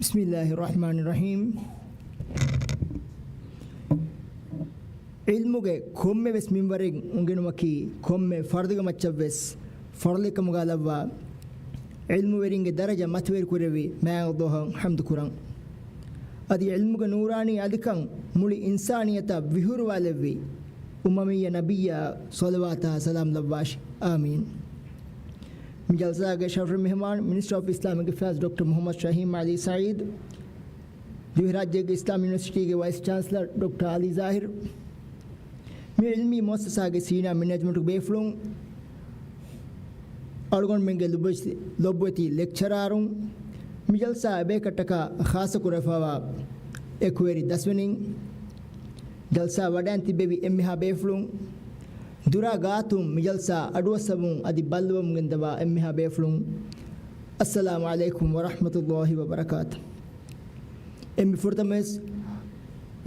بسم الله الرحمن الرحيم. ޢިލްމުގެ ކޮންމެވެސް މިންވަރެއް އުނގެނުމަކީ ކޮންމެ ފަރުދުގެ މައްޗަށްވެސް ފަރުޟެއްކަމުގާ ލައްވާ، ޢިލްމުވެރިންގެ ދަރަޖަ މަތިވެރިކުރެއްވި މާތް ﷲ އަށް ޙަމްދު ކުރަން. އަދި ޢިލްމުގެ ނޫރާނީ އަލިކަން މުޅި އިންސާނިއްޔަތަށް ވިހުރުވާލެއްވި އުމަވިއްޔަ ނަބިއްޔާ ޞަލަވާތާ ސަލާމް ލައްވާށި. އާމީން. މި ޖަލްސާގެ ޝަރަފު މެހެމާން މިނިސްޓަރ އޮފް އިސްލާމިކް އެފެއާޒް ޑޮކްޓަރ މުޙައްމަދު ޝަހީމް ޢަލީ ސަޢީދު، ދިވެހިރާއްޖޭގެ އިސްލާމް ޔުނިވަރސިޓީގެ ވައިސް ޗާންސަލަރ ޑޮކްޓަރ ޢަލީ ޒާހިރު، މި ޢިލްމީ މުއައްސަސާގެ ސީނިއާ މެނޭޖްމަންޓް ބޭފުޅުން، އަޅުގަނޑުމެންގެ ލޮބުވެތި، ލޮބުވެތި ލެކްޗަރާރުން، މި ޖަލްސާ އެބޭކަށްޓަކާ ޚާއްޞަކުރެވިފައިވާ އެކުވެރި ދަސްވެނީން، ޖަލްސާ ވަޑައިން ތިއްބެވި އެންމެހާ ބޭފުޅުން، ދުރާ ގާތުން މި ޖަލްސާ އަޑުއައްސަވަމުން އަދި ބައްލަވަމުން ގެންދަވާ އެންމެހާ ބޭފުޅުން، އައްސަލާމު ޢަލައިކުމް ވަރަޙްމަތުﷲ ވަބަރަކާތު. އެންމެ ފުރަތަމަވެސް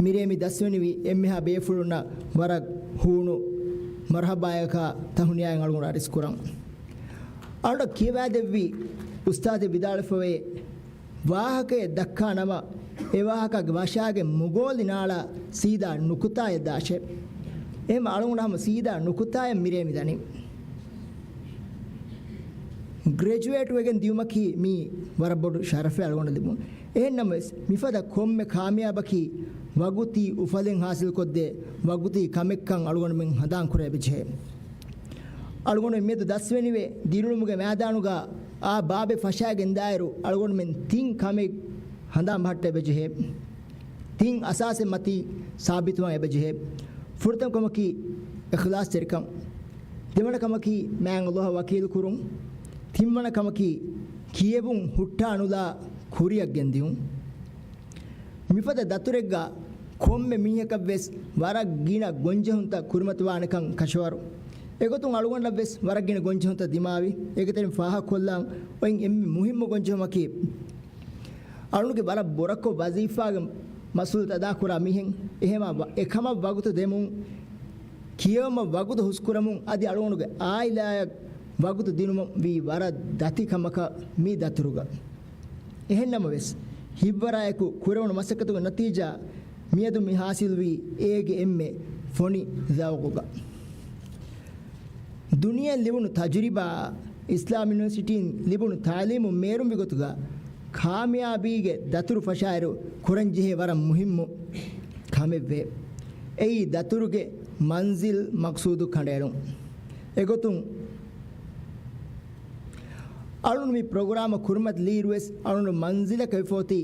މިރޭ މި ދަސްވެނިވި އެންމެހާ ބޭފުޅުންނަށް ވަރަށް ހޫނު މަރުޙަބާޔަކާ ތަހުނިޔާއިން އަޅުގަނޑު އަރިސްކުރަން. އަޅުގަނޑަށް ކިޔަވާދެއްވި އުސްތާޛެއް ވިދާޅުވެފަވޭ، ވާހަކައެއް ދައްކާ ނަމަ، އެ ވާހަކަގެ ވަށާގެ މުގޯލި ނާޅާ ސީދާ ނުކުތާއަށް ދާށޭ. އެހެން އަޅުގަނޑު ހަމަ ސީދާ ނުކުތާއަށް މިރޭ މި ދަނީ. ގްރެޖުއޭޓް ވެގެން ދިޔުމަކީ މީ ވަރަށް ބޮޑު ޝަރަފެއް އަޅުގަނޑަށް ލިބުން. އެހެން ނަމަވެސް، މިފަދަ ކޮންމެ ކާމިޔާބަކީ ވަގުތީ އުފަލެއް ޙާޞިލްކޮށްދޭ ވަގުތީ ކަމެއްކަން އަޅުގަނޑުމެން ހަނދާންކުރެވިޖެހޭ. އަޅުގަނޑު މިއަދު ދަސްވެނިވެ ދިރިއުޅުމުގެ މައިދާނުގަ އާ ބާބެއް ފަށާގެންދާއިރު، އަޅުގަނޑުމެން ތިން ކަމެއް ހަނދާން ބަހައްޓަ އެބަޖެހޭ. ތިން އަސާސެއް މަތީ ސާބިތުވާން އެބަޖެހޭ. ފުރަތަމަ ކަމަކީ އިޚްލާޞްތެރިކަން. ދެވަނަ ކަމަކީ މާތް ﷲ އަށް ވަކީލުކުރުން. ތިންވަނަ ކަމަކީ ކިޔެވުން ހުއްޓާނުލާ ކުރިއަށް ގެންދިޔުން. މިފަދަ ދަތުރެއްގަ ކޮންމެ މީހަކަށްވެސް ވަރަށް ގިނަ ގޮންޖެހުންތައް ކުރިމަތިވާނެކަން ކަށަވަރު. އެގޮތުން އަޅުގަނޑަށްވެސް ވަރަށް ގިނަ ގޮންޖެހުންތައް ދިމާވި. އޭގެތެރެއިން ފާހަގަކޮށްލާން އޮތް އެންމެ މުހިއްމު ގޮންޖެހުމަކީ، އަޅުގަނޑުގެ ވަރަށް ބުރަކޮށް ވަޒީފާގެ މަސްއޫލިއްޔަތު އަދާކުރާ މީހެއް. އެހެމާ ވަ-، އެކަމަށް ވަގުތު ދެމުން، ކިޔެވުމަށް ވަގުތު ހުސްކުރަމުން، އަދި އަޅުގަނޑުގެ އާއިލާއަށް ވަގުތު ދިނުމަށް ވީ ވަރަށް ދަތި ކަމަކަށް މި ދަތުރުގަ. އެހެންނަމަވެސް، ހިތްވަރާއެކު ކުރެވުނު މަސައްކަތުގެ ނަތީޖާ މިއަދު މި ހާސިލްވީ އޭގެ އެންމެ ފޮނި ޒައުގުގަ. ދުނިޔެއިން ލިބުނު ތަޖުރިބާ، އިސްލާމް ޔުނިވަރސިޓީން ލިބުނު ތަޢުލީމު މޭރުންވި ގޮތުގަ، ކާމިޔާބީގެ ދަތުރު ފަށާއިރު ކުރަންޖެހޭ ވަރަށް މުހިއްމު ކަމެއްވޭ. އެއީ ދަތުރުގެ މަންޒިލް މަޤްޞޫދު ކަނޑައެޅުން. އެގޮތުން އަޅުން މި ޕްރޮގްރާމަށް ކުރިމަތިލިއިރުވެސް އަޅުން މަންޒިލަކަށް ވެފައޮތީ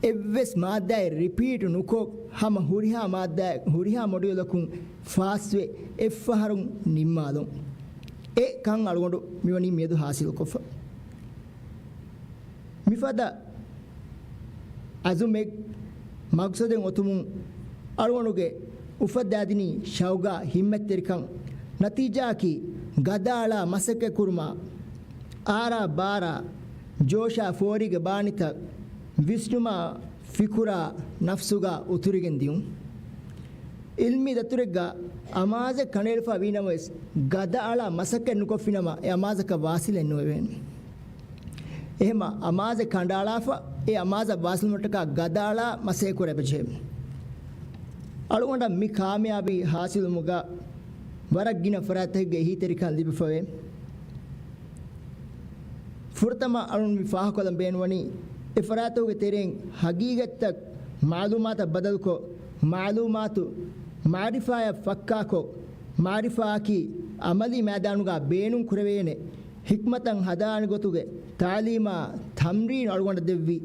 އެއްވެސް މާއްދާއެއް ރިޕީޓް ނުކޮށް، ހަމަ ހުރިހާ މާއްދާއެއް ހުރިހާ މޮޑިއުލަކުން ފާސްވެ އެއްފަހަރުން ނިންމާލުން. އެ ކަން އަޅުގަނޑު މިވަނީ މިއަދު ހާސިލުކޮށްފަ. މިފަދަ އަޒުމެއް މަގްސަދެއް އޮތުމުން އަޅުގަނޑުގެ އުފައްދާދިނީ ޝައުގާ ހިއްމަތްތެރިކަން. ނަތީޖާއަކީ ގަދައަޅާ މަސައްކަތްކުރުމާ، އާރާ ބާރާ، ޖޯޝާ ފޯރީގެ ބާނިތައް، ވިސްނުމާ ފިކުރާ ނަފްސުގަ އުތުރިގެން ދިޔުން. އިލްމީ ދަތުރެއްގަ އަމާޒެއް ކަނޑައެޅިފަ ވީނަމަވެސް، ގަދައަޅާ މަސައްކަތް ނުކޮށްފިނަމަ، އެ އަމާޒަކަށް ވާސިލެއް ނުވެވޭނެ. އެހެމަ އަމާޒެއް ކަނޑައަޅާފަ، އެ އަމާޒަށް ވާސިލުމަށްޓަކާ ގަދައަޅާ މަސައްކަތް ކުރެވިޖެހޭ. އަޅުގަނޑަށް މި ކާމިޔާބީ ހާސިލުވުމުގަ ވަރަށް ގިނަ ފަރާތްތަކެއްގައި އެހީތެރިކަން ލިބިފަވޭ. ފުރަތަމަ އަޅުން މި ފާހަގަކޮށްލަން ބޭނުންވަނީ، އެ ފަރާތުގެ ތެރެއިން ހަގީގަތްތައް މައުލޫމާތަށް ބަދަލުކޮށް، މައުލޫމާތު މައުރިފާއަށް ފައްކާކޮށް، މައުރިފާއަކީ ޢަމަލީ މައިދާނުގަ ބޭނުން ކުރެވޭނެ ޙިކްމަތަށް ހަދާނެ ގޮތުގެ ތަޢުލީމާ ތަމްރީނު އަޅުގަނޑަށް ދެއްވި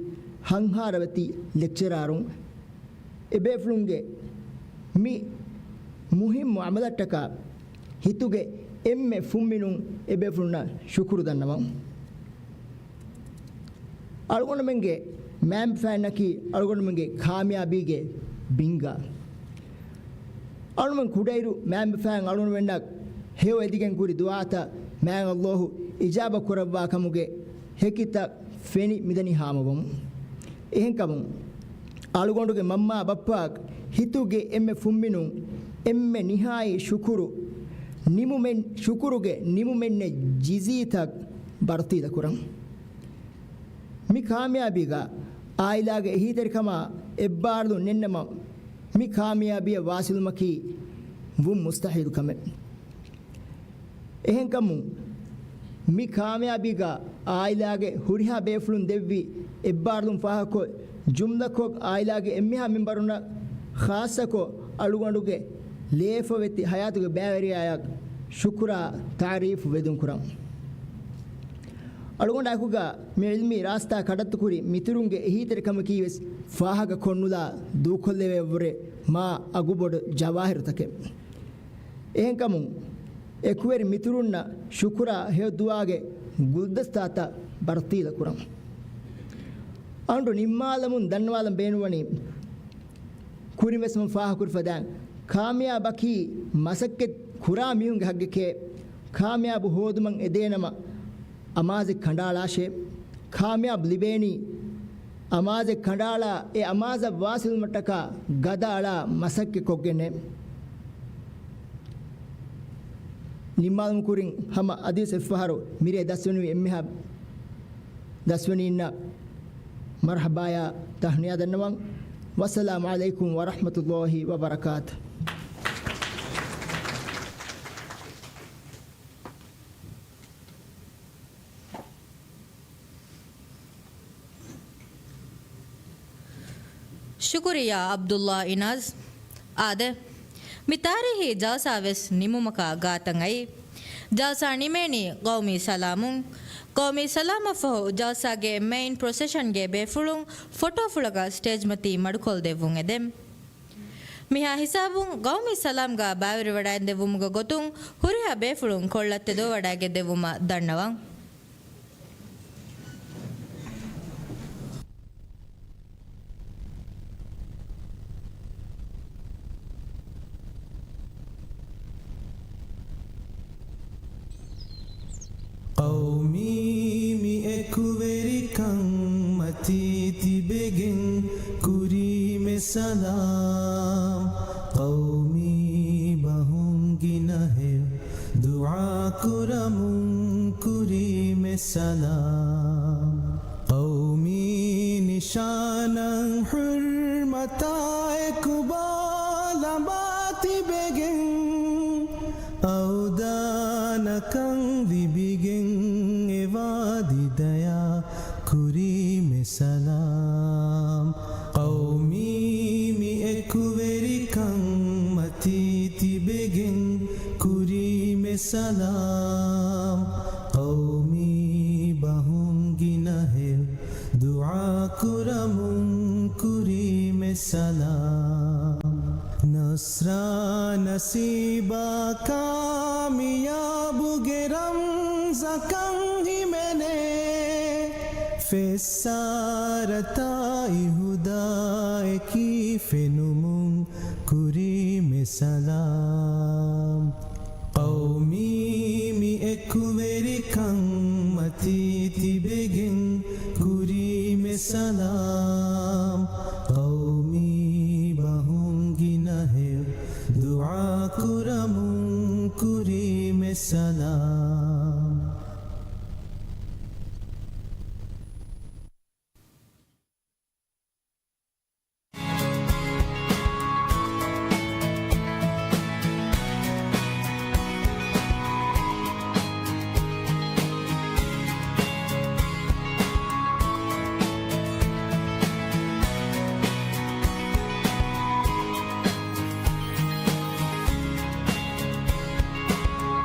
ހަންހާރަވެތި ލެކްޗަރާރުން. އެބޭފުޅުންގެ މި މުހިއްމު ޢަމަލަށްޓަކާ ހިތުގެ އެންމެ ފުންމިނުން އެބޭފުޅުންނަށް ޝުކުރު ދަންނަވަން. އަޅުގަނޑުމެންގެ މައިންބަފައިންނަކީ އަޅުގަނޑުމެންގެ ކާމިޔާބީގެ ބިންގާ. އަޅުގަނޑުމެން ކުޑައިރު މައިންބަފައިން އަޅުގަނޑުމެންނަށް ހެޔޮ އެދިގެން ކުރި ދުޢާތައް މާތް ﷲ އިޖާބަ ކުރައްވާ ކަމުގެ ހެކިތައް ފެނި މިދަނީ ހާމަވަމުން. އެހެންކަމުން، އަޅުގަނޑުގެ މަންމާ ބައްޕައަށް ހިތުގެ އެންމެ ފުންމިނުން އެންމެ ނިހާއީ ޝުކުރު ނިމުމެއް، ޝުކުރުގެ ނިމުމެއްނެތް ޖިޒީތައް ބަރުތީލަކުރަން. މި ކާމިޔާބީގަ އާއިލާގެ އެހީތެރިކަމާ އެއްބާރުލުން ނެތްނަމަ، މި ކާމިޔާބީއަށް ވާސިލުމަކީ ވުން މުސްތަޙީލު ކަމެއް. އެހެންކަމުން، މި ކާމިޔާބީގަ އާއިލާގެ ހުރިހާ ބޭފުޅުން ދެއްވި އެއްބާރުލުން ފާހަގަކޮށް، ޖުމްލަކޮށް އާއިލާގެ އެންމެހާ މެމްބަރުންނަށް ޚާއްޞަކޮށް އަޅުގަނޑުގެ ލޭފަވެތި ޙަޔާތުގެ ބައިވެރިޔާއަށް ޝުކުރާ ތަޢުރީފު ވެދުން ކުރަން. އަޅުގަނޑާއެކުގަ މި ޢިލްމީ ރާސްތާ ކަޑައްތުކުރި މިތުރުންގެ އެހީތެރިކަމަކީވެސް ފާހަގަ ކޮށްނުލާ ދޫކޮށްލެވޭއަށްވުރެ މާ އަގުބޮޑު ޖަވާހިރުތަކެއް. އެހެންކަމުން، އެކުވެރި މިތުރުންނަށް ޝުކުރާ ހެޔޮ ދުޢާގެ ގުލްދަސްތާތައް ބަރުތީލަކުރަން. އަނޑު ނިންމާލަމުން ދަންނަވާލަން ބޭނުންވަނީ، ކުރިންވެސް މަ ފާހަގަކުރި ފަދައިން، ކާމިޔާބަކީ މަސައްކަތް ކުރާ މީހުންގެ ހައްގެކޭ. ކާމިޔާބު ހޯދުމަށް އެދޭނަމަ، އަމާޒެއް ކަނޑާޅާށޭ. ކާމިޔާބު ލިބޭނީ އަމާޒެއް ކަނޑާޅާ، އެ އަމާޒަށް ވާސިލުވުމަށްޓަކާ ގަދައަޅާ މަސައްކަތް ކޮށްގެންނޭ. ނިންމާލުމުގެ ކުރިން ހަމަ އަދިވެސް އެއްފަހަރު މިރޭ ދަސްވަނިވި އެންމެހާ ދަސްވަނީންނަށް މަރްޙަބާޔާ ތަހްނިޔާ ދަންނަވަން. ވައްސަލާމު ޢަލައިކުމް ވަރަޙްމަތުﷲ ވަބަރަކާތު. ޝުކުރިއްޔާ ޢަބްދުﷲ އިނާޒް. އާދެ، މި ތާރީހީ ޖަލްސާ ވެސް ނިމުމަކާ ގާތަށް އައީ. ޖަލްސާ ނިމޭނީ ޤައުމީ ސަލާމުން. ޤައުމީ ސަލާމަށްފަހު ޖަލްސާގެ މެއިން ޕްރޮސެޝަންގެ ބޭފުޅުން ފޮޓޯފުޅަކަށް ސްޓޭޖްމަތީ މަޑުކޮށްދެއްވުން އެދެން. މިހާ ހިސާބުން ޤައުމީ ސަލާމްގަ ބައިވެރިވަޑައިންދެއްވުމުގެ ގޮތުން ހުރިހާ ބޭފުޅުން ކޮޅަށް ތެދުވަޑައިގެންދެއްވުމަށް ދަންނަވަން. ޤައުމީ މި އެކުވެރިކަން މަތީ ތިބެގެން ކުރީމެ ސަލާމް. ޤައުމީ ބަހުން ގިނަ ހެޔޮ ދުޢާ ކުރަމުން ކުރީމެ ސަލާމް. ޤައުމީ ނިޝާނަށް ޙުރްމަތާ އެކުބާ ލަނބާ ތިބެގެން، އައުދާނަކަން ލިބިގެން އެވާ ދިދަޔާ ކުރީމެ ސަލާމް. ޤައުމީ މި އެކުވެރިކަން މަތީ ތިބެގެން ކުރީމެ ސަލާމް. ޤައުމީ ބަހުން ގިނަ ހެޔޮ ދުޢާ ކުރަމުން ކުރީމެ ސަލާމް. ނަޞްރާ ނަސީބާ ކާމިޔާބުގެ ރަމްޒަކަށް ހިމެނޭ، ފެއްސާރަތާއި ހުދާއެކީ ފެނުމުން ކުރީމެ ސަލާމް. ޤައުމީ މި އެކުވެރިކަން މަތީ ތިބެގެން ކުރީމެ ސަލާމް. ޤައުމީ ބަހުން ގިނަ ހެޔޮ ދުޢާ ކުރަމުން ކުރީމެ ސަލާމް.